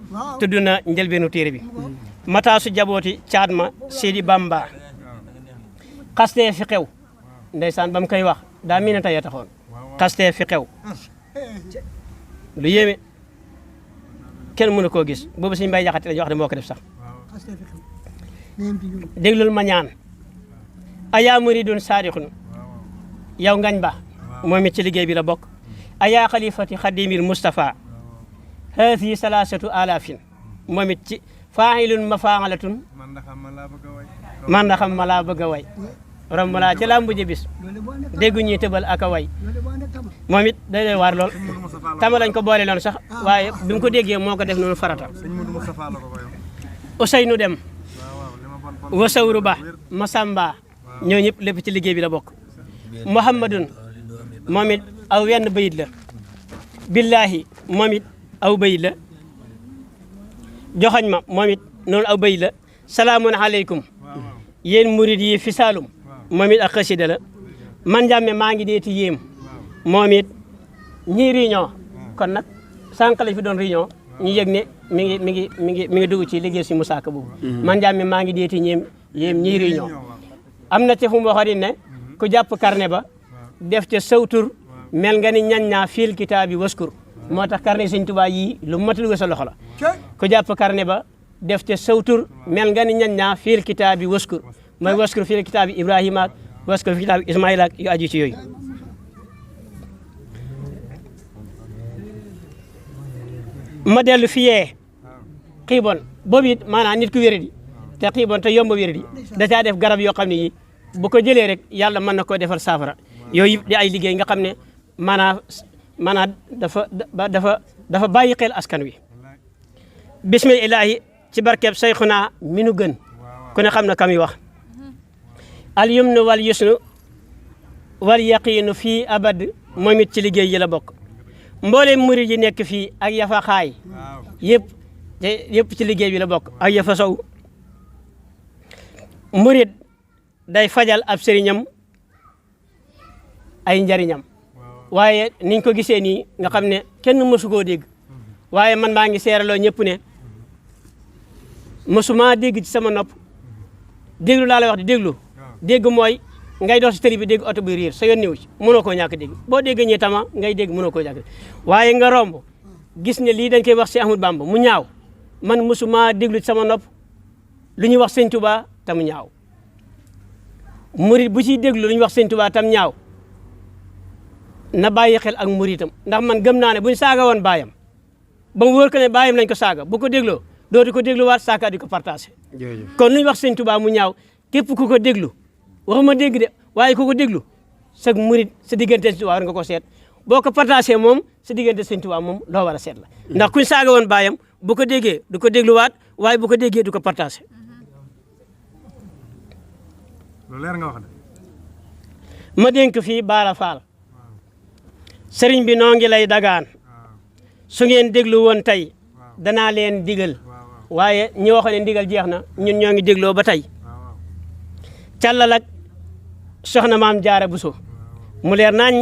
tudd na njëlbeenu téere bi mataasu jabooti caat ma Sidi Bamba xastee fi xew ndeysaan ba mu koy wax daa miina tey taxoon xastee fi xew lu yéeme kenn mënu koo gis boobu suñu mbay jaxate la ñu wax ne moo ko def sax déglul ma ñaan ayaa muridun saadixun yow ngañ ba moom it ci liggéey bi la bokk ayaa xalifati xadimil Moustapha haasi salaasatu alafin moom it ci faa'ilun mafaalatun man da xam ma laa bëgg a way romb laa ci laa mujj bis déggu ñuy tëbal ak a way moom it day waar lool tama lañ ko boole loon sax waaye bi mu ko déggee moo ko def noonu farata Ousseynou Dem Wasawru Ba Masamba ñoo ñëpp lépp ci liggéey bi la bokk Muhammadun moom it aw wenn bayit la billahi moom it aw bayit la joxañ ma moom it noonu aw bayit la salaamun aleykum yéen murid yi fi Saalum moom it ak xasida la man jàmme maa ngi deeti yéem moom it ñii réunion kon nag sànq lañ fi doon réunion ñu yëg ne mi ngi dugg ci liggéey si Moussa Ka boobu man jàmme maa ngi deeti yéem ñii réunion am na ci fu mu waxoon ne ku jàpp carnet ba def ca sawtur mel nga ni ñañ ñaa fiil kitaabi waskur moo tax carnet Sëñ Tuubaa yii lu mat a sa loxo la ku jàpp carnet ba def ca sawtur mel nga ni ñañ ñaa fiil kitaabi waskur mooy waskur fiil kitaabi Ibrahima ak waskur fiil kitaabi Ismaïla ak yu aju ci yooyu ma dellu fiyee xiibon boobu it maanaam nit ku wéradi te xiibon te yomb wéradi da caa def garab yoo xam ne yi bu ko jëlee rek yàlla mën na koo defal saafara yooyu di ay liggéey nga xam ne maanaam dafa bàyyi xel askan wi bismillahi ci barkeb sayxuna mi nu gën ku ne xam na kam yi wax al yumnu wal yusnu wal yaqiinu fii abad moom it ci liggéey yi la bokk mbooleem murid yi nekk fii ak yafa xaay yëpp ci liggéey bi la bokk ak yafa sow murid day fajal ab sëriñam ay njariñam waaye niñ ko gisee nii nga xam ne kenn mësu koo dégg waaye man maa ngi seeraloo ñëpp ne mësuma dégg ci sama nopp déglu laa lay wax di dégg mooy ngay dox si tëri bi dégg oto bi riir sa yoon niwu ci mënoo koo ñàkk dégg boo dégg ñi tama ngay dégg mënoo koo ñàkk waaye nga romb gis ne lii dañ koy wax si Ahmadu Bamba mu ñaaw man mësuma déglu ci sama nopp lu ñuy wax Sëñ Tuubaa tam ñaaw murit bu ciy déglu lu ñuy wax Sëñ Tuubaa tam ñaaw na bàyyi xel ak muritam ndax man gëm naa ne buñ saaga woon baayam ba mu wóor ko ne baayam lañ ko saaga bu ko dégloo dootu ko dégluwaat saaka di ko partagé kon lu ñuy wax Sëñ Tuubaa mu ñaaw képp ku ko déglu waxuma dégg de waaye ku ko déglu sa murit sa diggante Sëñ Tuubaa war nga ko seet boo ko partagé moom sa diggante Sëñ Tuubaa moom loo war a seet la ndax kuñ saaga woon baayam bu ko déggee du ko dégluwaat waaye bu ko déggee du ko partagé lu leer nga wax de. ma dénk fii Baara Faal sëriñ bi noo ngi lay dagaan su ngeen déglu woon tey danaa leen digal waaye ñi waxoon ne ndigal jeex na ñun ñoo ngi dégloo ba tey càllal ak soxna maam Jaara Buso mu leer nañ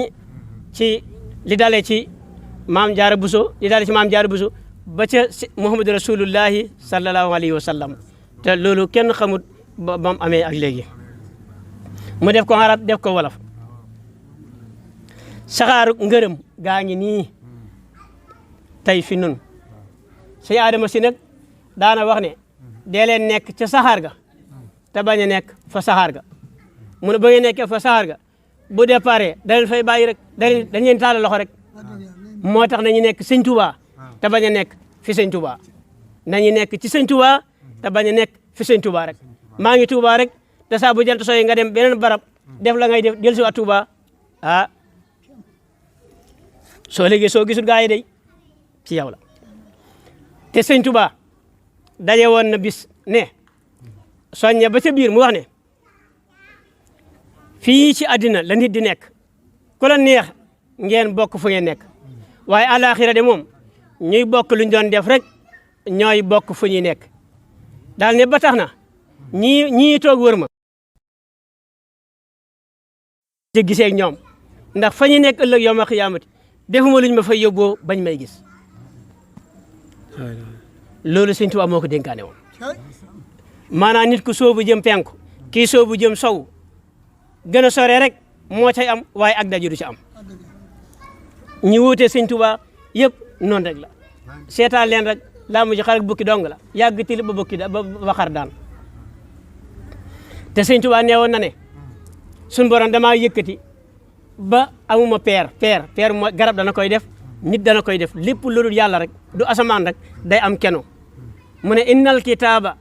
ci li dalee ci maam Jaara Buso li dalee ci maam Jaara Buso ba ca Muhammadu Rasulullahi sallallahu alayhi wa sallam te loolu kenn xamut ba mu amee ak léegi mu def ko arab def ko wolof saxaaru ngërëm gaa ngi nii tey fi nun sëñ Adama si nag daana wax ne dee leen nekk ca saxaar ga te bañ a nekk fa saxaar ga mu ne ba ngeen nekkee fa saxaar ga bu déparé da leen fay bàyyi rek dañ leen taal loxo rek moo tax nañu nekk Sëñ Tuubaa te bañ a nekk fi Sëñ Tuubaa nañu nekk ci Sëñ Tuubaa te bañ a nekk fi Sëñ Tuubaa rek maa ngi Tuubaa rek te saa bu jant sooy nga dem beneen barab def la ngay def dellu si waat Tuubaa ah soo léegi soo gisul gaa yi day ci yow la te Sëñ Tuubaa daje woon na bis ne soññe ba ca biir mu wax ne fii ci àddina la nit di nekk ku la neex ngeen bokk fu ngeen nekk waaye àlaaxira de moom ñuy bokk luñ doon def rek ñooy bokk fu ñuy nekk daal ne ba tax na ñii toog wër ma ci gisee ak ñoom ndax fa ñu nekk ëllëg yawmal xiyaamati defuma luñ ma fay yóbboo bañ may gis loolu Sëñ Tuubaa moo ko dénkaane woon maanaam nit ku soobu jëm penku kii soobu jëm sow gën a sore rek moo cay am waaye ak daju du ci am ñi wuute Sëñ Tuubaa yëpp noonu rek la seetaan leen rek laa mujj xar ak bukki dong la yàgg til ba bukki ba xar daan te Sëñ Tuubaa nee woon na ne suñu borom damaa yëkkati ba amuma peer mooy garab dana koy def nit dana koy def lépp loolu yàlla rek du asamaan rek day am keno mu ne innal kitaaba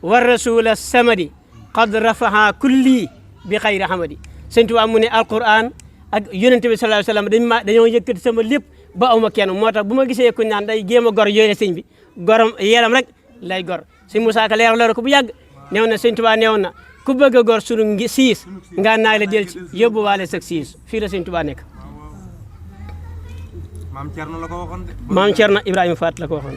wa rasula samadi qad rafaha kulli bi xayri hamadi Sëñ Tuubaa mu ne alquran ak yonente bi sallallahu alayhi wasallam dañoo yëkkati sama lépp ba awma kenn moo tax bu ma gisee ku naan day jéem a gor yooyu sëñ bi gorom yeelam rek lay gor sëñ Musaa Ka leer ko bu yàgg neew na Sëñ Tuubaa neewoon na ku bëgg a gor sunu siis nga naay la del ci yóbbu waale sag siis fii la Sëñ Tuubaa nekk maam Thierno la ko waxoon de. maam Thierno Ibrahima Faat la ko waxoon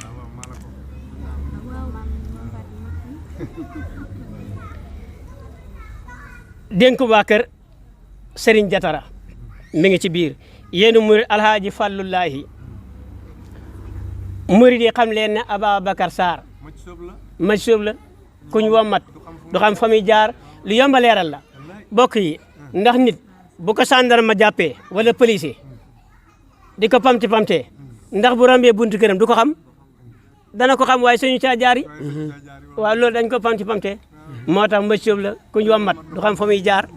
dénk waa kër Serigne Jatara mi ngi ci biir yéenu murid Alhaaji Fallullaahi murid yi xam leen ne Ababacar Sarr maj soob la kuñ wommat du xam fa muy jaar lu yomba leeral la bokk yi ndax nit bu ko gendarme jàppee wala policier di ko pamte ndax bu rombee buntu këram du ko xam dana ko xam waaye suñu caa jaar yi waaw loolu dañ ko pamte moo tax maj soob la kuñ wommat du xam fa muy jaar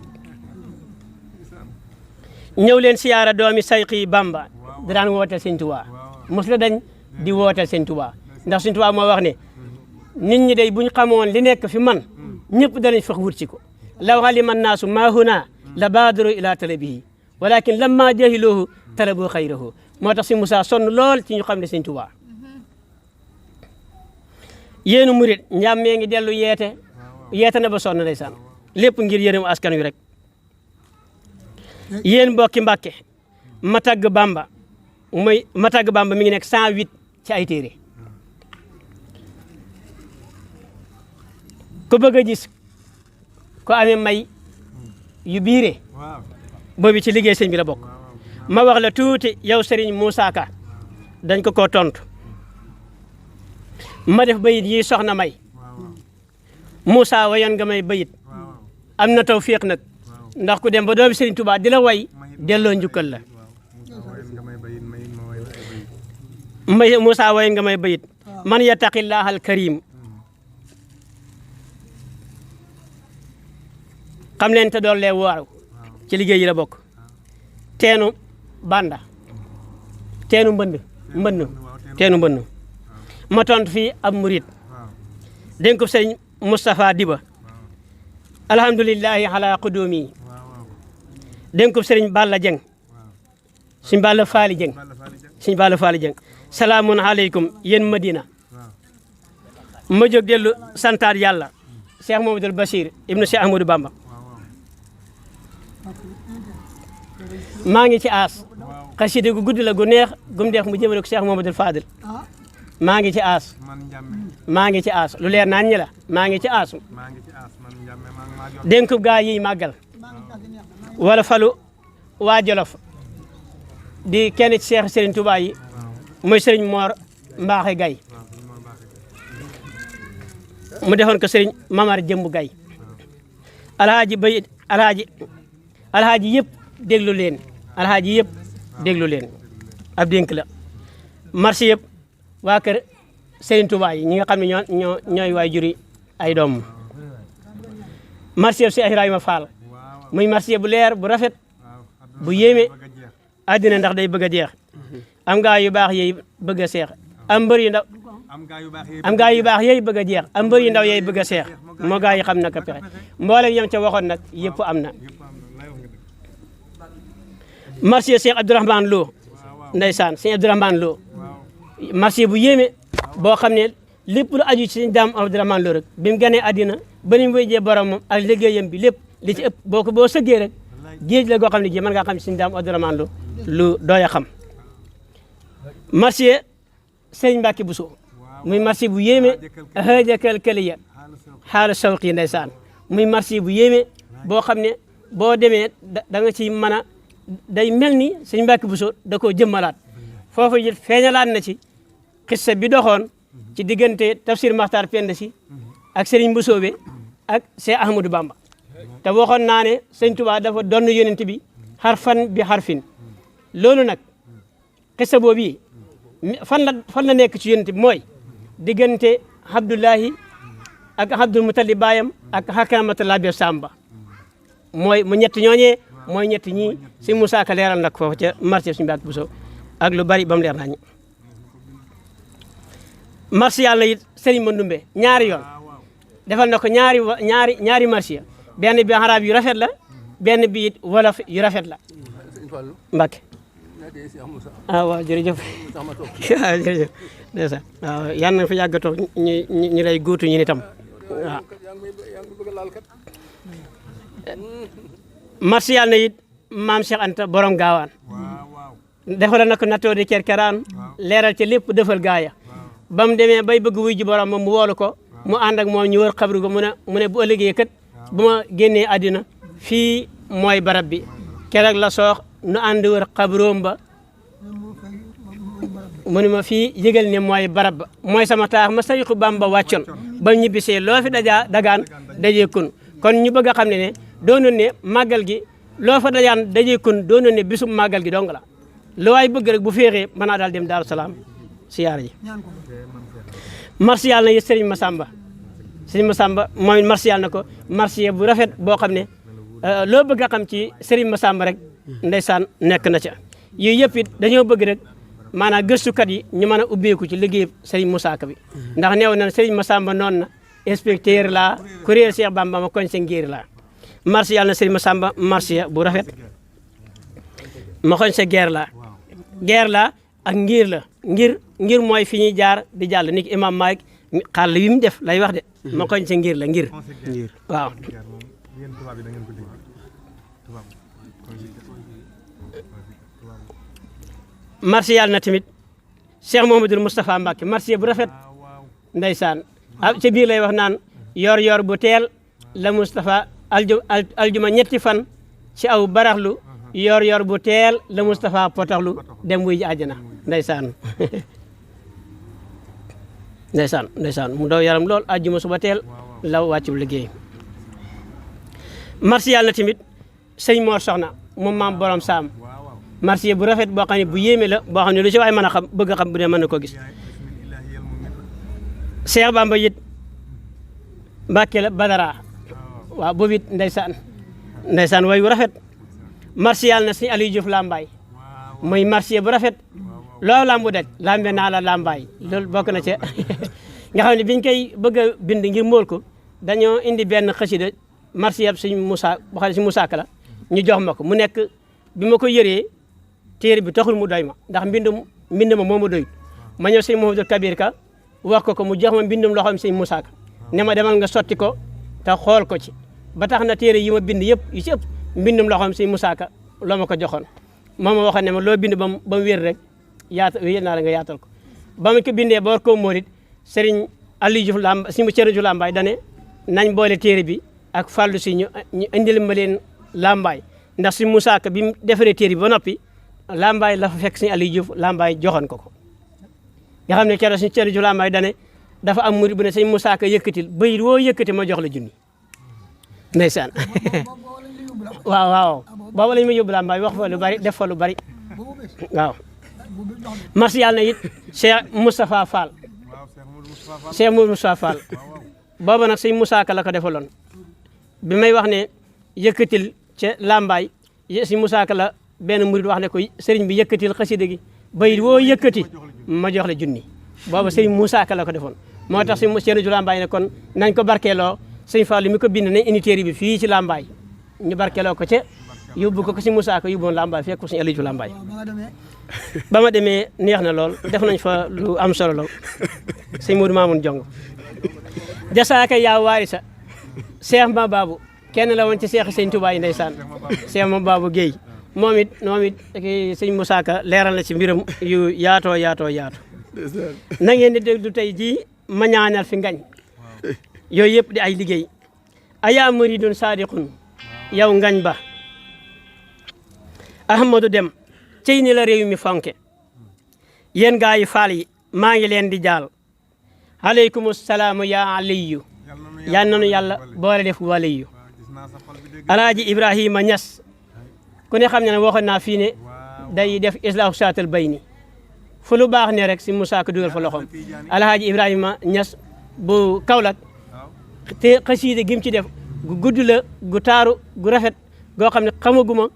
ñëw leen siyaara doomi sayxi Bamba di daan wooteel Sëñ Tuubaa mos la dañ di wooteel Sëñ Tuubaa ndax Sëñ Tuubaa moo wax ne nit ñi day buñ xamoon li nekk fi man ñëpp danañ fex wut si ko law alima naasu maa huna la baadaru ila talabihi walakin lamma jahiluhu talabu xayrahu moo tax si Moussa sonn lool ci ñu xam ne Sëñ Tuubaa yéenu murit njàmmee ngi dellu yeete na ba sonn ndeysaan lépp ngir yërëm askan wi rek yéen mbokki Mbàkke ma tagg Bamba muy ma tàgg Bamba mi ngi nekk 108 ci ay téere ku bëgg a gis ko amee may yu biire boobu ci liggéey sëñ bi la bokk ma wax la tuuti yow Serigne Moussa Ka dañ ko tontu ma def bayit yi soxna may Moussa wayoon nga may bayit am na tawfiq nag ndax ku dem ba doomi Serigne Touba di la way delloo njukkal la may Moussa wayoon nga may bayit man yattaqillaha al karim xam leen te doon lee waaru ci liggéey yi la bokk teenu banda teenu mbënd ma tontu fii ab murid dénk ko sëriñ Moustapha Diba alhamdulillahi ala qudumi dénk ko sëriñ Balla Dieng suñ Balla Faali Dieng salaamun aleykum yéen Madina ma jóg dellu santaat yàlla Cheikh Mamadou Bachir ibnu Cheikh Ahmadou Bamba maa ngi ci aas xasida gu gudd la gu neex gum deex mu jëmale ko Cheikh Mamadou Fadil maa ngi ci aas lu leer naan ñi la maa ngi ci aas dénk gaa yi màggal wala falu waa Jolof di kenn ci Cheikh Serigne Touba yi muy Serigne Mor Mbaaxe Gay mu defoon ko Serigne Mamar Jëmb Gay alhaaji bayit alhaaji yëpp déglu leen ab dénk la marché yëpp waa kër Serigne Touba yi ñi nga xam ne ñooy waay juri ay doom marché yëpp si Ibrahima Fall muy marché bu leer bu rafet bu yéeme àddina ndax day bëgg a jeex am gaa yu baax yey bëgg a seex am mbër yu ndaw am gaa yu baax yey bëgg a jeex am mbër yu ndaw yey bëgg a seex moo gaa yi xam na ka pexe mboolem yam ca waxoon nag yëpp am na marché Cheikh Abdourahmane Lo ndeysaan Cheikh Abdourahmane Lo marché bu yéeme boo xam ne lépp lu aju ci Sëñ Daam Abdourahmane Lo rek bi mu ganee àddina ba ni mu wéjee boromam ak liggéeyam bi lépp li ci ëpp boo sëggee rek géej la goo xam ne ji mën ngaa xam ci Sëñ Daam Abdourahmane Lo lu doy a xam marché Sëñ Mbàkke Buso muy marché bu yéeme hëjakal këliya xaala sawqi ndeysaan muy marché bu yéeme boo xam ne boo demee da nga ci mën a day mel ni Sëñ Mbàkke Buso da koo jëmmalaat foofu it feeñalaat na ci xissa bi doxoon ci diggante Tafsir Maxtaar Penda Si ak Sëriñ Busoobe ak Cheikh Ahmadou Bamba te waxoon naa ne Sëñ Tuubaa dafa donn yonent bi xarfan bi xarfin loolu nag xissa boobu yi fan la nekk ci yonent bi mooy diggante Abdullahi ak Abdul Mutalib baayam ak Hakamatullahi bi Samba mooy mu ñett ñooñee mooy ñett ñii si Moussa Ka leeral nag foofu ca marché suñu Mbàkke Buso ak lu bari ba mu leer nañu marché yàlla it Serigne Mandoumbe ñaari yoon defal na ko ñaari marché benn bi arab yu rafet la benn bi it wolof yu rafet la Mbàkke waaw jërëjëf waaw jërëjëf ndeysaan waaw yal na fa yàgg a toog ñu lay góotu ñu itam waaw marché yàlla na it maam Cheikh Anta borom gaawaan defal na ko nattoo di kerkeraan leeral ci lépp defal gaaya ba mu demee bay bëgg wuy ji borom moom mu woolu ko mu ànd ak moom ñu wër xabru ko mu ne bu ëllëgee kat bu ma génnee àddina fii mooy barab bi keroog la soox nu ànd wër xabroom ba mu ne ma fii yëgal ne mooy barab ba mooy sama taax ma sayxu Bamba wàccoon ba ñibbisee loo fi dagaan dajee kun kon ñu bëgg a xam ne doonoon ne màggal gi loo fa dajee kun doonoon ne bisum màggal gi dong la lu waay bëgg rek bu féexee mën naa daal dem Daaru Salaam siyaara ji marché yàlla na it Serigne Massamba mooy marché yàlla na ko marché bu rafet boo xam ne loo bëgg a xam ci Serigne Massamba rek ndeysaan nekk na ca yooyu yëpp it dañoo bëgg rek maanaam gëstukat yi ñu mën a ubbeeku ci liggéey Serigne Moussa Ka bi ndax neew na Serigne Massamba noonu na inspecteur la kuréel Cheikh Bamba ma koñ sa ngir la marché yàlla na Serigne Massamba marché bu rafet ma koñ sa guerre la ak ngir la ngir mooy fi ñuy jaar di jàll ni ki imam Malik xàll wi mu def lay wax de ma koñ sa ngir la ngir waaw marsiyaal na tamit Cheikh Mouhamadoul Moustapha Mbacké marsiya bu rafet ndeysaan ca biir lay wax naan yor bu teel la Moustapha aljuma ñetti fan ci aw baraxlu yor bu teel la Moustapha potaxlu dem wuy ji àjjana ndeysaan ndeysaan mu daw yaram lool àjjuma suba teel la wàccu liggéey marsiyaal na tamit sëñ Mor Soxna moom maam borom saam marsiya bu rafet boo xam ne bu yéeme la boo xam ne lu ci waay mën a xam bëgg a xam bu dee mën na ko gis Cheikh Bamba it Mbàkke la Badara waaw boobu it ndeysaan way bu rafet marsiyaal na sëñ Aliou Diouf Lambaye muy marsiya bu rafet loolu lambu daj lambe naa la Lambaye loolu bokk na ca nga xam ne biñ koy bëgg a bind ngir móol ko dañoo indi benn xasida marsiya sëñ Moussa boo xam ne sëñ Moussa Ka la ñu jox ma ko mu nekk bi ma ko yëree téere bi taxul mu doy ma ndax mbind ma moo ma doy ma ñëw sëñ Mouhamadou Kabir Ka wax ko mu jox ma mbindum loxoom sëñ Moussa Ka ne ma demal nga sotti ko te xool ko ci ba tax na téere yi ma bind yëpp yu ci ëpp mbindum loxoom sëñ Moussa Ka loo ma ko joxoon moo ma waxoon ne ma loo bind ba mu wér rek wér naa la nga yaatal ko ba ma ko bindee ba war koo móorit Serigne Aliou Diouf Lambaye si mu Thierno Diouf Lambaye dane nañ boole téere bi ak fàllu si ñu indil ma leen Lambaye ndax si Moussa Ka bi mu defaree téere bi ba noppi Lambaye la fa fekk si Aliou Diouf Lambaye joxoon ko nga xam ne keroog si Thierno Diouf Lambaye dane dafa am murid bu ne sëñ Moussa Ka yëkkatil bayit woo yëkkati ma jox la junni ndeysaan waaw booba lañ ma yóbbu Lambaye wax fa lu bari def fa lu bari waaw marsiyaal na it Cheikh Moustapha Fall booba nag sëñ Moussa Ka la ko defaloon bi may wax ne yëkkatil ca Lambaye sëñ Moussa Ka la benn murid wax ne ko sëriñ bi yëkkatil xasida gi bayit woo yëkkati ma jox la junni booba sëñ Moussa Ka la ko defoon moo tax sëñ Thierno Diouf Lambaye ne kon nañ ko barkeeloo sëñ Fallu mi ko bind nañ indi téere bi fii ci Lambaye ñu barkeeloo ko ca yóbbu ko si Moussa Ka yóbboon Lambaye fekk ko sëñ Aliou Diouf Lambaye ba ma demee neex na lool def nañ fa lu am solo lool sëñ Modou Mamoun Jong jasaaka yaa waarisa Cheikh Ma Babou kenn la woon ci Cheikh sëñ Touba yi ndeysaan Cheikh Ma Babou Guèye moom it sëñ Moussa Ka leeral na ci mbiram yu yaatoo na ngeen di déglu tey jii ma ñaanal fi ngañ yooyu yëpp di ay liggéey ayaa muridun sadiqun yow ngañ ba Ahmadou Dem cey ni la réew mi fonke yéen gaa yi faal yi maa ngi leen di jaal aleykum salaamu yaa aliyu yal nanu yàlla boole def waliyu alaaji Ibrahima Ñas ku ne xam ne waxoon naa fii ne day def islaahu saatal bayni fu lu baax ne rek si Moussa Ka dugal fa loxoom alaaji Ibrahima Ñas bu Kaolack te xasiide gim ci def gu gudd la gu taaru gu rafet goo xam ne xamaguma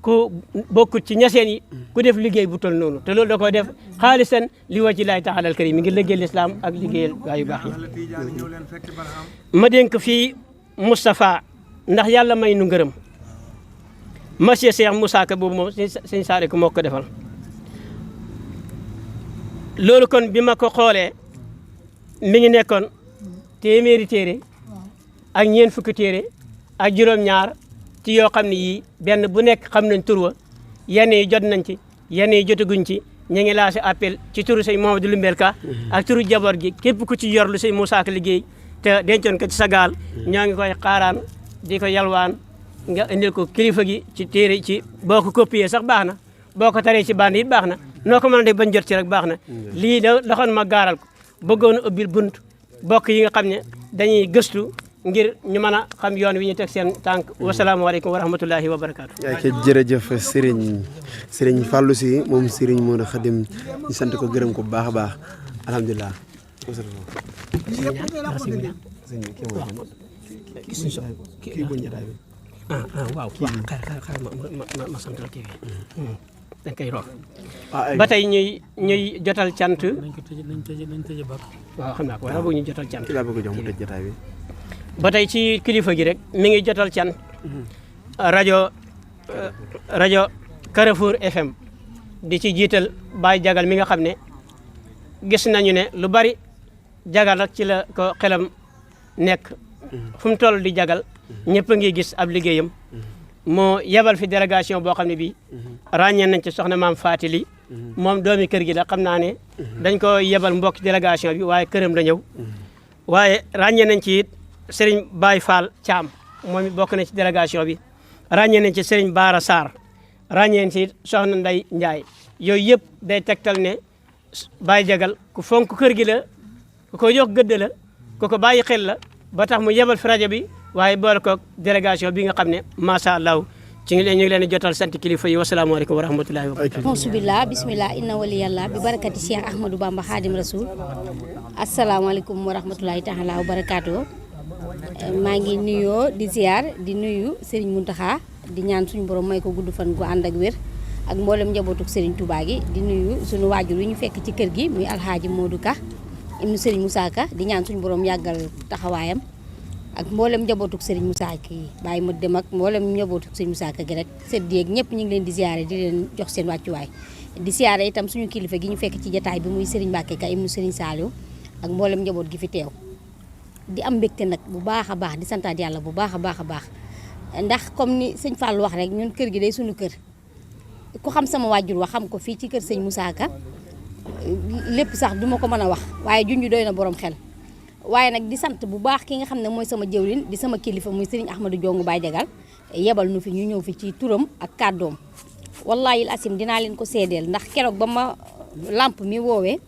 ku bokkut ci ñaseen yi ku def liggéey bu tol noonu te loolu da koy def xaalisan li wajhi laahi taala al karim mi ngi liggéeyal lislaam ak liggéeyal gaa yu baax yi ma dénk fii Moustapha ndax yàlla may nu ngërëm monsieur Cheikh Moussa Ka boobu moom sëñ Saare ko moo ko defal loolu kon bi ma ko xoolee mi ngi nekkoon téeméeri téere ak ñeent fukki téere ak juróom-ñaar ci yoo xam ne yii benn bu nekk xam nañ tur wa yenn yi jot nañ ci yenn yi jotaguñ ci ñu ngi lancé appel ci turu sëñ Mouhamadou Lumbel Ka ak turu jaboot gi képp ku ci yor lu sëñ Moussa Ka liggéey te dencoon ko ci sa gaal ñoo ngi koy xaaraan di ko yalwaan nga indil ko kilifa gi ci téere ci boo ko copier sax baax na boo ko taree ci bande it baax na noo ko mën a def bañ jot ci rek baax na lii da doxoon ma gaaral ko bëggoon a ubbil bunt bokk yi nga xam ne dañuy gëstu ngir ñu mën a xam yoon wi ñu teg seen tànk wasalaamaaleykum wa rahmatullahi wa barakaatu. yaa ngi jërëjëf Serigne Fallou Sy moom Serigne Modou Khadim ñu sant ko gërëm ko bu baax a baax alhamdulilah. waaw xaaral ma sant la kii dañ koy rool ba tey ñuy jotal cant. waaw xam naa ko waaye bëgg ñu jotal cant. ki laa bëgg a jox mu tëj jotaay bi. ba tey ci kilifa gi rek mi ngi jotal cant rajo Carrefour FM di ci jiital Baye Jagal mi nga xam ne gis nañu ne lu bari jagal rek ci la ko xelam nekk fu mu toll di jagal ñëpp a ngi gis ab liggéeyam moo yebal fi délégation boo xam ne bii ràññee nañ ci soxna maam Fatili moom doomi kër gi la xam naa ne dañ ko yebal mbokk délégation bi waaye këram la ñëw waaye ràññee nañ ci it Serigne Baye Fall Thiam moom it bokk na ci délégation bi ràññee nañ ci Serigne Baara Sarr ràññee nañ ci it Soxna Ndey Ndiaye yooyu yëpp day tegtal ne Baye Jagal ku fonk kër gi la ku ko jox gëdd la ku ko bàyyi xel la ba tax mu yebal fi rajo bi waaye boole ko délégation bi nga xam ne macha allah ci ñu ngi leen di jotal sant kilifa yi wasalaamaaleykum wa rahmatulahi wa barakatuh. Alhamdulillah bismillah inna waliyallah bi barakati Cheikh Ahmadou Bamba Khadim Rasoul asalaamaaleykum wa rahmatulahi taala wa barakatuh. maa ngi nuyoo di ziar di nuyu Serigne Mountakha di ñaan suñu borom may ko gudd fan gu ànd ak wér ak mboolem njabootuk Serigne Touba gi di nuyu suñu waajur yi ñu fekk ci kër gi muy Alhaaji Modou Ka ibnu Serigne Moussa Ka di ñaan suñu borom yàggal taxawaayam ak mboolem njabootuk Serigne Moussa Ka yi bàyyi ma dem ak mboolem njabootuk Serigne Moussa Ka gi rek sedd yeeg ñëpp ñu ngi leen di ziare di leen jox seen wàccuwaay di ziare itam suñu kilifa gi ñu fekk ci jataay bi muy Serigne Mbacke Ka ibnu Serigne Saliou ak mboolem njaboot gi fi teew di am mbégte nag bu baax a baax di santaat yàlla bu baax a baax a baax ndax comme ni sëñ Fall wax rek ñun kër gi day suñu kër ku xam sama waajur wax xam ko fii ci kër sëñ Moussa Ka lépp sax duma ko mën a wax waaye junj doy na borom xel waaye nag di sant bu baax ki nga xam ne mooy sama jëwrin di sama kilifa muy Serigne Ahmadou Diongue Baye Jagal yebal nu fi ñu ñëw fi ci turam ak kàddoom wallahi asim dinaa leen ko seedeel ndax keroog ba ma lamp mi woowee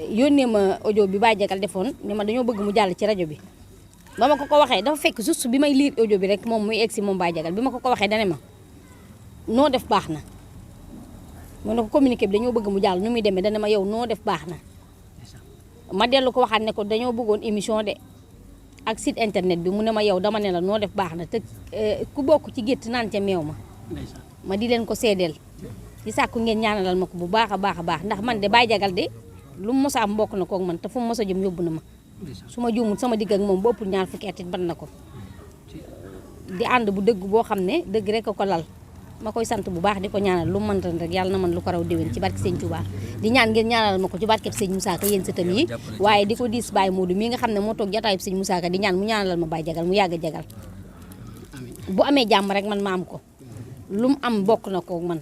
yónnee ma audio bi Baye Jagal defoon ni ma dañoo bëgg mu jàll ci rajo bi ba ma ko waxee dafa fekk juste bi may lire audio bi rek moom muy egsi moom Baye Jagal bi ma ko waxee dane ma noo def baax na mu ne ko communiqué bi dañoo bëgg mu jàll nu muy demee dane ma yow noo def baax na ma dellu ko waxaat ne ko dañoo bëggoon émission de ak site internet bi mu ne ma yow dama ne la noo def baax na te ku bokk ci gétt naan ca meew ma di leen ko seedeel di sàkku ngeen ñaanalal ma ko bu baax a baax a baax ndax man de Baye Jagal de lu mu mos a am mbokk na koog man te fu mu mos a jëm yóbbu na ma su ma juumul sama digg ak moom bu ëpp ñaar fukki at it ban na ko di ànd bu dëgg boo xam ne dëgg rek a ko lal ma koy sant bu baax di ko ñaanal lu mu mën ren rek yàlla na man lu ko raw déwén ci barke Sëñ Touba di ñaan ngeen ñaanal ma ko ci barke Sëñ Moussa Ka yéen sëtam yi waaye di ko diis Baye Modou mii nga xam ne moo toog jataayub Sëñ Moussa Ka di ñaan mu ñaanalal ma Baye Jagal mu yàgg jagal bu amee jàmm rek man ma am ko lu mu am bokk na ko man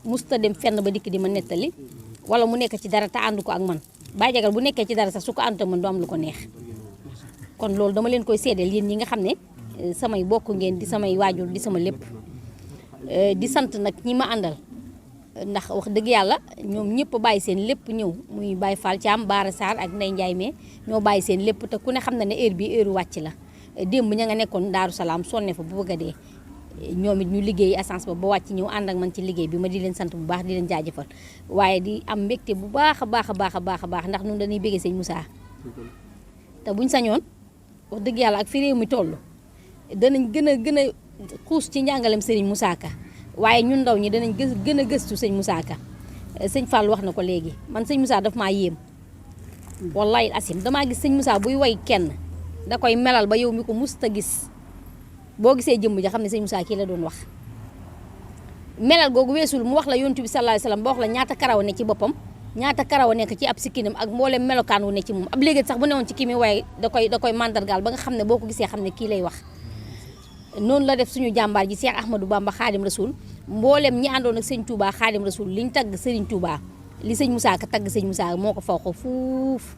musta dem fenn ba dikk di ma nettali wala mu nekk ci dara te ànd ko ak man Baye Jagal bu nekkee ci dara sax su ko ànd man du am lu ko neex kon loolu dama leen koy seedeel yéen ñi nga xam ne samay bokk ngeen di samay waajur di sama lépp di sant nag ñi ma àndal ndax wax dëgg yàlla ñoom ñëpp bàyyi seen lépp ñëw muy Baye Fall Thiam Baara Sarr ak Ndeye Ndiaye mais ñoo bàyyi seen lépp te ku ne xam na ne heure bi heure wàcc la démb ña nga nekkoon Daaru Salaam sonne fa bu bëgg a dee ñoom it ñu liggéey essence ba wàcc ñëw ànd ak man ci liggéey bi ma di leen sant bu baax di leen jaajëfal waaye di am mbégte bu baax a baax a baax a baax a baax ndax ñun dañuy béggee sëñ Moussa te buñ sañoon wax dëgg yàlla ak fi réew mi toll danañ gën a xuus ci njàngalem sëriñ Moussa Ka waaye ñun ndaw ñi danañ gën a gëstu sëñ Moussa Ka sëñ Fall wax na ko léegi man sëñ Moussa daf maa yéem wallahi asim damaa gis sëñ Moussa buy way kenn da koy melal ba yow mi ko musta gis boo gisee jëmm ja xam ne sëñ Moussa kii la doon wax melal googu weesul mu wax la yontu bi sallallahu alayhi wasallam ba wax la ñaata karaw ne ci boppam ñaata karaw nekk ci ab sikkinam ak mboolem melokaan wu ne ci moom ab léegi sax bu newoon ci kii mi waaye da koy mandargaal ba nga xam ne boo ko gisee xam ne kii lay wax noonu la def suñu jàmbaar ji Cheikh Ahmadou Bamba Khadim Rasoul mboolem ñi àndoon ak sëñ Touba Khadim Rasoul liñ tagg Serigne Touba li sëñ Moussa Ka tagg sëñ Moussa moo ko faw ko fuuf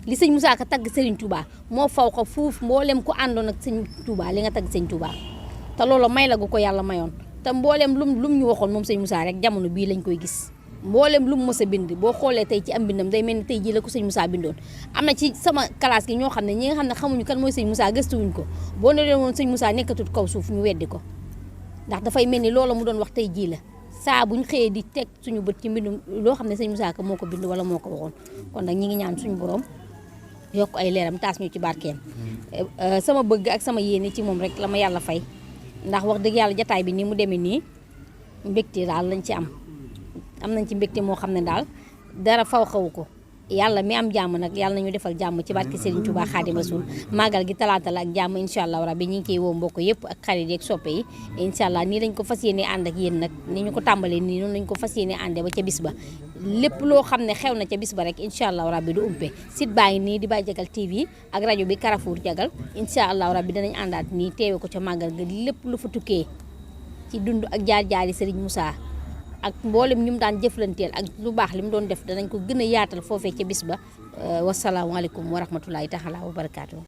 li sëñ Moussa Ka tagg Serigne Touba moo faw ko fuuf mboolem ku àndoon ak sëñ Touba li nga tagg sëñ Touba te loolu may la gu ko yàlla mayoon te mboolem lum ñu waxoon moom sëñ Moussa rek jamono bii lañ koy gis mboolem lu mu mës a bind boo xoolee tey ci am bindam day mel ni tey jii la ko sëñ Moussa bindoon am na ci sama classe gi ñoo xam ne ñi nga xam ne xamuñu kan mooy sëñ Moussa gëstuwuñ ko boo ne leen woon sëñ Moussa nekkatut kaw suuf ñu weddi ko ndax dafay mel ni loola mu doon wax tey jii la saa buñ xëyee di teg suñu bët ci mbindum loo xam ne sëñ Moussa Ka moo ko bind wala moo ko waxoon kon nag ñi ngi ñaan suñu borom yokk ay leeram taas ñu ci barkeem sama bëgg ak sama yéene ci moom rek la ma yàlla fay ndax wax dëgg yàlla jataay bi nii mu demee nii mbégte daal lañ ci am nañ ci mbégte moo xam ne daal dara faw xawu ko yàlla mi am jàmm nag yàlla nañu defal jàmm ci barke Serigne Touba Khadim Rasoul màggal gi talaata la ak jàmm incha allah rabbi ñu ngi koy woo mbokk yëpp ak xarit yeeg soppe yi incha allah nii lañ ko fas yéene ànd ak yéen nag ni ñu ko tàmbalee nii noonu lañ ko fas yéene àndee ba ca bis ba lépp loo xam ne xew na ca bis ba rek incha allah rabbi du umpe site baa ngi nii di Baye Jagal TV ak rajo bi Carrefour Jagal incha allah rabbi danañ àndaat nii teewe ko ca màggal ga lépp lu fa tukkee ci dund ak jaar-jaari Serigne Moussa ak mboolem ñu mu daan jëflanteel ak lu baax li mu doon def danañ ko gën a yaatal foofee ca bis ba wasalaamaaleykum wa rahmatulahi taala wa barakaatu.